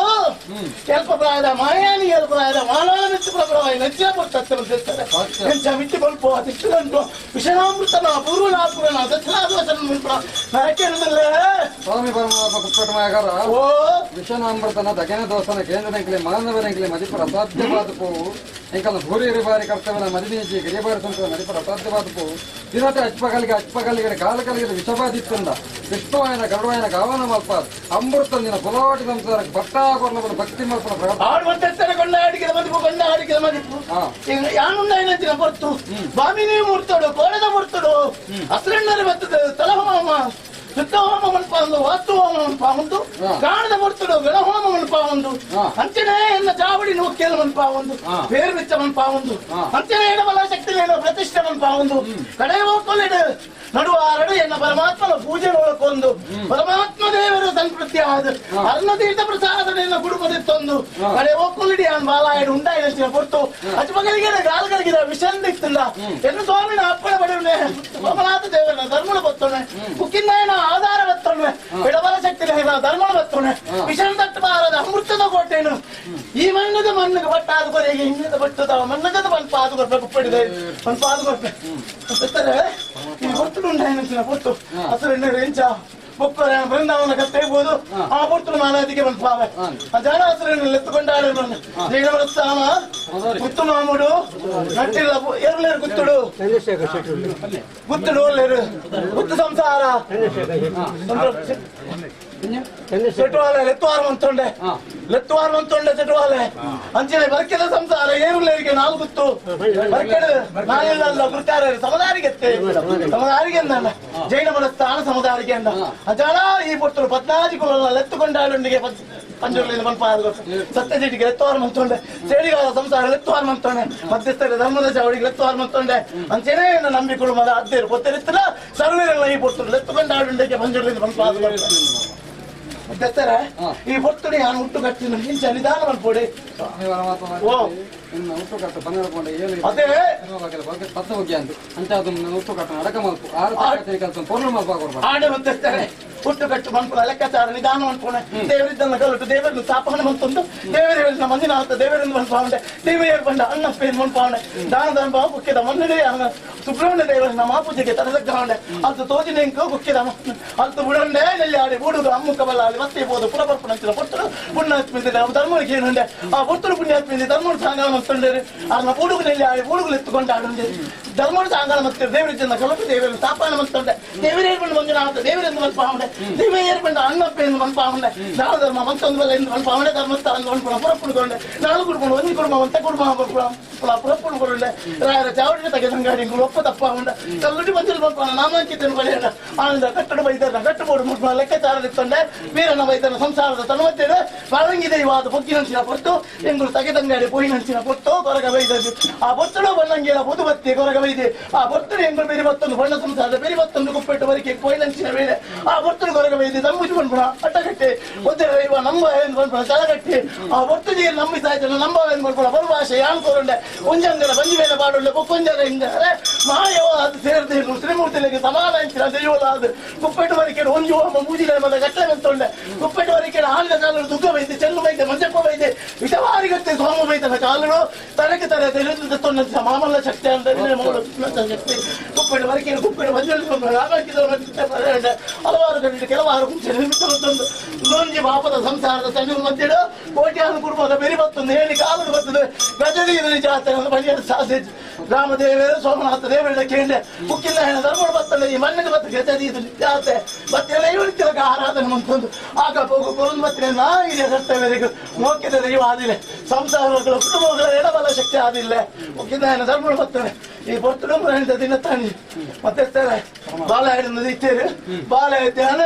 Speaker 6: ಕೆಲ್ಪ ಪ್ರಾಯದ ಮಾಯಾನಿ ಪ್ರಾಯದ ಮಾನವ ಮೆಚ್ಚು ನೆಚ್ಚಿನ ಪೊರ್ತತ್ತೆ ಎಂಚ ಮಿಟ್ಟಿ ಬಲ್ಪು ಅದಿಷ್ಟು ವಿಷಯಾಮೃತನ ಪೂರ್ವನಾಪುರನ ದಕ್ಷಿಣಾದೋಷನ
Speaker 7: ಸ್ವಾಮಿ ಪರಮಾತ್ಮ ಕುಪ್ಪಟಮಯಗಾರ ಓ ವಿಷನಾಮೃತನ ದಗನ ದೋಷನ ಕೇಂದ್ರನೆಂಕಲೆ ಮಾನವನೆಂಕಲೆ ಮದಿಪರ ಅಸಾಧ್ಯವಾದ ಪೋವು ಎಂಕಲ್ನ ಭೂರಿ ಬಾರಿ ಕರ್ತವ್ಯನ ಮದಿನೇಜಿ ಗಿರಿಬಾರಿ ಸಂತ ಮದಿಪರ ಅಸಾಧ್ಯವಾದ ಪೋವು ದಿನತೆ ಅಚ್ಪಗಲಿಗೆ ಅಚ್ಪಗಲಿಗೆ ಕಾಲ ಕಲಿಗೆ ವಿಷಬಾಧಿತ್ತಂದ ವಿಷ್ಣುವಾಯನ ಗರುಡವಾಯನ ಗಾವನ ಮಲ್ಪಾದ್ ಅಮೃತ ನಿನ್ನ ಪುಲವಾಟಿ ಸಂಸಾರ ಭಕ್ತಾ ಕೊರ್ಲಬನ ಭಕ್ತಿ ಮಲ್ಪನ
Speaker 6: ಆಡುವಂತೆ ಕೊಂಡ ಆಡಿಕೆ ಮದಿಪು ಕೊಂಡ ಆಡಿಕೆ ಮದಿಪು ಯಾನುಂಡಾಯಿನ ಪೊರ್ತು ಬಾಮಿನಿ ಮೂರ್ತಡು ಕೋಡದ ಮೂರ್ತಡು ಹಸಿರಣ್ಣರ ಬರ್ತದೆ ತಲಹೋಮ ಶುದ್ಧಹೋಮ ಮನ್ಪಾಂದು ವಾಸ್ತುಹೋಮ ಮನ್ಪಾವುಂದು ಕಾಣದ ಮೂರ್ತಡು ಗಣಹೋಮ ಮನ್ಪಾವುಂದು ಅಂಚನೆ ಎನ್ನ ಚಾವಡಿ ನೂಕೇಲು ಮನ್ಪಾವುಂದು ಬೇರು ಬಿಚ್ಚ ಮನ್ಪಾವುಂದು ಅಂಚನೆ ಎಡಬಲ ಶಕ್ತಿ ಪ್ರತಿಷ್ಠೆ ಮನ್ಪಾವುಂದು ಕಡೆ ಹೋಗ್ಕೊಳ್ಳಿಡು ನಡುವಾರಡು ಎನ್ನ ಪರಮಾತ್ಮನ ಪೂಜೆ ನೋಡಕೊಂದು ಪರಮಾತ್ಮ ದೇವರು ಸಂಸ್ಕೃತಿ ಆದ ಅರ್ಣ ತೀರ್ಥ ಪ್ರಸಾದ ಕುಡುಕದಿತ್ತೊಂದು ಕಡೆ ಹೋಗ್ಕೊಳ್ಳಿಡಿ ಅನ್ ಬಾಲಾಯಡು ಉಂಟಾಯಿನ ಪೊರ್ತು ಅಚ್ಚಮಗಲಿಗೆ ಗಾಲ್ಗಳಿಗೆ ವಿಷಂದಿತ್ತಲ್ಲ ಎನ್ನು ಸ್ವಾಮಿನ ಅಪ್ಪಣ ಬಡವನೆ ಸೋಮನಾಥ ದೇವರನ್ನ ಧರ್ಮನ ಬತ್ತೊಣೆ ಕುಕ್ಕಿಂದಾಯನ ಆಧಾರ ಬತ್ತೊಣೆ ಎಡಬಲ ಶಕ್ತಿ ಧರ್ಮನ ಬತ್ತೊಣೆ ವಿಷಂ ತಟ್ಟಬಾರದ ಅಮೃತದ ಕೋಟೆನು ಈ ಮಣ್ಣದ ಮಣ್ಣಿಗೆ ಬಟ್ಟಾದ ಕೊರೆಗೆ ಇನ್ನದ ಬಟ್ಟದ ಮಣ್ಣಗದ ಮನ್ಪಾದ ಕೊರ್ಪೆ ಕುಪ್ಪಡಿದೆ ಮನ್ಪಾದ ಕೊರ್ಪೆ ಈ ಹೊತ್ತು ಪೊರ್ತು ಹಸಿರು ಎಂಚ ಬೊಕ್ಕರೆ ಬೃಂದಾವನ ಕತ್ತೇಬಹುದು ಆ ಪೊರ್ತು ಮಾಲಾದಿಗೆ ಮನ್ಪಾವೆ ಆ ಜಾನ ಹಸಿರು ಎತ್ತುಕೊಂಡಾಡು ಜೈನ ಗುತ್ತು ಮಾಮೂಡು ನಟ್ಟಿಲ್ಲ ಏರ್ಲೇರು ಗುತ್ತುಡು ಗುತ್ತುಡು ಒಲ್ಲೇರು ಗುತ್ತು ಸಂಸಾರ చెట్టువాలే లెత్తువారం అంతుండే లెత్తువారం అంతుండే చెట్టువాలే అంచనే బర్కెద సంసార ఏరులేರಿಗೆ నాలుగు గుత్తు బర్కెడు ನಾಯಿಲ್ಲ ಗುರ್ತಾರೆ ಸಮುದಾರಿಗೆ ಸಮುದಾರಿಗೆ ಅಂದ ಜೈನ ಮನಸ್ಥಾನ ಸಮುದಾರಿಗೆ ಅಂದ ಅಜಾಳ ಈ ಪೊರ್ತರು ಪದ್ನಾಜಿ ಕುಲ ಲೆತ್ತುಕೊಂಡಾಳುಂಡಿಗೆ ಪಂಜುರ್ಲಿಂದ ಮನ್ಪಾದ ಸತ್ಯಜೀಟಿಗೆ ಲೆತ್ತುವಾರ ಮಂತೊಂಡೆ ಸೇಡಿಗಾಲ ಸಂಸಾರ ಲೆತ್ತುವಾರ ಮಂತೊಂಡೆ ಮಧ್ಯಸ್ಥರ ಧರ್ಮದ ಚಾವಡಿಗೆ ಲೆತ್ತುವಾರ ಮಂತೊಂಡೆ ಅಂಚೆನೇ ನಂಬಿ ಕುಡುಮದ ಅದ್ದೇರು ಪೊತ್ತರಿತ್ತಲ ಸರ್ವೇರೆಲ್ಲ ಈ ಪೊರ್ತರು ಲೆತ್ತುಕೊಂಡಾಳುಂಡಿಗೆ ಪಂಜುರ್ಲಿಂದ ಮನ್ಪಾದ ಮಧ್ಯಸ್ಥರ ಈ ಪೊರ್ತುಡಿ ನಾನು ಹುಟ್ಟು ಕಟ್ಟಿನ ಇಂಚ ನಿಧಾನ ಮನ್ಪೋಡಿ
Speaker 7: ಸ್ವಾಮಿ
Speaker 6: ಓ
Speaker 7: ಹುಟ್ಟು ಕಟ್ಟು ಪನ್ನೆರಡು ಏಳು
Speaker 6: ಅದೇ
Speaker 7: ಪತ್ತು ಹೋಗಿ ಅಂತ ಅಂತ ಅದನ್ನ ಹುಟ್ಟು ಕಟ್ಟ ಅಡಕ ಮಲ್ಪು ಆರು ಕೆಲಸ ಪೊರ್ಲು ಮಲ್ಪ ಕೊಡ್ಬಾರ್ದು
Speaker 6: ಆಡೆ ಮಧ್ಯಸ್ಥರೇ ಹುಟ್ಟು ಕಟ್ಟು ಮನ್ಪುನ ಲೆಕ್ಕಾಚಾರ ನಿಧಾನ ಮನ್ಪುಣ ದೇವರಿದ್ದನ್ನ ಕಲಟು ದೇವರನ್ನು ಸ್ಥಾಪನೆ ಮಂತೊಂದು ದೇವರ ಹೇಳಿದ ಮಂಜುನಾಥ ದೇವರನ್ನು ಮನ್ಪಾವಣೆ ದೇವರ ಬಂಡ ಅಣ್ಣಪ್ಪೇನು ಮನ್ಪಾವಣೆ ದಾನದ ಅನುಭವ ಕುಕ್ಕಿದ ಮಣ್ಣನೇ ಸುಬ್ರಹ್ಮಣ್ಯ ದೇವರನ್ನ ಮಾಪೂಜೆಗೆ ತರದಗ್ಗಾವಣೆ ಅದು ತೋಜಿನೆಂಕು ಕುಕ್ಕಿದ ಅಲ್ತು ಬುಡಂಡೆ ನೆಲ್ಲಿ ಆಡಿ ಬೂಡುದು ಅಮ್ಮುಕ ಬಲ್ಲಾಡಿ ಮತ್ತೆ ಬೋದು ಪುರಪರ್ಪಣಂಚಿನ ಪೊರ್ತರು ಪುಣ್ಯಾತ್ಮಿಂದ ಧರ್ಮಕ್ಕೆ ಏನುಂಡೆ ಆ ಪೊರ್ತರು ಪುಣ್ಯಾತ್ಮಿಂದ ಧರ್ಮರು ಸಾಂಗಾಣ ಮಂತೊಂಡೇರು ಆನ ಬೂಡುಗು ನೆಲ್ಲಿ ಆಡಿ ಬೂಡುಗಳು ಎತ್ತುಕೊಂಡಾಡುಂಡೆ ಧರ್ಮರು ಸಾಂಗಾಣ ಮತ್ತೆ ದೇವರಿದ್ದನ್ನ ಕಲಟು ದೇವರನ್ನು ಸ್ಥಾಪನೆ ಮಂತೊಂಡೆ ದೇವರೇ ಬಂದು ಮಂಜುನಾಥ ದೇವರೆಂದು ಮನ್ಪಾವಣೆ ದೇವ ಏರ್ಪಂಡ ಅಣ್ಣಪ್ಪ ಎಂದು ಮನ್ಪಾವಣೆ ದಾನ ಧರ್ಮ ಮಂತೊಂದು ಬಲ್ಲ ಎಂದು ಮನ್ಪಾವಣೆ ಧರ್ಮಸ್ಥಳ ಮನ್ಪುಣ ಪುರಪ್ಪುಡ್ಕೊಂಡೆ ನಾಲ್ಕು ಕುಡುಕೊಂಡು ಒಂದು ಕುಡುಂಬ ಒಂತ ಕುಡುಂಬ ಪುರಪ್ಪುಡ್ಕೊಂಡೆ ರಾಯರ ಚಾವಡಿನ ತಗೆ ಸಂಗಾಡಿ ಒಪ್ಪ ತಪ್ಪಾವುಂಡ ಕಲ್ಲುಡಿ ಬಂದಿಲ್ಲ ಮನ್ಪಾನ ನಾಮಾಂಕಿತನು ಬಳಿಯಣ್ಣ ಆನಂದ ಕಟ್ಟಡ ಬೈದರ ಕಟ್ಟಬೋಡು ಮುಟ್ಪ ಲೆಕ್ಕಾಚಾರ ಇತ್ತೊಂಡೆ ವೀರನ ಬೈದನ ಸಂಸಾರದ ತನುಮತ್ತಿಡು ಪರಂಗಿ ದೈವಾದ ಬೊಕ್ಕಿನಂಚಿನ ಪೊಟ್ಟು ಎಂಗುಳು ತಗೆ ತಂಗಾಡಿ ಪೋಯಿನಂಚಿನ ಪೊಟ್ಟು ಕೊರಗ ಬೈದದ್ದು ಆ ಬೊತ್ತಡು ಬಣ್ಣಂಗಿಲ ಬುದು ಬತ್ತಿ ಕೊರಗ ಬೈದೆ ಆ ಬೊತ್ತಡು ಎಂಗುಳು ಬೇರೆ ಮತ್ತೊಂದು ಬಣ್ಣ ಸಂಸಾರದ ಬೇರೆ ಮತ್ತೊಂದು ಕುಪ್ಪೆಟ್ಟು ಬರಿಕೆ ಪೋಯಿನಂಚಿನ ವೇಳೆ ಆ ಬೊತ್ತಡು ಕೊರಗ ಬೈದೆ ತಮ್ಮುಜಿ ಬಂದ್ಬಿಡ ಅಟ್ಟಗಟ್ಟೆ ಒದ್ದರೆ ದೈವ ನಂಬ ಎಂದು ಬಂದ್ಬಿಡ ತಲಗಟ್ಟಿ ಆ ಒಟ್ಟು ನೀರು ನಂಬಿ ಸಾಯ್ತಾನೆ ನಂಬ ಎಂದು ಬಂದ್ಬಿಡ ಬರುಭಾಷೆ ಯಾನ್ ಕೋರುಂಡೆ ಒಂಜಂಗರ ಬಂಜಿ ಮೇಲೆ ಬಾಡುಂಡೆ ಬೊಕ್ಕೊಂಜರ ಹಿಂಗಾರೆ ಮಾಯವ ಅದು ಸೇರಿದೆ ಶ್ರೀಮೂರ್ತಿಲಿಗೆ ಸಮಾನ ಇಂಚಿನ ದೈವಲ ಅದು ಕುಪ್ಪೆಟ್ಟು ಬರಿಕೆ ಒಂಜು ಹೋಮ ಮೂಜಿನ ಮದ ಗಟ್ಟಲೆ ಬಂತೊಂಡೆ ಕುಪ್ಪೆಟ್ಟು ಬರಿಕೆ ಆಳಿದ ಕಾಲರು ದುಗ್ಗ ಬೈದೆ ಚೆಲ್ಲು ಬೈದೆ ಮಂಜಪ್ಪ ಬೈದೆ ವಿಷವಾರಿಗತ್ತೆ ಸೋಮ ಬೈತನ ಕಾಲರು ತರಕ್ಕೆ ತರ ತಿಳಿದು ತೊಂದ ಮಾಮಲ್ಲ ಶಕ್ತಿ ಅಂತ ಶಕ್ತಿ ಕುಪ್ಪೆಟ್ಟು ಬರಿಕೆ ಕುಪ್ಪೆಟ್ಟು ಮಂಜು ಹಲವಾರು ಕಡೆ ಕೆಲವಾರು ಮುಂಚೆ ನಿರ್ಮಿತವಂತೊಂದು ಲೊಂಜಿ ಪಾಪದ ಸಂಸಾರದ ತಣ್ಣು ಮಧ್ಯಡು ಕೋಟ್ಯಾನು ಕುಟುಂಬದ ಬೆರಿ ಬತ್ತೊಂದು ಹೇಳಿ ಕಾಲು ಬರ್ತದೆ ಗಜದಿ ಜಾತ್ರೆ ಬಳಿಯ ಸಾಸೇಜ್ ರಾಮದೇವರು ಸೋಮನಾಥ ದೇವರ ಕೇಂದ್ರ ಕುಕ್ಕಿಲ್ಲ ಹೆಣ ಧರ್ಮಡು ಬತ್ತಲ್ಲ ಈ ಮಣ್ಣಿಗೆ ಬತ್ತ ಗಜದಿ ಜಾತ್ರೆ ಮತ್ತೆ ಇವಳಿತಿಲಕ ಆರಾಧನೆ ಮಂತೊಂದು ಆಗ ಹೋಗು ಕೊರೊಂದು ಬತ್ತಿನ ನಾ ಇದೆ ಕರ್ತವ್ಯರಿಗೆ ಮೋಕ್ಯದ ದೈವ ಆದಿಲ್ಲ ಸಂಸಾರಗಳ ಕುಟುಂಬಗಳ ಎಡಬಲ ಶಕ್ತಿ ಆದಿಲ್ಲ ಕುಕ್ಕಿಲ್ಲ ಹೆಣ ಧರ್ಮಡು ಬರ್ತದೆ
Speaker 8: ಈ ಪೊರ್ತುಡು ದಿನ ತಾನಿ ಮತ್ತೆ ಬಾಲ ಇತ್ತೇರು ಬಾಲ ಧ್ಯಾನ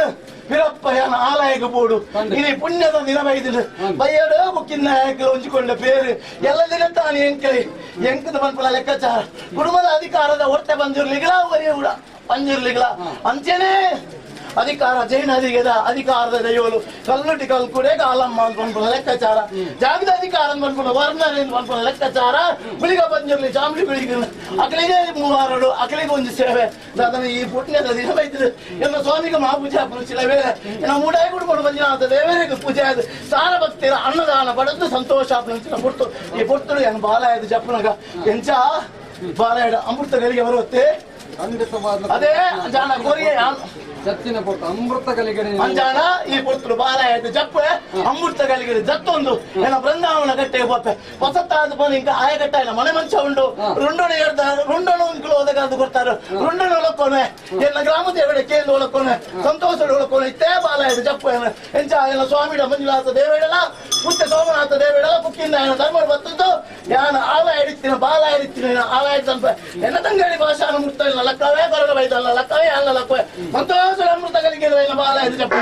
Speaker 8: ವೀರಪ್ಪ ಯಾನ ಆಲಯಕ್ಕೆ ಬೋಡು ಇನಿ ಪುಣ್ಯದ ದಿನ ಬೈದಿನ ಬೈಯಡು ಬುಕ್ಕಿನ ಹೊಂಚಿಕೊಂಡ ಪೇರು ಎಲ್ಲ ದಿನ ತಾನು ಎಂಕಲಿ ಎಂಕದ ಪನ್ಪುಲ ಲೆಕ್ಕಾಚಾರ ಕುಟುಂಬದ ಅಧಿಕಾರದ ಹೊರತೆ ಬಂದಿರ್ಲಿಗಳ ಒರಿಯ ಪಂಜಿರ್ಲಿಗಳ ಅಂಚೆನೇ ಅಧಿಕಾರ ಜೈನದಿಗೆದ ಅಧಿಕಾರದ ದೈವಲು ಕಲ್ಲುಟಿ ಕಲ್ಕುಡೆ ಕಾಲಮ್ಮ ಅಂತ ಪನ್ಪುನ ಲೆಕ್ಕಾಚಾರ ಜಾಗದ ಅಧಿಕಾರ ಅಂತ ಪನ್ಪುನ ವರ್ಣರೇಂದ್ರ ಪನ್ಪುನ ಲೆಕ್ಕಾಚಾರ ಗುಳಿಗ ಬಂದಿರ್ಲಿ ಚಾಮುಂಡಿ ಗುಳಿಗ ಅಕಲಿಗೆ ಮೂವಾರಡು ಅಕಲಿಗೆ ಒಂದು ಸೇವೆ ಅದನ್ನು ಈ ಪುಣ್ಯದ ದಿನ ಬೈತಿದೆ ಎನ್ನ ಸ್ವಾಮಿಗೆ ಮಹಾಪೂಜೆ ಹಾಪುನ ವೇಳೆ ಎನ್ನ ಮೂಡಾಯಿ ಕುಡ್ಕೊಂಡು ಬಂದಿನ ದೇವರಿಗೆ ಪೂಜೆ ಆದ ಸಾರ ಭಕ್ತಿರ ಅನ್ನದಾನ ಪಡೆದು ಸಂತೋಷ ಆಪುನ ಪುರ್ತು ಈ ಪುರ್ತುಡು ಎನ್ನ ಬಾಲಾಯದ ಜಪ್ಪನಗ ಎಂಚ ಬಾಲಾಯಡ ಅಮೃತ ಗಳಿಗೆ ಬರುತ್ತೆ ಅದೇ ಅಂಜಾನ ಕೊರಿಯೆ
Speaker 7: ಜತ್ತಿನ ಪೊರ್ತು ಅಮೃತ ಕಲಿಗಡೆ
Speaker 8: ಅಂಜಾನ ಈ ಪೊರ್ತುಡು ಬಾಲಾಯದ ಜಪ್ಪೆ ಅಮೃತ ಕಲಿಗಡೆ ಜತ್ತೊಂದು ಎನ್ನ ಬೃಂದಾವನ ಕಟ್ಟೆ ಪೊಪ್ಪೆ ಹೊಸತಾದ ಬಂದು ಇಂಕ ಆಯಕಟ್ಟ ಇಲ್ಲ ಮನೆ ಮಂಚ ಉಂಡು ರುಂಡಣ ಹೇಳ್ದ ರುಂಡಣ ಉಂಕುಲು ಒದಗಾದು ಕೊಡ್ತಾರೆ ರುಂಡಣ ಒಳಕೋನೆ ಎನ್ನ ಗ್ರಾಮ ದೇವಡೆ ಕೇಂದ್ರ ಒಳಕೋನೆ ಸಂತೋಷ ಒಳಕೋನೆ ಇತ್ತೇ ಬಾಲಾಯದ ಜಪ್ಪು ಎಂಚ ಎನ್ನ ಸ್ವಾಮಿಡ ಮಂಜುನಾಥ ದೇವೇಡಲ ಪುತ್ತೆ ಸೋಮನಾಥ ದೇವೇಡಲ ಪುಕ್ಕಿಂದ ಎನ್ನ ಧರ್ಮ ಬತ್ತದ್ದು ಯಾನ ಆಲ ಹಿಡಿತೀನಿ ಬಾಲ ಹಿಡಿತೀನಿ ಆಲ ಹಿಡಿತಂಪ ಎನ್ನ ತಂಗಡಿ ಭಾಷಾನ ಮುಟ್ತಾ ಇಲ್ಲ ಲಕ್ಕವೇ ಕೊರಗ ಬೈದಲ್ಲ ಲಕ್ಕವೇ ಅಲ್ಲ ಲಕ್ಕವೇ ಸಂತೋಷ ಅಮೃತ ಕಲಿಕೆ ಬಾಲ ಇದು ಜಪ್ಪ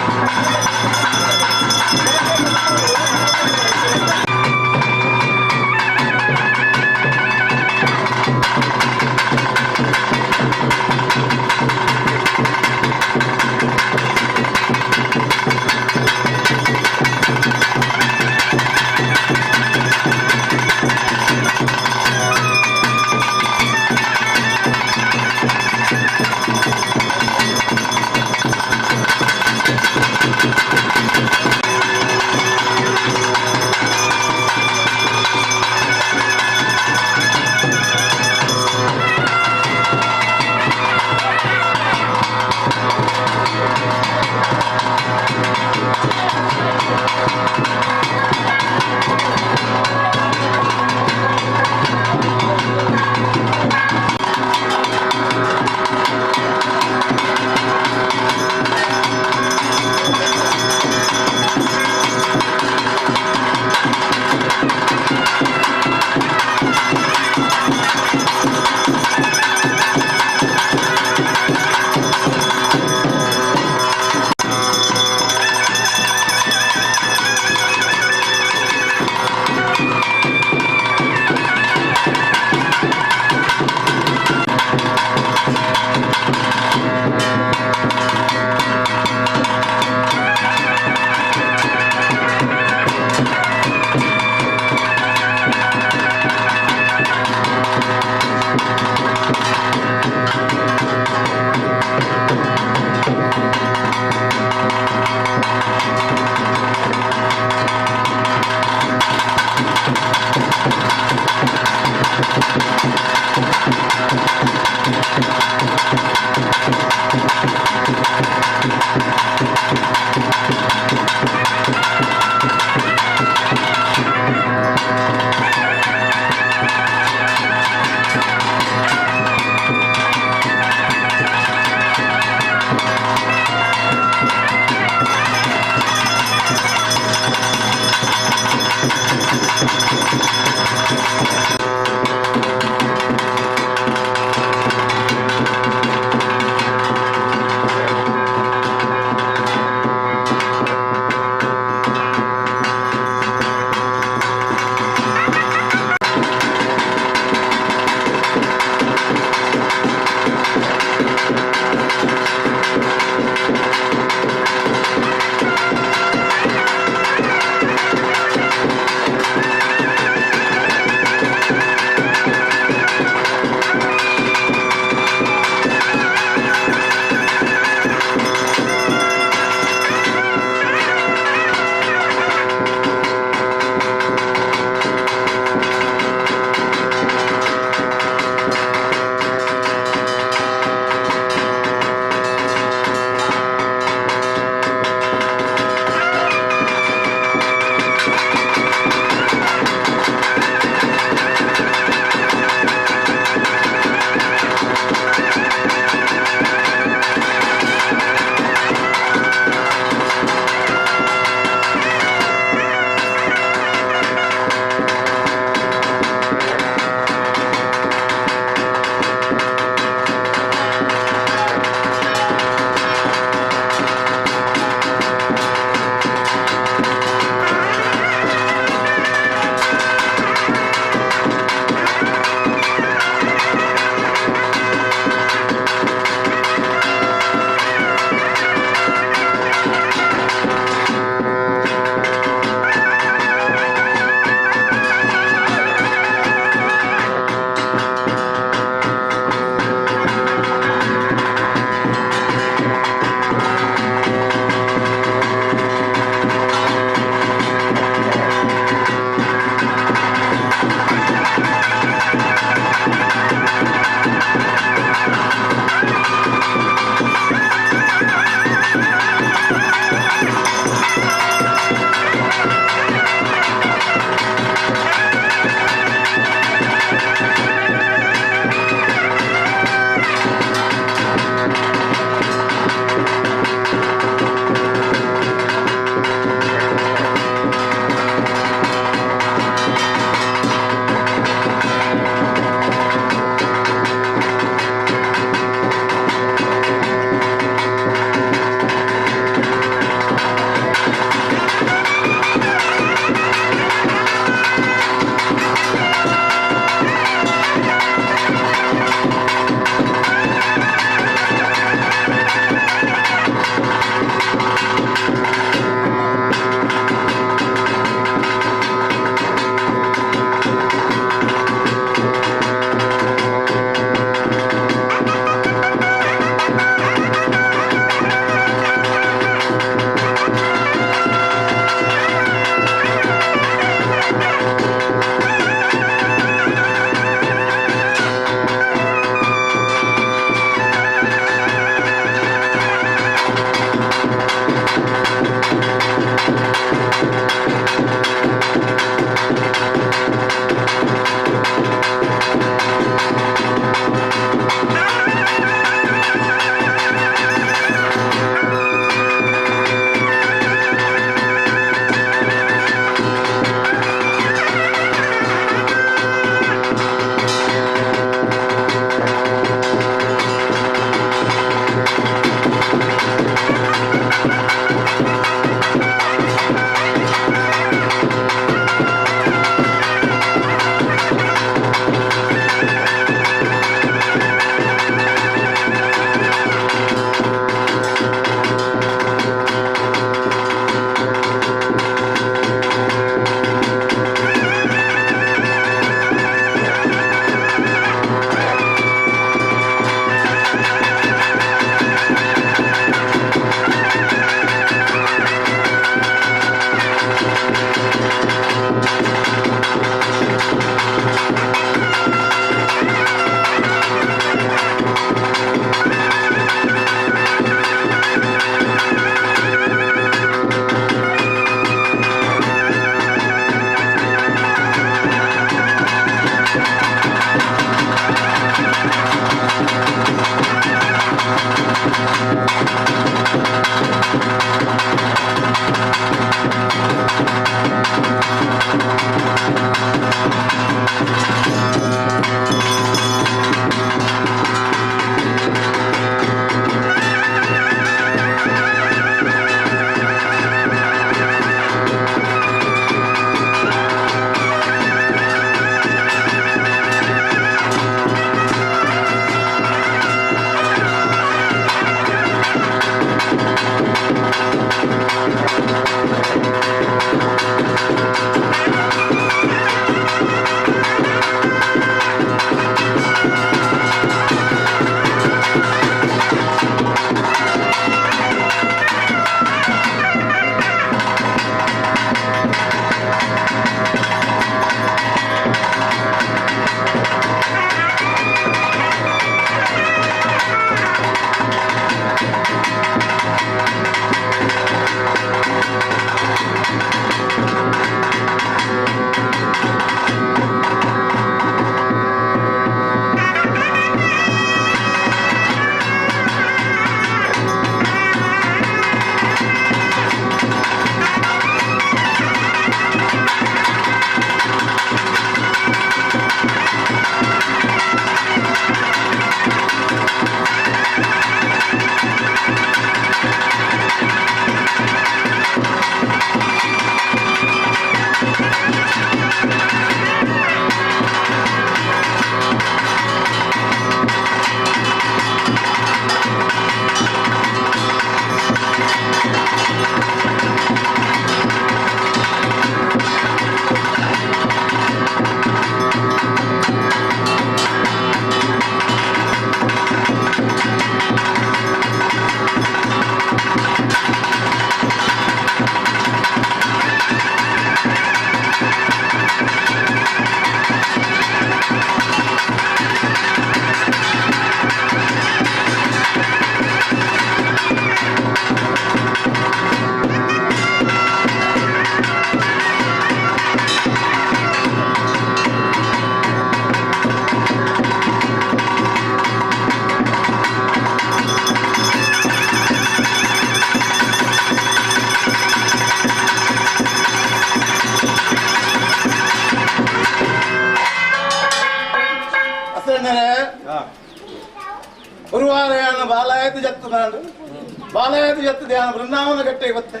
Speaker 8: Brindavana ಕಟ್ಟೆ ಗೊತ್ತೆ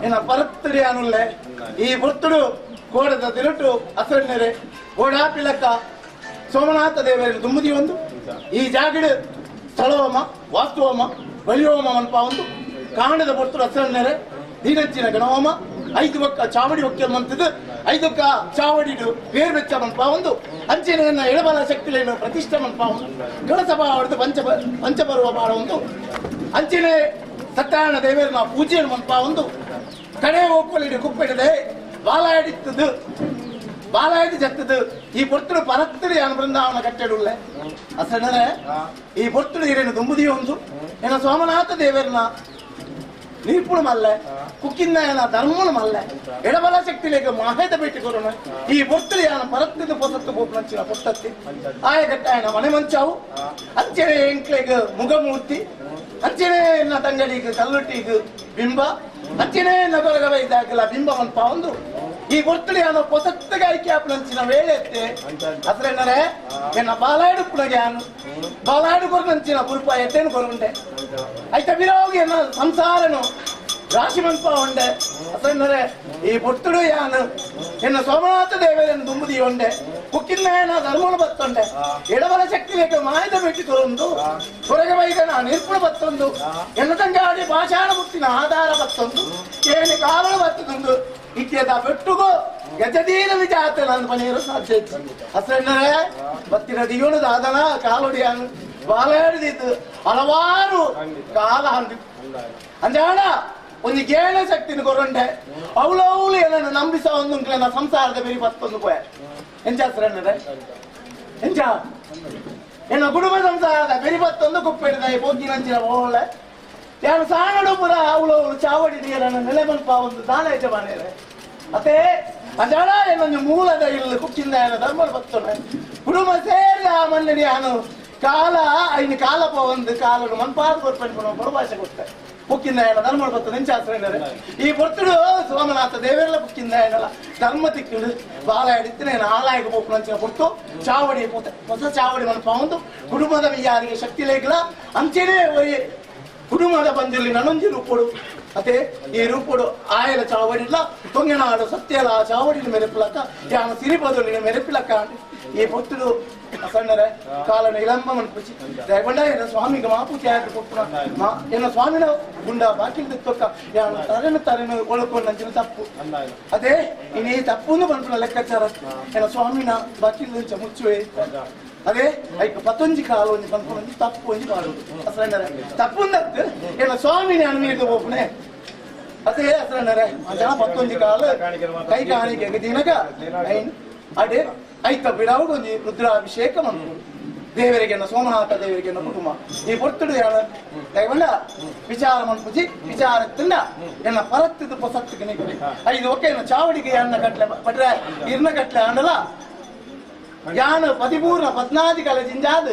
Speaker 8: ಏನ ಪರತ್ತಡಿ ಅನುಲ್ಲೆ ಈ ಪುರ್ತುಡು ಕೋಡದ ತಿರುಟು ಅಸರಣ್ಣರೆ ಗೋಡಾಪಿಲಕ್ಕ ಸೋಮನಾಥ ದೇವರ ದುಮ್ಮದಿ ಒಂದು ಈ ಜಾಗಡು ಸ್ಥಳೋಮ ವಾಸ್ತುವೋಮ ಬಲಿಯೋಮ ಮನ್ಪ ಒಂದು ಕಾಂಡದ ಪುರ್ತುಡು ಅಸರಣ್ಣರೆ ದೀನಚ್ಚಿನ ಗಣಹೋಮ ಐದು ಬಕ್ಕ ಚಾವಡಿ ಒಕ್ಕಲ್ ಮಂತದ್ದು ಐದಕ್ಕ ಚಾವಡಿಡು ಬೇರು ಬೆಚ್ಚ ಮನ್ಪ ಒಂದು ಅಂಚಿನ ಎಳಬಲ ಶಕ್ತಿಲೇನು ಪ್ರತಿಷ್ಠೆ ಮನ್ಪ ಒಂದು ಕಳಸಭಾ ಹೊಡೆದು ಪಂಚಪರ್ವ ಬಾಳ ಒಂದು ಅಂಚಿನ ಸತ್ಯನಾರಾಯಣ ದೇವರನ್ನ ಪೂಜೆಯನ್ನು ಮನ್ಪ ಒಂದು ಕಡೆ ಹೋಗ್ಕೊಳ್ಳಿ ಕುಪ್ಪಿಡದೆ ಬಾಲಾಡಿತ್ತದು ಬಾಲಾಡಿ ಜತ್ತದು ಈ ಪೊರ್ತುಡು ಪರತ್ತಡಿ ಬೃಂದಾವನ ಕಟ್ಟೆಡುಳ್ಳೆ ಅಸಣರೆ ಈ ಪೊರ್ತುಡು ಹಿರೇನು ದುಂಬುದಿ ಒಂದು ಏನ ಸೋಮನಾಥ ದೇವರನ್ನ ನೀರ್ಪುಣ ಮಲ್ಲೆ ಕುಕ್ಕಿಂದ ಏನ ಧರ್ಮನ ಮಲ್ಲೆ ಎಡಬಲ ಶಕ್ತಿಲೇಗ ಮಾಹೇದ ಭೇಟಿ ಕೊರೋಣ ಈ ಪೊರ್ತುಡು ಯಾನ ಪರತ್ತದ ಪೊಸತ್ತು ಪೋಪನಂಚಿನ ಪೊತ್ತತ್ತಿ ಆಯಗಟ್ಟಾಯನ ಮನೆ ಮಂಚಾವು ಅಂಚೆನೆ ಎಂಕ್ಲೆಗ್ ಮುಗಮೂರ್ತಿ ಅಂಚೆನೆ ಎನ್ನ ತಂಗಡಿಗೆ ಕಲ್ಲುಟ್ಟಿಗೆ ಬಿಂಬ ಅಂಚೆನೆ ನಗರಗವ ಇದಾಗಲ ಬಿಂಬ ಮನ್ಪ ಒಂದು ಈ ಪೊರ್ತುಡು ಯಾನ ಪೊಸತ್ತಿಗೆ ಐಕ್ಯ ಆಪನಂಚಿನ ವೇಳೆ ಎತ್ತೆ ಅಸರೆನ್ನರೆ ಎನ್ನ ಬಾಲಾಡು ಪುನಗ್ಯಾನು ಬಾಲಾಡು ಕೊರನಂಚಿನ ಪುಲ್ಪ ಎತ್ತೇನು ಕೊರುಂಡೆ ಐತ ಬಿರೋಗಿ ಎನ್ನ ಸಂಸಾರನು ರಾಶಿ ಮನ್ಪ ಉಂಡೆ ಅಸರೆನ್ನರೆ ಈ ಪೊರ್ತುಡು ಯಾನು ಎನ್ನ ಸೋಮನಾಥ ದೇವರನ್ನು ದುಂಬುದಿ ಉಂಡೆ ಕುಕ್ಕಿನ ಧರ್ಮನು ಬತ್ತೊಂಡೆ ಎಡಬಲ ಶಕ್ತಿ ಬೇಕು ಮಾಯದ ಭೇಟಿ ಕೊರೊಂದು ಹೊರಗೆ ಬೈದನ ನಿರ್ಪುಣ ಬತ್ತೊಂದು ಎನ್ನ ತಂಗಾಡಿ ಪಾಷಾಣ ಮುತ್ತಿನ ಆಧಾರ ಬತ್ತೊಂದು ಏನಿ ಕಾವಲು ಬತ್ತದೊಂದು ಇತ್ಯದ ಪೆಟ್ಟುಗೋ ಗಜದೀನ ವಿಜಾತ ನನ್ನ ಮನೆಯವರು ಸಾಧ್ಯ ಇತ್ತು ಅಸಣ್ಣರೇ ಬತ್ತಿನ ದಿಯೋನು ದಾದನ ಕಾಲೊಡಿಯಾನು ಬಾಲಾಡಿದಿತ್ತು ಹಲವಾರು ಕಾಲ ಹಂದಿ ಅಂಜಾಣ ಒಂದು ಗೇಣ ಶಕ್ತಿನ ಕೊರೊಂಡೆ ಅವಳವಳು ಏನನ್ನು ನಂಬಿಸ ಒಂದು ಸಂಸಾರದ ಬೇರೆ ಬತ್ತೊಂದು ಪೋಯ ಎಂಚ ಅಸರಣ್ಣರೇ ಎಂಚ ಎನ್ನ ಕುಟುಂಬ ಸಂಸಾರದ ಬೆರಿ ಬತ್ತೊಂದು ಕುಪ್ಪಿಡಿದ ಪೋಕಿನಂಚಿನ ಓಳೆ ಯಾರು ಸಾಣಡು ಪುರ ಅವಳವಳು ಚಾವಡಿ ನೀರನ್ನು ನೆಲೆ ಮಲ್ಪ ಒಂದು ದಾನ ಯಜಮಾನರೇ ಅದೇ ಅಜಾಣ ಏನೊಂದು ಮೂಲದ ಇಲ್ಲಿ ಕುಕ್ಕಿಂದ ಏನ ಧರ್ಮ ಬತ್ತೊಂಡೆ ಕುಟುಂಬ ಸೇರಿ ಆ ಮಣ್ಣಡಿ ಯಾನು ಕಾಲ ಐನು ಕಾಲ ಒಂದು ಕಾಲನು ಮನ್ಪಾದ ಕೊರ್ಪಣೆ ಬಡಭಾಷೆ ಕೊಡ್ತಾರೆ ಕುಕ್ಕಿಂದ ಏನ ಧರ್ಮ ಬರ್ತದೆ ಶಾಸ್ತ್ರ ಈ ಬರ್ತಡು ಸೋಮನಾಥ ದೇವರೆಲ್ಲ ಕುಕ್ಕಿಂದ ಏನಲ್ಲ ಧರ್ಮ ತಿಕ್ಕಡು ಬಾಲ ಹಿಡಿತೀನಿ ಆಲಾಯಕ ಪೋಪುನಂಚಿನ ಪೊರ್ತು ಚಾವಡಿ ಹೊಸ ಚಾವಡಿ ಮನಪ ಒಂದು ಕುಟುಂಬದ ಯಾರಿಗೆ ಶಕ್ತಿ ಲೇಖಲ ಅಂಚೆನೇ ಒರಿ ಕುಟುಂಬದ ಬಂದಿರಲಿ ನನ್ನೊಂಜಿ ರೂಪಡು ಅದೇ ಈ ರೂಪಡು ಆಯಲ ಚಾವಡಿಲ್ಲ ತೊಂಗೆನಾಡು ಸತ್ಯಲ ಚಾವಡಿನ ಮೆರೆಪಿಲಕ್ಕ ಯಾನ ಸಿರಿಪದೊಲಿನ ಮೆರೆಪಿಲಕ್ಕ ಈ ಪೊತ್ತುಡು ಸಣ್ಣರೆ ಕಾಲನ ಇಳಂಬ ಮನ್ಪುಚಿ ದಯಗೊಂಡ ಎನ್ನ ಸ್ವಾಮಿಗೆ ಮಾಪೂತಿ ಆಯ್ತು ಕೊಪ್ಪುನ ಮಾ ಎನ್ನ ಸ್ವಾಮಿನ ಗುಂಡ ಬಾಕಿಲ್ ತೊಕ್ಕ ಯಾನ ತರೆನ ತರೆನ ಒಳಕೊಂಡಂಚಿನ ತಪ್ಪು ಅದೇ ಇನ್ನೇ ತಪ್ಪು ಪನ್ಪುನ ಲೆಕ್ಕಾಚಾರ ಎನ್ನ ಸ್ವಾಮಿನ ಬಾಕಿಲ್ ಮುಚ್ಚುವೆ ಅದೇ ಐಕ್ ಪತ್ತೊಂಜಿ ಕಾಲು ಒಂಜಿ ಪನ್ಪುನೊಂಜಿ ತಪ್ಪು ಒಂಜಿ ಮಾಡುದು ಅಸರಣ್ಣರೆ ತಪ್ಪುಂದತ್ತು ಎನ್ನ ಸ್ವಾಮಿನ ಅನ್ಮೀರ್ದು ಹೋಪುನೆ ಅದೇ ಅಸರಣ್ಣರೆ ಜನ ಪತ್ತೊಂಜಿ ಕಾಲು ಕೈ ಕಾಣಿಕೆ ದಿನಕ ಅಡೆ ಐತ ಬಿಡಾವುಡು ಒಂಜಿ ರುದ್ರಾಭಿಷೇಕ ಮನ್ಪುಡು ದೇವರಿಗೆ ಸೋಮನಾಥ ದೇವರಿಗೆ ಕುಟುಂಬ ಈ ಪೊರ್ತುಡು ಯಾನ ದಯವಂಡ ವಿಚಾರ ಮನ್ಪುಜಿ ವಿಚಾರ ತಿಂಡ ಎನ್ನ ಪರತ್ತಿದ ಪೊಸತ್ತಿಗೆ ನಿಗಲಿ ಐದು ಒಕ್ಕೆ ಚಾವಡಿಗೆ ಅನ್ನ ಕಟ್ಲೆ ಪಟ್ರೆ ಇರ್ನ ಕಟ್ಲೆ ಅಂಡಲ ಯಾನು ಪದಿಪೂರ್ಣ ಪದ್ನಾದಿ ಕಲೆ ಜಿಂಜಾದ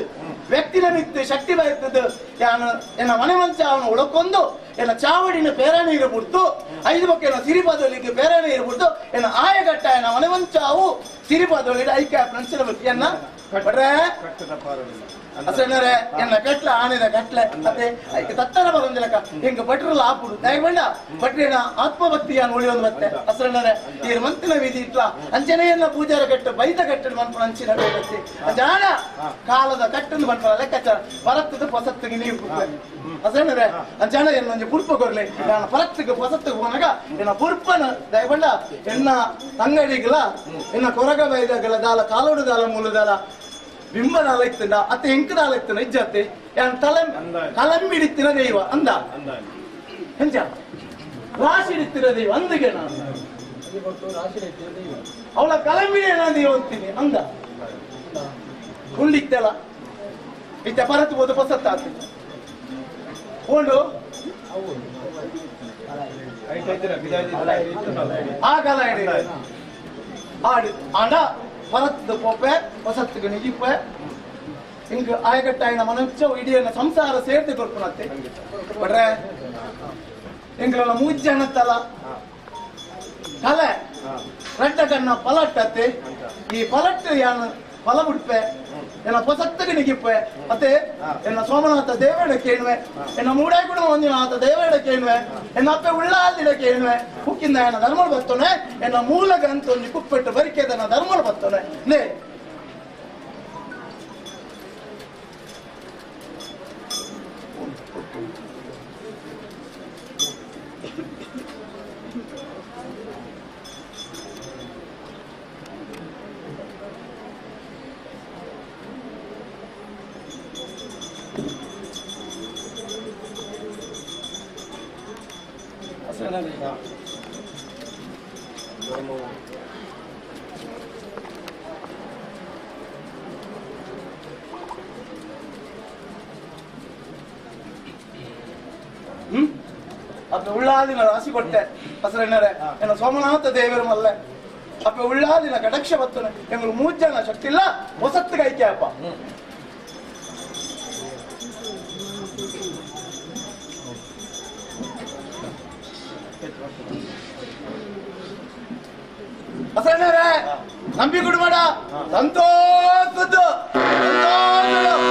Speaker 8: ವ್ಯಕ್ತಿನ ಮಿತ್ತು ಶಕ್ತಿ ಬಯತದ್ದು ಯಾನು ಎನ್ನ ಮನೆ ಮಂಚ ಅವನು ಉಳಕೊಂದು ಎನ್ನ ಚಾವಡಿನ ಬೇರೆ ನೀರು ಬಿಡ್ತು ಐದು ಬಕ್ಕೆ ಸಿರಿಪದೊಲಿಗೆ ಬೇರೆ ನೀರು ಬಿಡ್ತು ಎನ್ನ ಆಯಗಟ್ಟ ಎನ್ನ ಮನೆ ಮಂಚಾವು ಸಿರಿಪದೊಲಿಗೆ ಐಕ್ಯ ನಂಚಿನ ಎನ್ನ ಬಟ್ರೆ ಅಸಣ್ಣರೇ ಎನ್ನ ಕಟ್ಲೆ ಆನೆದ ಕಟ್ಲೆ ಅದೇ ಐಕೆ ತತ್ತರ ಬರೋದಿಲ್ಲಕ್ಕ ಹಿಂಗ ಭಟ್ರಲ್ಲ ಆಪುಡು ದಯಗೊಂಡ ಭಟ್ರಿನ ಆತ್ಮಭಕ್ತಿಯನ್ನು ಉಳಿಯೋದು ಮತ್ತೆ ಅಸಣ್ಣರೇ ಈ ಮಂತಿನ ವಿಧಿ ಇಟ್ಲ ಅಂಚನೆಯನ್ನ ಪೂಜಾರ ಕಟ್ಟು ಬೈದ ಕಟ್ಟಡು ಮನ್ಪುನ ಅಂಚಿನ ಬೇಡತ್ತಿ ಜಾಣ ಕಾಲದ ಕಟ್ಟನ್ನು ಮನ್ಪುನ ಲೆಕ್ಕಾಚಾರ ಪರತ್ತದ ಪೊಸತ್ತಿಗೆ ನೀವು ಅಸಣ್ಣರೇ ಅಂಚಾಣ ಎನ್ನೊಂಜಿ ಪುರ್ಪ ಕೊರ್ಲಿ ನಾನು ಪರತ್ತಿಗೆ ಪೊಸತ್ತಿಗೆ ಹೋನಾಗ ಎನ್ನ ಪುರ್ಪನ ದಯಗೊಂಡ ಎನ್ನ ತಂಗಡಿಗಳ ಎನ್ನ ಕೊರಗ ಬೈದಗಳ ದಾಲ ಕಾಲೋಡು ದಾಲ ಮೂಲದಾಲ ಬಿಂಬದಾಲ ಇತ್ತಂಡ ಅತ್ತೆ ಎಂಕದಾಲ ಇತ್ತನ ಇಜ್ಜತ್ತೆ ಯಾನ್ ತಲೆ ಕಲಂಬಿಡಿತ್ತಿನ ದೈವ ಅಂದ ಎಂಚ ರಾಶಿ ಇಡ್ತಿರ ದೈವ ಅಂದಗೆ ನಾನು ಅವಳ ಕಲಂಬಿಡಿ ದೈವ ಅಂತೀನಿ ಅಂದ ಹುಂಡಿತ್ತಲ್ಲ ಇತ್ತ ಪರತ್ ಬೋದು ಪಸತ್ತಾತಿ ಕೊಂಡು ಆ ಕಲ ಇಡಿ ಆಡು ಆಂಡ ಪರತ್ತದ ಪೋಪೆ ಹೊಸತ್ತಿಗೆ ನಿಜಿಪ್ಪೆ ಹಿಂಗ ಆಯಕಟ್ಟಾಯಿನ ಮನಸ್ಸು ಇಡೀ ಸಂಸಾರ ಸೇರ್ತಿ ಕೊಡ್ಪುನತ್ತೆ ಬಟ್ರೆ ಎಂಗ್ಲೆಲ್ಲ ಮೂಜಣ್ಣತ್ತಲ್ಲ ಕಲೆ ರಡ್ಡ ಕಣ್ಣ ಪಲಟ್ಟತ್ತೆ ಈ ಪಲಟ್ಟು ಯಾನು ಫಲ ಬಿಡ್ಪೆ ಎನ್ನ ಪೊಸತ್ತಿಗೆ ನಿಗಿಪ್ಪೆ ಮತ್ತೆ ಎನ್ನ ಸೋಮನಾಥ ದೇವೇಡ ಕೇಳುವೆ ಎನ್ನ ಮೂಡಾಯಿ ಕೂಡ ಮಂಜುನಾಥ ದೇವೇಡ ಕೇಳುವೆ ಎನ್ನ ಅಪ್ಪೆ ಉಳ್ಳಾದಿಡ ಕೇಳುವೆ ಕುಕ್ಕಿಂದ ಎನ್ನ ಧರ್ಮಳು ಬತ್ತೋನೆ ಎನ್ನ ಮೂಲ ಗಂತೊಂದು ಕುಪ್ಪೆಟ್ಟು ಬರಿಕೆದನ್ನ ಧರ್ಮಳು ಬತ್ತೋನೆ ಲೇ ಅಪ್ಪ ಉಳ್ಳಾದಿನ ರಾಶಿ ಕೊಟ್ಟೆ ಹಸರಣ್ಣರೇ ಎನ್ನ ಸೋಮನಾಥ ದೇವರು ಮಲ್ಲೆ ಅಪ್ಪ ಉಳ್ಳಾದಿನ ಕಟಾಕ್ಷ ಬತ್ತನೆ ಎಂಗಳು ಮೂಜನ ಶಕ್ತಿ ಇಲ್ಲ ಹೊಸತ್ತಿಗೆ ಐಕೆ ಅಪ್ಪ ಹಸರಣ್ಣರೇ ನಂಬಿ ಕುಡುಮಾಡ ಸಂತೋಷದ್ದು ಸಂತೋಷದ್ದು.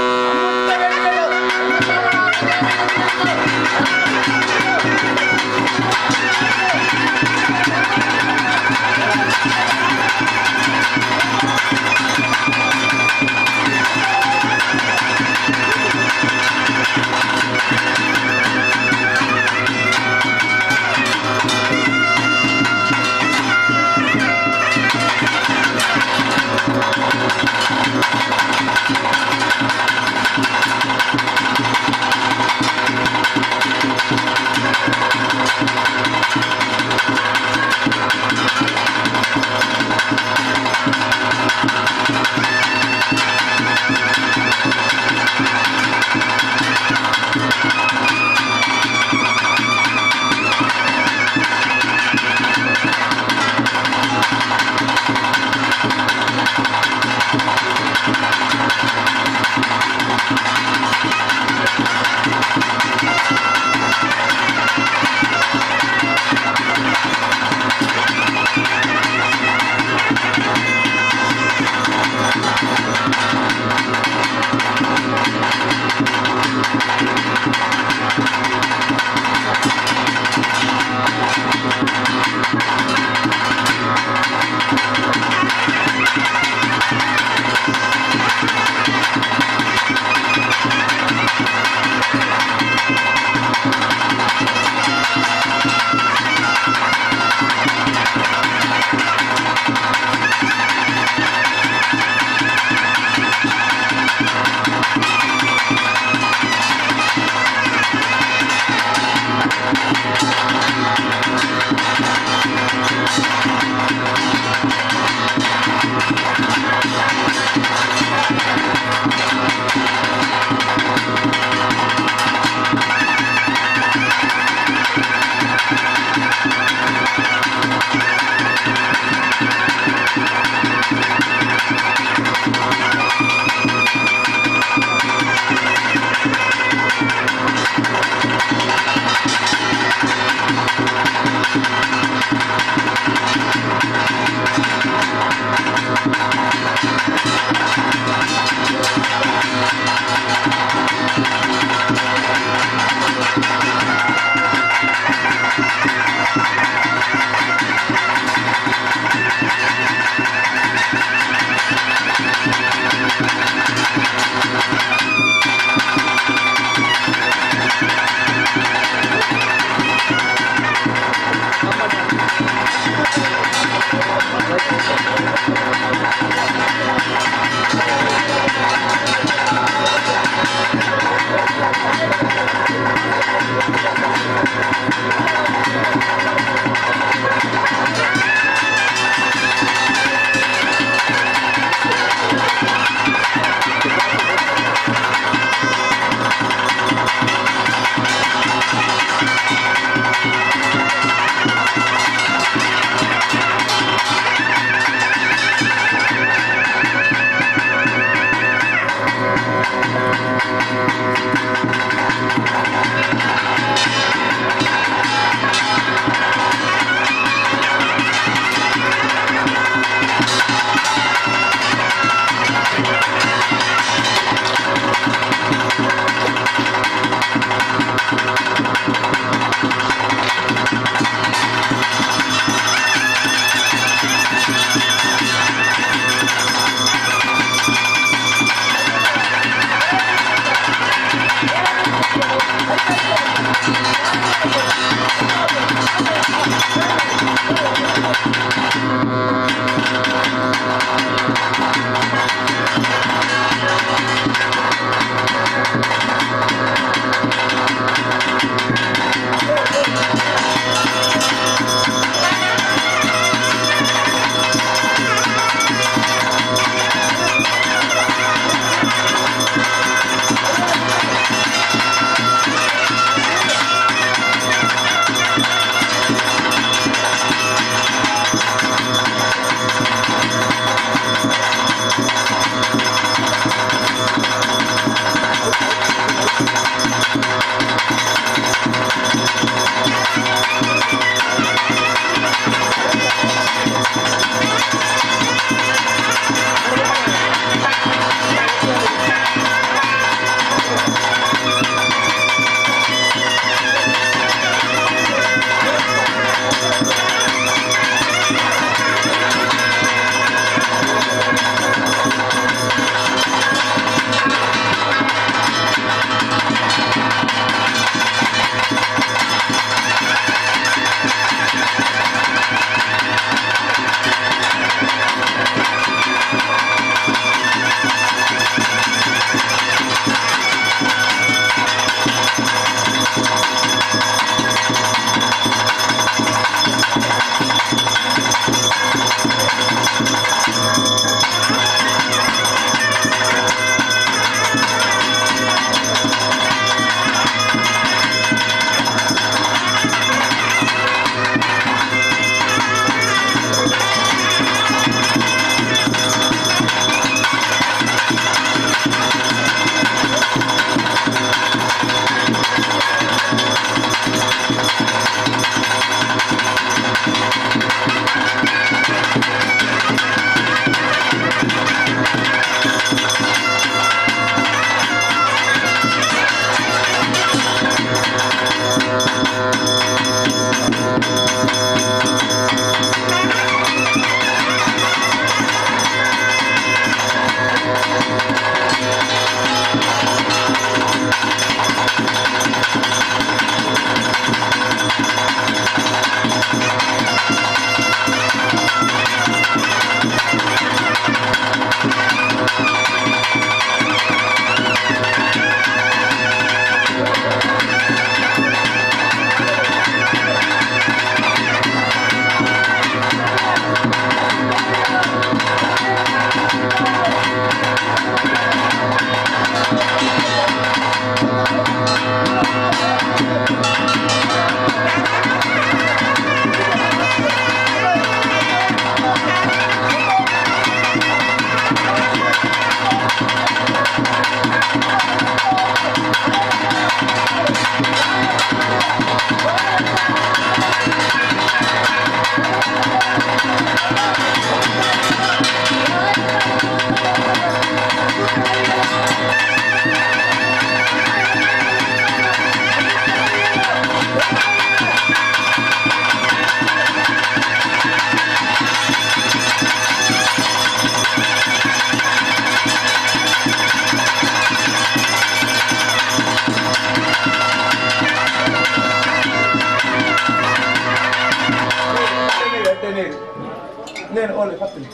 Speaker 8: ಓಲೆ ಪತ್ತನೆ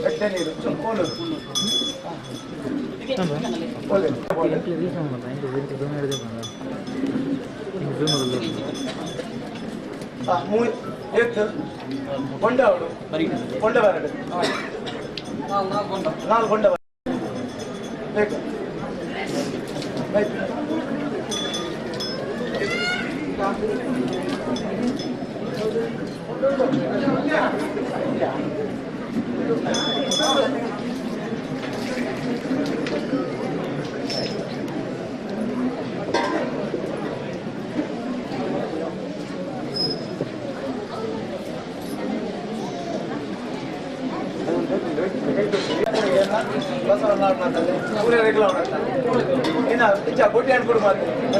Speaker 8: ಎಟ್ಟೆ ನೀರು ಓಲು ಓಲೆ ಓಲೆ ಮೂರು ಎತ್ತು ಕೊಂಡ ಅವಳು ಕೊಂಡ ಬರಡು ನಾಲ್ಕು ಕೊಂಡ ಬೇಕು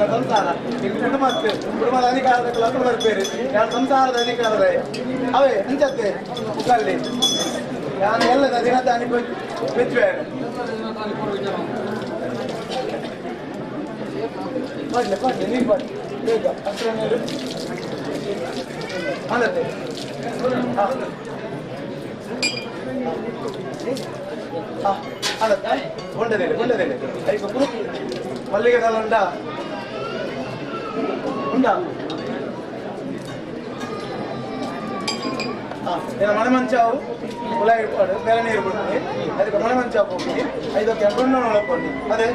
Speaker 8: ಸಂಸಾರ ಕುಟುಂಬ ಕುಟುಂಬದ ಅಧಿಕಾರದ ಬರ್ಬೇರಿ ಯಾರು ಸಂಸಾರದ ಅಧಿಕಾರದ ಅವೇ ಅಂಚತ್ತೆ ಮುಖಲ್ಲಿ ನಾನು ಎಲ್ಲದ ದಿನ ತಾನಿ ಬೆಚ್ಚುವೆ ಪಾಡ್ಲೆ ಪಾಡ್ಲೆ ನೀರು ಪಾಡ್ಲೆ ಬೇಗ ಹತ್ತಿರ ನೀರು ಅಲ್ಲತ್ತೆ ಹಾಂ ಅಲ್ಲತ್ತೆ ಕೊಂಡದೇಲೆ ಕೊಂಡದೇಲೆ ಐಕು ಮಲ್ಲಿಗೆ ಉಂಡ ಉಂಡ నేను మణమంచావు ఉలాయి ಬೇರೆ ನೀರು ಬಿಡ್ತೀನಿ ಅದಕ್ಕೆ ಮಣಮಂಚಾವು ಹೋಗಿ ಐದಕ್ಕೆ ಎರಡು ನೋಡ್ಕೊಂಡು ಅದೇ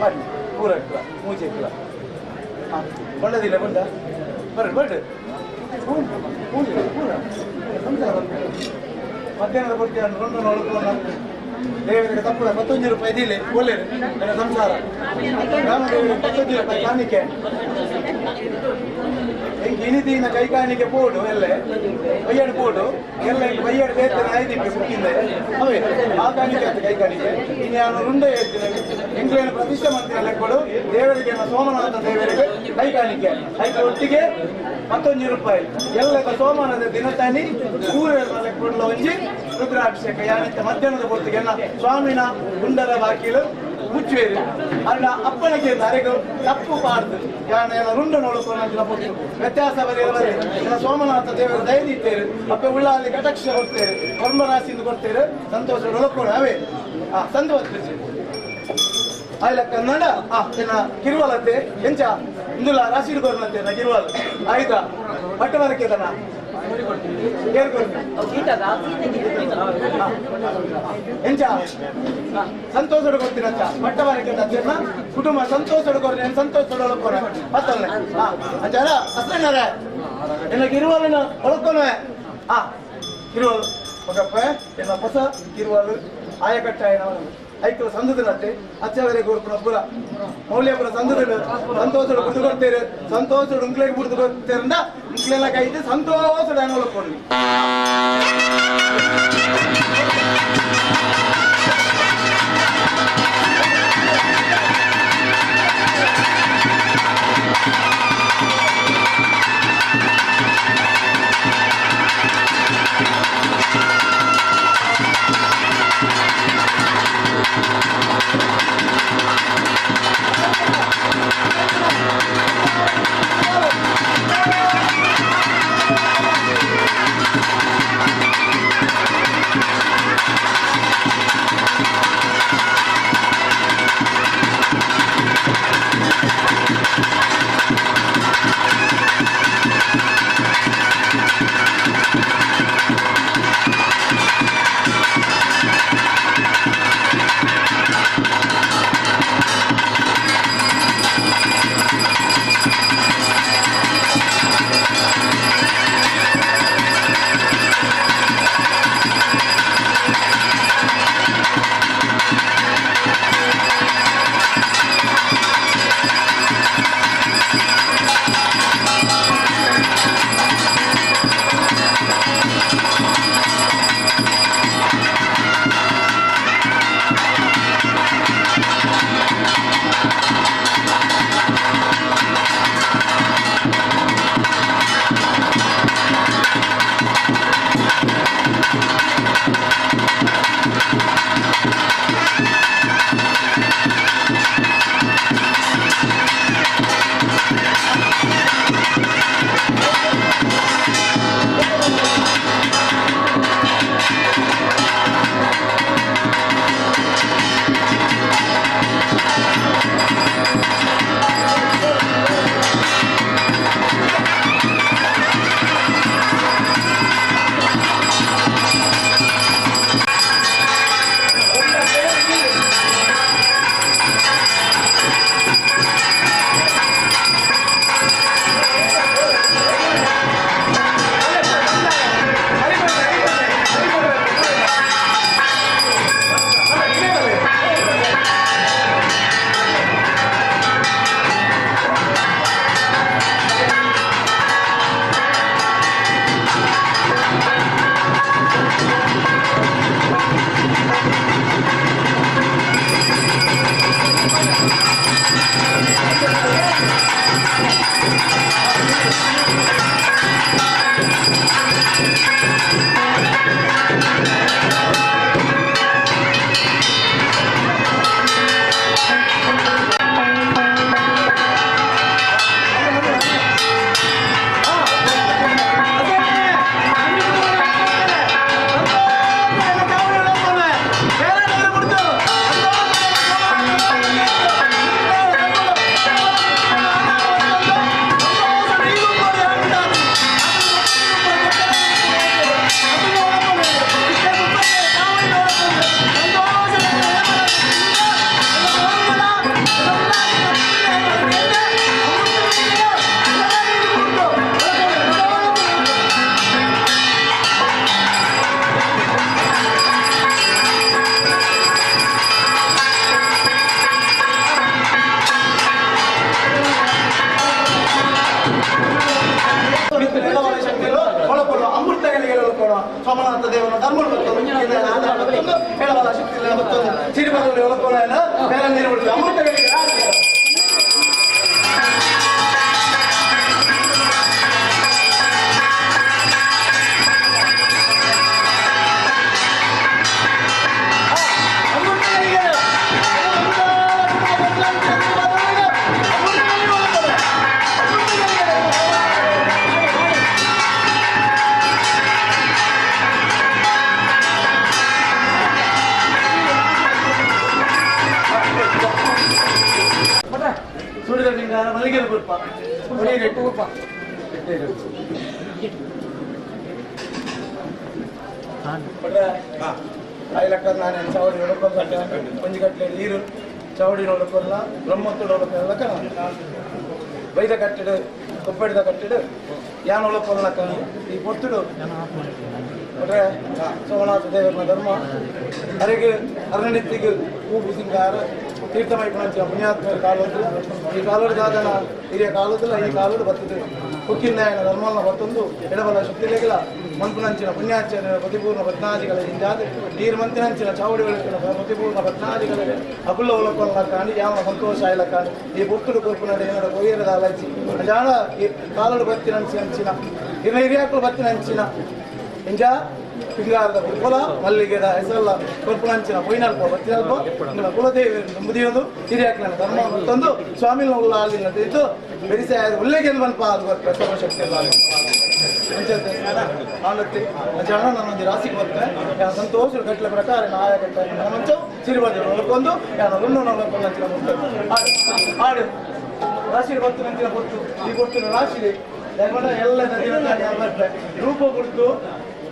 Speaker 8: ಮಾಡಿ ಪೂರ ಮೂಚೆ ಇಕ್ಕಲ ಹಾಂ ಕೊಂಡದಿಲ್ಲ ಕೊಂಡ ಬರ್ರಿ ಬರ್ರಿ ಪೂರ ಸಂಸಾರ ಮಧ್ಯಾಹ್ನದ ಕೊಡ್ತೀವಿ ಕೊಂಡು ನೋಡ್ಕೊಂಡು ದೇವರಿಗೆ ತಪ್ಪು 11 ರೂಪಾಯಿ ಇದಿಲ್ಲ ಒಳ್ಳೆಯದು ನನ್ನ ಸಂಸಾರ ರಾಮದೇವರಿಗೆ 11 ರೂಪಾಯಿ ಕಾಣಿಕೆ ಎಂಕ್ ಇನಿದಿನ ಕೈ ಕಾಣಿಕೆ ಪೋಡು ಎಲ್ಲ ಬಯ್ಯಡು ಪೋಡು ಎಲ್ಲ ಬಯ್ಯಡು ಬೇತನ ಐದಿಪ್ಪೆ ಕುಕ್ಕಿಂದ ಅವೇ ಆ ಕಾಣಿಕೆ ಅಂತ ಕೈ ಕಾಣಿಕೆ ಇನ್ನು ನಾನು ರುಂಡ ಹೇಳ್ತೀನಿ ಎಂಕ್ಲೇನು ಪ್ರತಿಷ್ಠೆ ಮಂತ್ರಿ ಲೆಕ್ಕಡು ದೇವರಿಗೆ ಸೋಮನಾಥ ದೇವರಿಗೆ ಕೈ ಕಾಣಿಕೆ ಐದು ಒಟ್ಟಿಗೆ 11 ರೂಪಾಯಿ ಎಲ್ಲ ಸೋಮನಾಥ ದಿನತಾನಿ ಸೂರ್ಯರ ಲೆಕ್ಕಡ್ಲ ಒಂಜಿ ರುದ್ರಾಭಿಷೇಕ ಯಾನಿತ್ತ ಮಧ್ಯಾಹ್ನದ ಹೊತ್ತಿಗೆ ಸ್ವಾಮಿನ ಗುಂಡರ ಬಾಕಿಲು ಮುಚ್ಚುವೇರು ಅಲ್ಲ ಅಪ್ಪನಿಗೆ ಅರೆಗು ತಪ್ಪು ಪಾಡ್ದು ಯಾನ ರುಂಡ ನೋಡ್ಕೊಂಡು ಪೊತ್ತು ವ್ಯತ್ಯಾಸ ಬರೆಯ ಸೋಮನಾಥ ದೇವರು ದಯದಿತ್ತೇರು ಅಪ್ಪ ಉಳ್ಳಾಲಿ ಕಟಾಕ್ಷ ಕೊಡ್ತೇವೆ ಕರ್ಮರಾಶಿಯಿಂದ ಕೊಡ್ತೇವೆ ಸಂತೋಷ ಒಳಕೋಣ ಅವೇ ಆ ಸಂತೋಷ ಆಯ್ಲ ಕನ್ನಡ ಆ ಚೆನ್ನ ಕಿರುವಲತೆ ಎಂಚ ಇಂದುಲ ರಾಶಿ ಕೊಡ್ನಂತೆ ಕಿರುವಲ ಆಯ್ತಾ ಪಟ್ಟವರಕ್ಕೆ ತನ ಎಂಚ ಸಂತೋಷ ಕೊಡ್ತೀನಂತ ಪಟ್ಟವರಕ್ಕೆ ತನ್ನ ಕುಟುಂಬ ಸಂತೋಷ ಕೊಡ್ರಿ ಸಂತೋಷ ಒಳಕೋಣ ಪತ್ತಲ್ಲೆ ಅಂಚಾರ ಅಸ್ರಣ್ಣರೇ ಎನ್ನ ಕಿರುವಲನ ಒಳಕೋನುವೆ ಆ ಕಿರುವಲು ఒకಪ್ಪ ಎನ್ನ ಹೊಸ ಕಿರುವಲು ಆಯಕಟ್ಟಾಯನ ಐಕ್ಲ ಸಂದದನಂತೆ ಅಚ್ಚವರೆ ಕೊಡ್ಪುನ ಪುರ ಮೌಲ್ಯಪುರ ಸಂದದಲು ಸಂತೋಷಡು ಬಿಡ್ದು ಕೊಡ್ತೇರು ಸಂತೋಷಡು ಉಂಕ್ಲೆಗೆ ಬಿಡ್ದು ಕೊಡ್ತೇರಂದ ಉಂಕ್ಲೆಲ್ಲ ಕೈತೆ ಸಂತೋಷಡು ಒಳಕೊಂಡು
Speaker 10: Thank you.
Speaker 8: ಸೋಮನಾಥ ದೇವನ ಧರ್ಮಡು ಬರ್ತದೆ ಹೇಳಬಲ್ಲ ಶಕ್ತಿ ಬರ್ತದೆ ಸಿರಿಬಲ್ಲ ಒಳಕೊಳ ಬೇರೆ ನೀರು ಬಿಡ್ತದೆ ಅಮೃತ. ನಾನು ಚಾವಡಿ ಒಂಜಿ ಕಟ್ಲೆ ನೀರು ಚಾವಡಿ ನೋಡಕೊಲ್ಲ ಬ್ರಹ್ಮತ್ತು ನೋಡಕೊಲ್ಲ ಕಣ ಬೈದ ಕಟ್ಟಡ ಕೊಪ್ಪಡಿದ ಕಟ್ಟಡ ಯಾನ್ ಒಳಕೊಲ್ಲ ಕಣ ಈ ಪೊರ್ತುಡು ಕೊಟ್ರೆ ಸೋಮನಾಥ ದೇವರ ಧರ್ಮ ಅರೆಗೆ ಅರಣ್ಯತ್ತಿಗೆ ಹೂ ಸಿಂಗಾರ ತೀರ್ಥಮಯ ಪುಣಚ ಪುಣ್ಯಾತ್ಮರ ಕಾಲೋದಿಲ್ಲ ಈ ಕಾಲೋಡು ದಾದನ ಹಿರಿಯ ಕಾಲೋದಿಲ್ಲ ಈ ಕಾಲೋಡು ಬರ್ತದೆ ಹುಕ್ಕಿಂದಾಯನ ಧರ್ಮನ ಬರ್ತೊಂದು ಎಡಬಲ ಶಕ್ತಿಲೇಗಿಲ್ಲ ಮನ್ಪುನಂಚಿನ ಪುಣ್ಯಾಚರಣೆ ಪ್ರತಿಪೂರ್ಣ ಪದ್ನಾದಿಗಳ ಹಿಂಜಾದ ನೀರ್ಮಂತಿನಂಚಿನ ಚಾವಡಿ ಒಳಕಿನ ಪ್ರತಿಪೂರ್ಣ ಪದ್ನಾದಿಗಳ ಅಕುಲ್ಲ ಒಳಕೊಲ್ಲ ಕಾಣಿ ಯಾವ ಸಂತೋಷ ಆಯ್ಲ ಕಾಣಿ ಈ ಪುತ್ತುಡು ಕೊರ್ಪುನಡೆ ಏನಡ ಕೊಯ್ಯರದ ಅಲಚಿ ಜಾಣ ಈ ಕಾಲೋಡು ಬತ್ತಿನಂಚಿನ ಅಂಚಿನ ಹಿರಿಯ ಹಿರಿಯಾಕುಲು ಬತ್ತಿನಂಚಿನ ಇಂಜ ಪಿಂಗಾರದ ಕುಲ ಮಲ್ಲಿಗೆದ ಹೆಸರಲ್ಲ ಕೊರ್ಪುನಂಚಿನ ಪೊಯ್ನಲ್ಪ ಬತ್ತಿನಲ್ಪ ಕುಲದೇವಿ ನಂಬುದಿಯೊಂದು ಹಿರಿಯಾಕಿನ ಧರ್ಮ ತಂದು ಸ್ವಾಮಿನ ಉಳ್ಳಾಲಿನ ಇದ್ದು ಬೆರಿಸಾಯ ಉಲ್ಲೇಖ ಮಲ್ಪ ಅದು ಸರ್ವಶಕ್ತಿ ಆನತ್ತೆ ಜನ ನನ್ನೊಂದು ರಾಶಿಗೆ ಬರ್ತಾರೆ ಯಾನ ಸಂತೋಷ ಕಟ್ಟಲೆ ಪ್ರಕಾರ ನಾಯ ಕಟ್ಟ ಮಂಚ ಸಿರಿಬಂದ ಒಳಕೊಂದು ಯಾನ ರುಣ್ಣು ಒಳಕೊಂಡು ಅಂಚಿನ ಆಡು ರಾಶಿ ಬತ್ತು ನಂಚಿನ ಕೊಟ್ಟು ಈ ಕೊಟ್ಟು ರಾಶಿ ಎಲ್ಲ ಬರ್ತಾರೆ ರೂಪ ಕೊಡ್ತು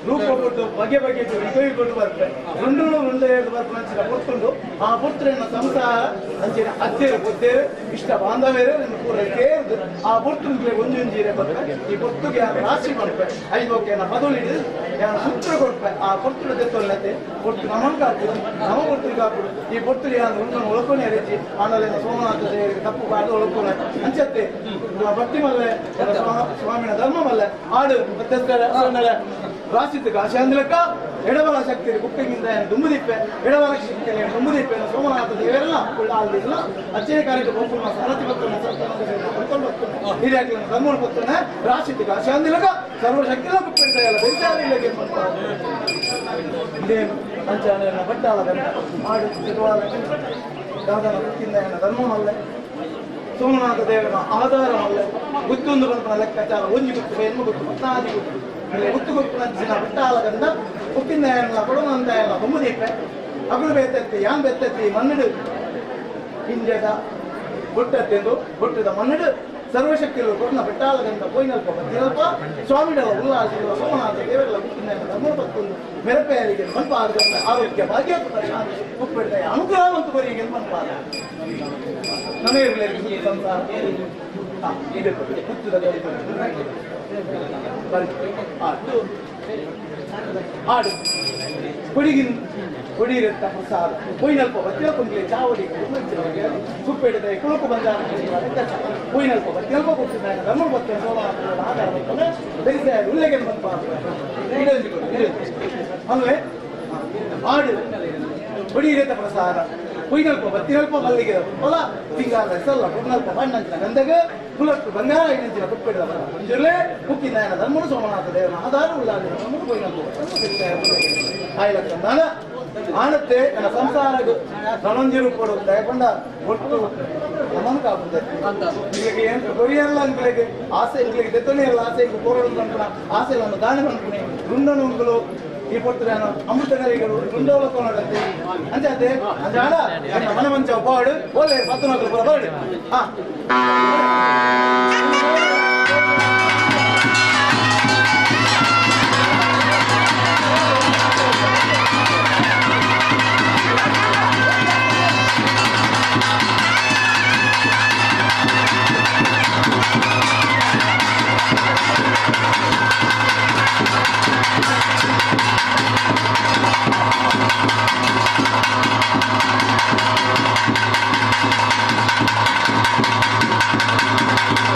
Speaker 8: ರೂಪ ಕೊಟ್ಟು ಬಗೆ ಬಗೆ ಉಪಯೋಗ ಕೊಟ್ಟು ಬರ್ತಾರೆ ರುಂಡು ರುಂಡ ಎರಡು ಬರ್ಪು ಅಂಚಿನ ಕೊಡ್ಕೊಂಡು ಆ ಪುತ್ರನ ಸಂಸಾರ ಅಂಚಿನ ಅತ್ತೆರು ಗೊತ್ತೇರು ಇಷ್ಟ ಬಾಂಧವ್ಯರು ನಿಮ್ಮ ಪೂರ ಕೇರ್ದು ಆ ಪುತ್ರನಿಗೆ ಒಂಜಿ ಒಂಜಿ ಬರ್ತಾರೆ ಈ ಪೊತ್ತುಗೆ ರಾಶಿ ಮಾಡ್ಪೆ ಐದು ಬದಲು ಹಿಡಿದು ಯಾರು ಸೂತ್ರ ಕೊಡ್ಪೆ ಆ ಪೊರ್ತುಡು ತೆತ್ತೊಲ್ಲತೆ ಪೊರ್ತು ನಮನ್ ಕಾಪುಡು ನಮ ಪೊರ್ತುಡು ಕಾಪುಡು ಈ ಪೊರ್ತುಡು ಯಾರು ರುಂಡನ್ನು ಒಳಕೊನೆ ರೆಚ್ಚಿ ಆಮೇಲೆ ಸೋಮನಾಥ ದೇವರಿಗೆ ತಪ್ಪು ಬಾರ್ದು ಒಳಕೊನೆ ಅಂಚತ್ತೆ ಭಕ್ತಿ ಮಲ್ಲೆ ಸ್ವಾಮಿನ ಧರ್ಮ ಮಲ್ಲೆ ಆಡು ಮತ್ತೆ ರಾಶಿತ್ತು ಆಶಾಂದ್ಲಕ್ಕ ಎಡಬಲ ಶಕ್ತಿ ಕುಪ್ಪಿಂದ ದುಂಬುದಿಪ್ಪೆ ಎಡಬಲ ಶಕ್ತಿ ದುಂಬುದಿಪ್ಪೆ ಸೋಮನಾಥ ದೇವರೆಲ್ಲ ಉಳ್ಳಾಲ್ದಿಲ್ಲ ಅಚ್ಚೇ ಕಾರ್ಯಕ್ಕೆ ಗೋಪುರ ಸಾರಥಿ ಭಕ್ತನ ಸರ್ಕೊಂಡು ಬರ್ತಾನೆ ಹಿರಿಯಾಕ್ಲನ ಧರ್ಮ ಬರ್ತಾನೆ ರಾಶಿತ್ತು ಆಶಾಂದಿಲಕ ಸರ್ವಶಕ್ತಿಲ ಕುಪ್ಪಿಡ್ತಾ ಇಲ್ಲ ಬೆರಿಸಾಲಿಲ್ಲಗೆ ಇದೇನು ಅಂಚಾನೆ ಬಟ್ಟಾಲ ಆಡು ತಿರುವಾಲ ದಾದನ ಕುಕ್ಕಿಂದ ಧರ್ಮವಲ್ಲ ಸೋಮನಾಥ ದೇವರ ಆಧಾರವಲ್ಲ ಗುತ್ತೊಂದು ಬಂದ ಲೆಕ್ಕಾಚಾರ ಒಂಜಿ ಗುತ್ತು ಎನ್ಮ ಗುತ್ತು ಪತ್ನಾದಿ ಗುತ್ತು ಗುತ್ತು ಗುತ್ತು ನಂಚಿನ ಬಟ್ಟಾಲ ಗಂಡ ಉಪ್ಪಿನ ಕೊಡನಂದ ಬೊಮ್ಮದೀಪೆ ಅಗುಳು ಬೇತತ್ತಿ ಯಾನ್ ಬೆತ್ತತ್ತಿ ಮಣ್ಣಿಡು ಹಿಂಜದ ಗುಟ್ಟತ್ತೆಂದು ಗುಟ್ಟದ ಮಣ್ಣಿಡು ಸರ್ವಶಕ್ತಿಗಳು ಕೊಡನ ಬೆಟ್ಟಾಲ ಗಂಡ ಪೋಯಿನಲ್ಪ ಬತ್ತಿನಲ್ಪ ಸ್ವಾಮಿಡಲ ಉಲ್ಲಾಸಿರುವ ಸೋಮನಾಥ ದೇವರೆಲ್ಲ ಗುಟ್ಟಿನ ಧರ್ಮ ಪತ್ತೊಂದು ಮೆರಪೆಯರಿಗೆ ಮನ್ಪಾದ ಆರೋಗ್ಯ ಭಾಗ್ಯ ಶಾಂತಿ ಉಪ್ಪಿಡ್ದ ಅನುಗ್ರಹವಂತು ಬರಿಗೆ ಮನ್ಪಾದ ನಮಗೆ ಸಂಸಾರ ಇದೆ ಗುತ್ತದ ಆಡು ಕೊಡಿಗಿನ ಕೊಡಿರತ್ತ ಪ್ರಸಾದ ಪೊಯ್ನಲ್ಪ ಬತ್ತಿನಲ್ಪ ಚಾವಡಿ ಸುಪ್ಪೆಡಿದ ಕುಳಕು ಬಂದ ಪೊಯ್ನಲ್ಪ ಬತ್ತಿನಲ್ಪ ಕೊಡ್ತಿದ್ದ ಧರ್ಮ ಬತ್ತ ಆಧಾರ ಬರ್ತಾನೆ ಬೆರಿಸಾಯ ಉಲ್ಲೇಖ ಬಂತ ಅಲ್ವೇ ಆಡು ಕೊಡಿರತ್ತ ಪ್ರಸಾದ ಪೊಯ್ನಲ್ಪ ಬತ್ತಿನಲ್ಪ ಮಲ್ಲಿಗೆ ಹೊಲ ತಿಂಗಾಲ ಹೆಸರಲ್ಲ ಕೊಡ್ನಲ್ಪ ಬಣ್ಣಂಚಿನ ಗಂಧಗ ಕುಲಕ್ಕೆ ಬಂಗಾರ ಐನಂಚಿನ ಕುಪ್ಪಿಡಿದ ಮಂಜುರ್ಲೆ ಕುಕ್ಕಿನ ಧರ್ಮನು ಸೋಮನಾಥ ದೇವನ ಆಧಾರ ಉಳ್ಳಾದ ಧರ್ಮನು ಪೊಯ್ನಲ್ಪ ಆಯ್ಲಕ್ಕಂದಾನ ಆನತ್ತೆ ನನ್ನ ಸಂಸಾರ ನನೊಂಜಿರು ಕೊಡು ದಯಕೊಂಡ ಒಟ್ಟು ನಮನ್ ಕಾಪುದೆ ಇಂಗ್ಲಿಗೆ ಏನು ಕೊರಿಯಲ್ಲ ಅಂಗ್ಲಿಗೆ ಆಸೆ ಇಂಗ್ಲಿಗೆ ತೆತ್ತೊಲಿಯಲ್ಲ ಆಸೆ ಇಂಗ್ ಕೋರಡು ಅನ್ಕುಣ ಆಸೆ ನನ್ನ ದಾನ ಅನ್ಕುಣೆ ರುಂಡನುಂಗುಲು ಈ ಪೊರ್ತುನು ಅಮೃತಗರಿಗಳು ರುಂಡೋಲ ಕೋನಡತ್ತೆ ಅಂಚೆ ಅಂಜಾಡ ಮನೆ ಮಂಚ ಪಾಡು ಓಲೆ ಪತ್ತನಕಲು ಪುರ ಬಾಡು ಹಾ.
Speaker 10: Thank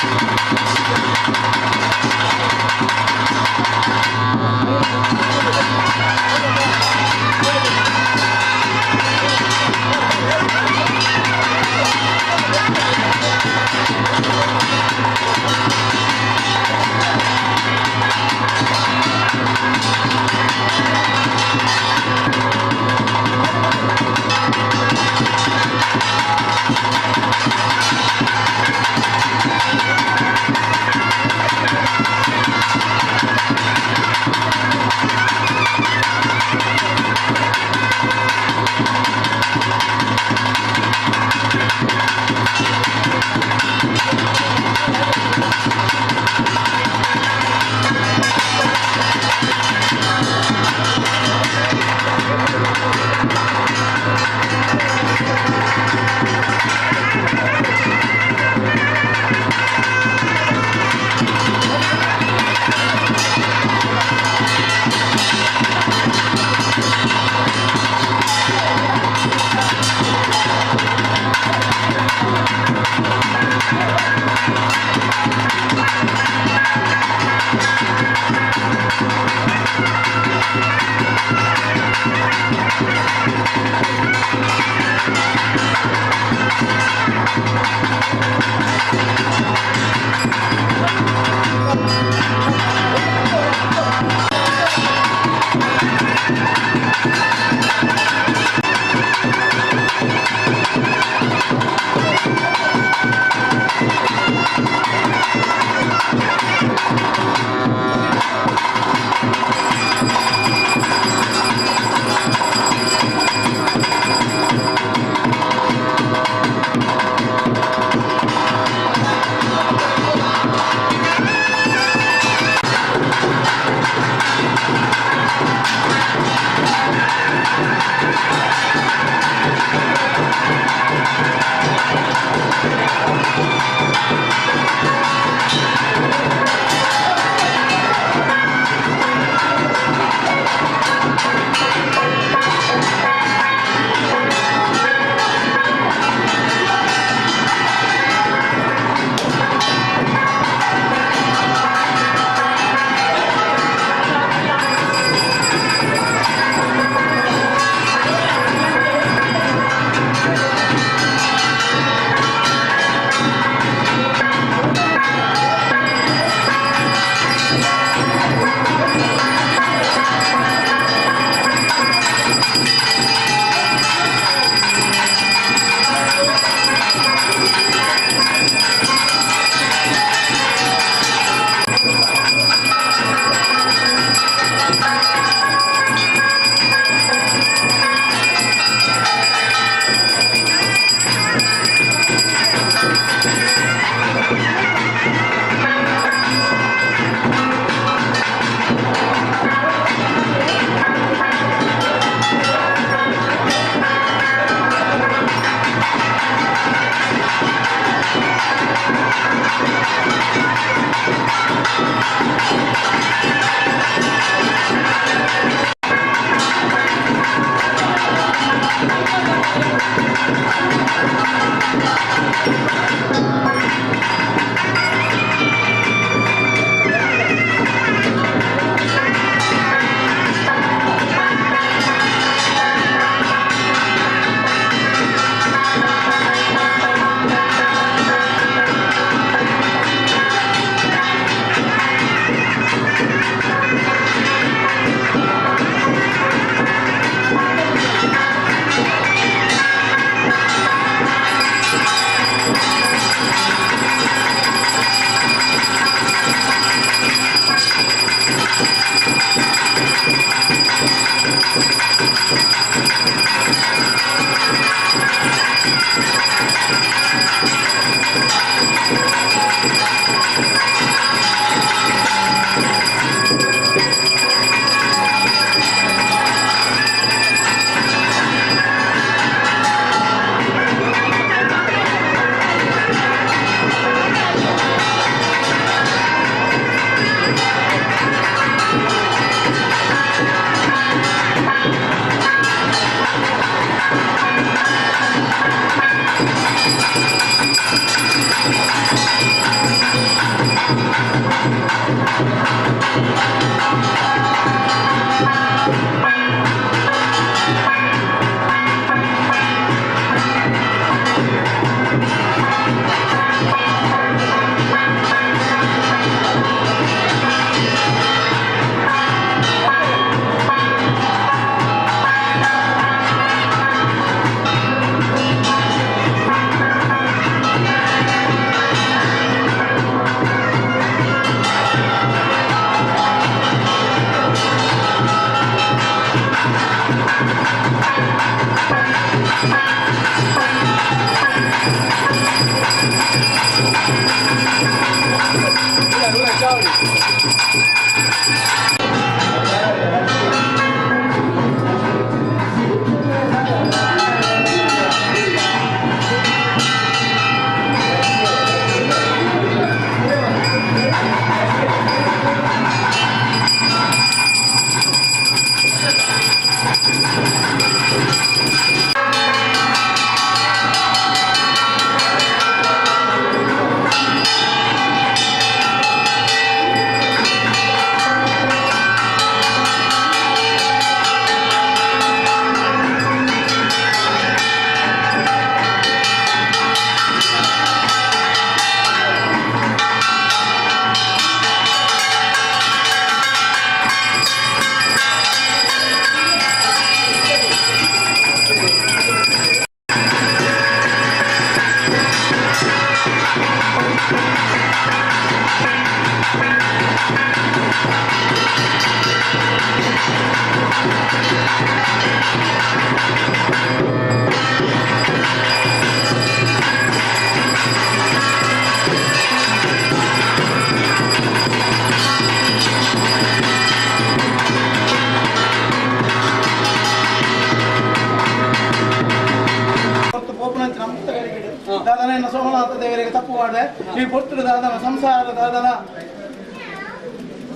Speaker 8: ದಾದನ ಸೋಮನಾಥ ದೇವರಿಗೆ ತಪ್ಪು ಮಾಡಿದೆ ಈ ಪೊರ್ತುಡು ದಾದನ ಸಂಸಾರ ದಾದನ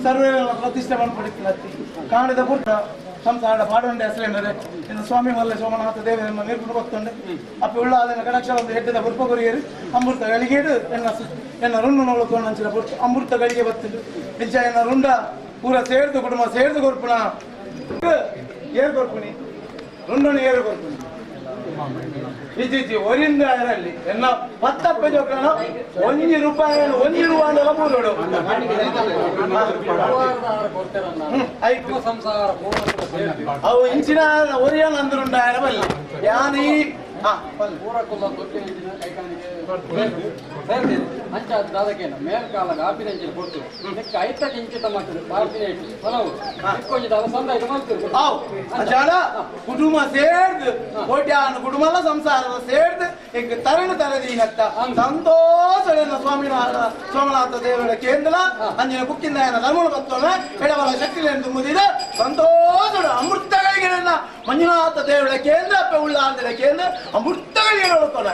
Speaker 8: ಸರ್ವೇ ಪ್ರತಿಷ್ಠೆ ಪಡಿತಲತ್ತಿ ಕಾಣಿದ ಪುಟ್ಟ ಸಂಸಾರ ಪಾಡುಂಡೆ ಹೆಸರೇನರೆ ಇನ್ನು ಸ್ವಾಮಿ ಮಲ್ಲೆ ಸೋಮನಾಥ ದೇವರನ್ನು ನಿರ್ಗುಣ ಗೊತ್ತುಂಡೆ ಅಪ್ಪ ಉಳ್ಳ ಅದನ್ನು ಕಡಕ್ಷರ ಒಂದು ಹೆಡ್ಡದ ಪುರ್ಪ ಕೊರಿಯರು ಅಮೃತ ಗಳಿಗೇಡು ಎನ್ನ ಎನ್ನ ರುಂಡು ನೋಡ್ಕೊಂಡು ಅಂಚಿನ ಪುರ್ತ ಅಮೃತ ಗಳಿಗೆ ಬತ್ತಿದ್ದು ನಿಜ ಎನ್ನ ರುಂಡ ಪೂರ ಸೇರ್ದು ಕುಟುಂಬ ಸೇರ್ದು ಕೊರ್ಪುಣ ಏರು ಕೊರ್ಪುನಿ ರುಂಡನು ಏರು ಕೊರ್ಪುನಿ ಇಜ್ಜಿ ಒರಿಂದ ಇರಲಿ ಎನ್ನ ಪತ್ತಪ್ಪ ಜೋಕನ ಒಂಜಿ ರೂಪಾಯಿ ಒಂಜಿ ರೂಪಾಯಿ ಮೂರೋಡು ಆಯ್ತು
Speaker 7: ಸಂಸಾರ
Speaker 8: ಅವು ಇಂಚಿನ ಒರಿಯನ್ ಅಂದ್ರುಂಡ ಬಲ್ಲಿ ಯಾನ್ ಈ
Speaker 7: ಅಂಚ ದಾದಕೇನ ಮೇಲ್ಕಾಲಗ ಆಪಿನ ಕೊಡ್ತು ನೆಕ್ಕ ಐತ ಕಿಂಚಿತ ಮಾಡ್ತದೆ ಪಾರ್ಪಿನ ಇಟ್ಟು ಫಲವು ಕೊಂಚ ದಾದ ಸಂದಾಯ್ತು ಮಾಡ್ತದೆ
Speaker 8: ಅವು ಅಜಾಡ ಕುಟುಂಬ ಸೇರ್ದು ಕೋಟ್ಯಾನ ಕುಟುಂಬ ಸಂಸಾರ ಸೇರ್ದು ಎಂಕ್ ತರಣ ತರದೀನತ್ತ ಸಂತೋಷ ಸ್ವಾಮಿನಾಥ ಸೋಮನಾಥ ದೇವರ ಕೇಂದ್ರ ಅಂಜಿನ ಕುಕ್ಕಿಂದ ಧರ್ಮಣ ಬತ್ತೋಣ ಎಡಬಲ ಶಕ್ತಿಯನ್ನು ತುಂಬುದಿದ ಸಂತೋಷ ಅಮೃತಗಳಿಗೆ ಮಂಜುನಾಥ ದೇವರ ಕೇಂದ್ರ ಅಪ್ಪ ಉಳ್ಳಾಂದಿರ ಕೇಂದ್ರ ಅಮೃತಗಳಿಗೆ ನೋಡ್ಕೊಳ್ಳ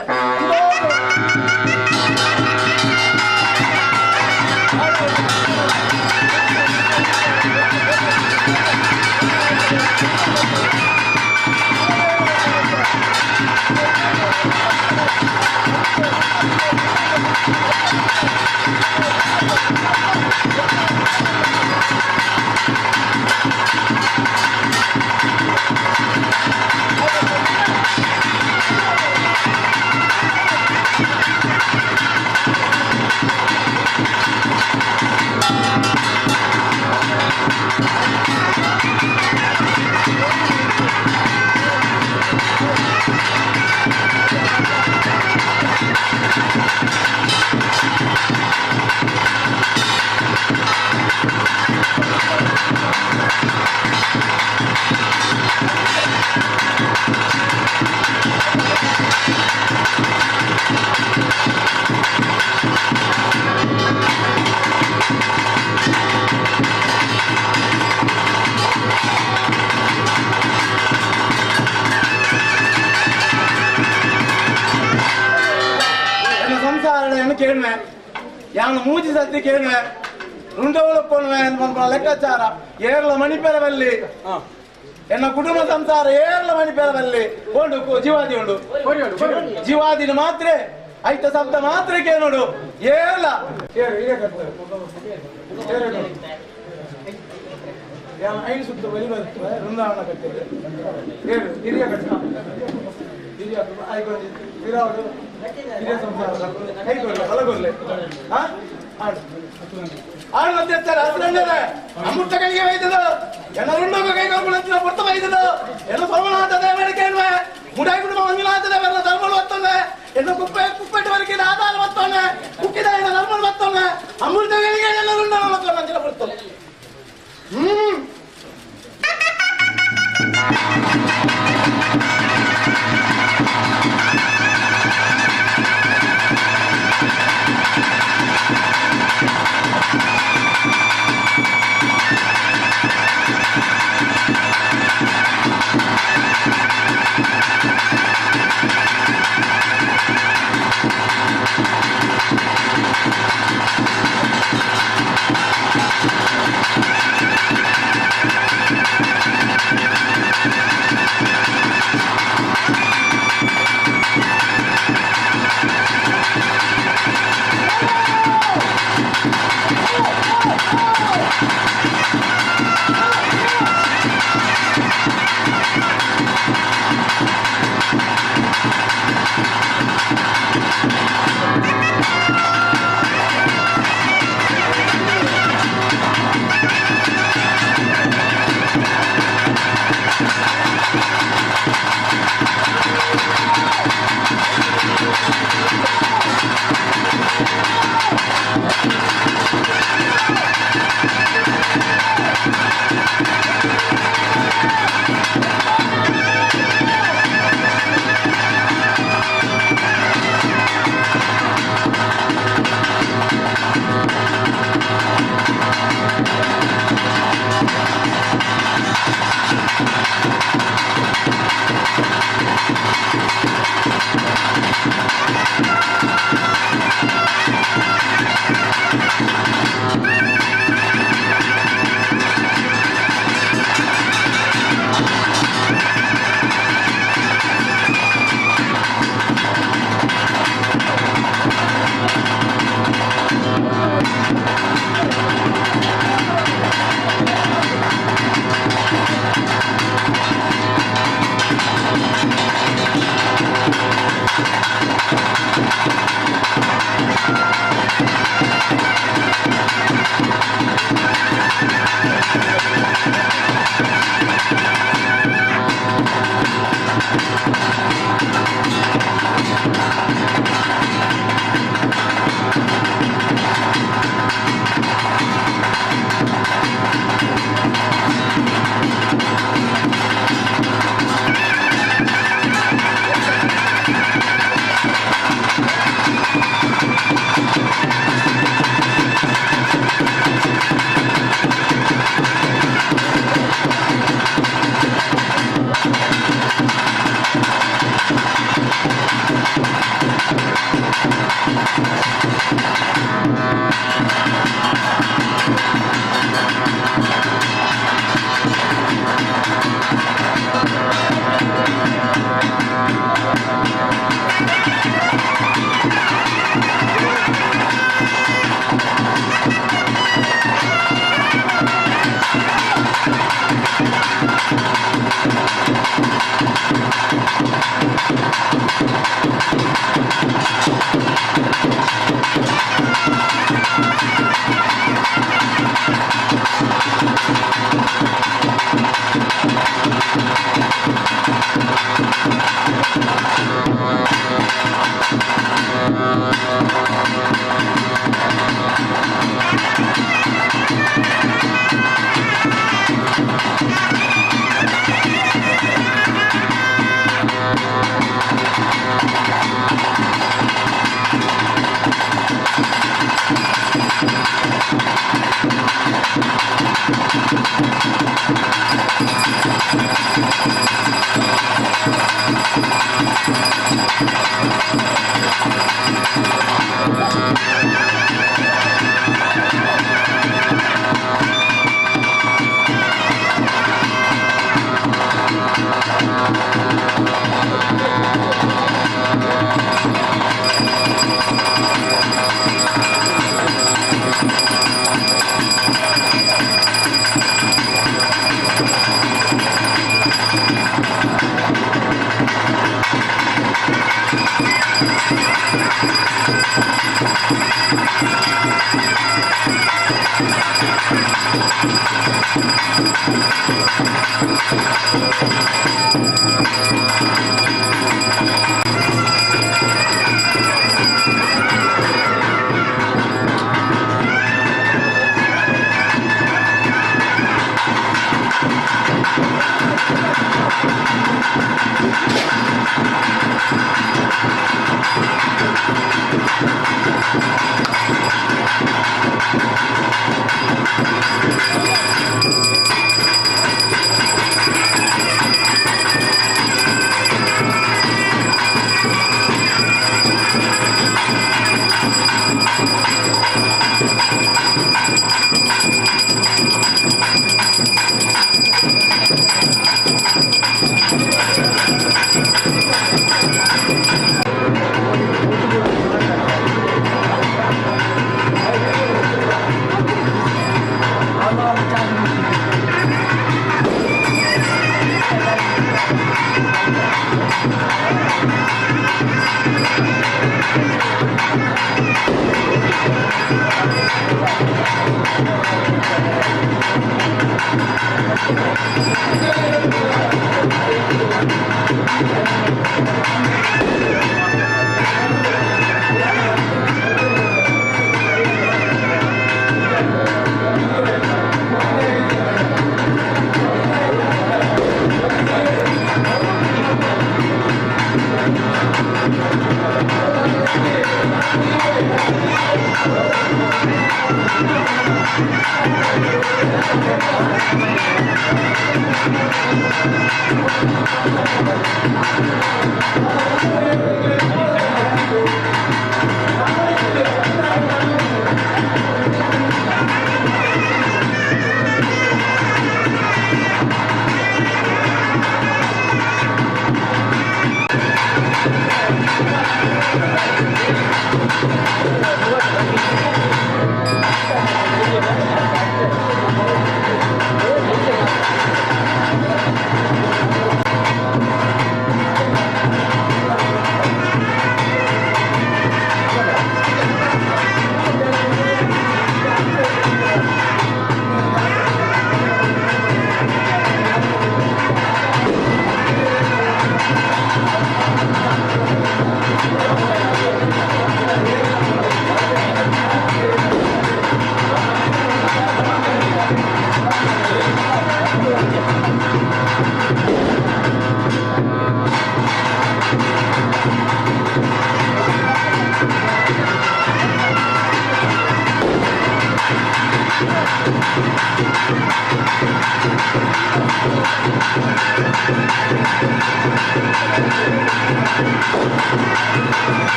Speaker 8: ಕೇಳುವೆ ಯಾನು ಮೂಜಿ ಸದ್ದಿ ಕೇಳುವೆ ರುಂಡವಳಕ್ಕೊಳ್ವೆ ಲೆಕ್ಕಾಚಾರ ಏರ್ಲ ಮಣಿಪೆರವಲ್ಲಿ ಎನ್ನ ಕುಟುಂಬ ಸಂಸಾರ ಏರ್ಲ ಮಣಿಪೆರವಲ್ಲಿ ಉಂಡು ಜೀವಾದಿ ಉಂಡು ಜೀವಾದಿನ ಮಾತ್ರ ಐತ ಶಬ್ದ ಮಾತ್ರ ಕೇಳೋಡು ಏರ್ಲ ಐದು ಸುತ್ತ ಬಲಿ ಬರ್ತದೆ ವೃಂದಾವನ ಕಟ್ಟಿದೆ ಏಳು ಹಿರಿಯ ಕಟ್ಟ ಹಿರಿಯ ಐಕೊಂಜಿ ಹಿರಾವಡು ಹಿರಿಯ ಸಂಸಾರ ಕೈಗೊಳ್ಳೆ ಬಲಗೊಳ್ಳೆ ಆಡು ಆಡು ಮಧ್ಯಸ್ಥರ ಹಸಿರಂಡರೆ ಅಮೃತ ಕೈಗೆ ಒಯ್ದದು ಎಲ್ಲರುಂಡೋಗ ಕೈಗೊಳ್ಳ ಪೊರ್ತ ಬೈದದು ಎಲ್ಲ ಸೋಮನಾಥ ದೇವರ ಕೇಳುವೆ ಮುಡಾಯಿ ಕುಟುಂಬ ಮಂಜುನಾಥ ದೇವರ ಧರ್ಮಗಳು ಒತ್ತೊಂಡೆ ಎಲ್ಲ ಕುಪ್ಪೆ ಕುಪ್ಪೆಟ್ಟು ವರೆಗೆ ಆಧಾರ ಒತ್ತೊಂಡೆ ಕುಕ್ಕಿದ ಧರ್ಮಗಳು ಒತ್ತೊಂಡೆ ಅಮೃತ ಗಳಿಗೆ ಎಲ್ಲರುಂಡ ಒತ್ತೊಂಡೆ ಪೊರ್ತು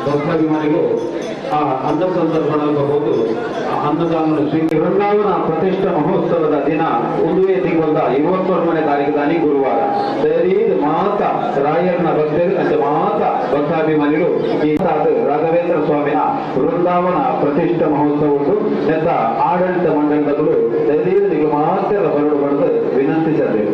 Speaker 10: ಭಕ್ತಾಭಿಮಾನಿಗಳು ಆ ಅನ್ನ ಸಂದರ್ಭ ಹೋದು ಅನ್ನದಾನ ವೃಂದಾವನ ಪ್ರತಿಷ್ಠಾ ಮಹೋತ್ಸವದ ದಿನ ಒಂದುವೇ ತಿಂಗಳ 21ನೇ ತಾರೀಕು ಗುರುವಾರ ದಯದೀದ್ ಮಾತಾ ರಾಯರ್ನ ಭಕ್ತರು ಅಂಚ ಮಾತಾ ಭಕ್ತಾಭಿಮಾನಿಗಳು ಈ ರಾಘವೇಂದ್ರ ಸ್ವಾಮಿನ ವೃಂದಾವನ ಪ್ರತಿಷ್ಠಾ ಮಹೋತ್ಸವ ಉಂಟು. ನೆತ್ತ ಆಡಳಿತ ಮಂಡಳದವರು ದಯದೀದ್ ನೀವು ಮಾತ್ರ ಬರಡು ಬರೆದು ವಿನಂತಿಸಬೇಕು.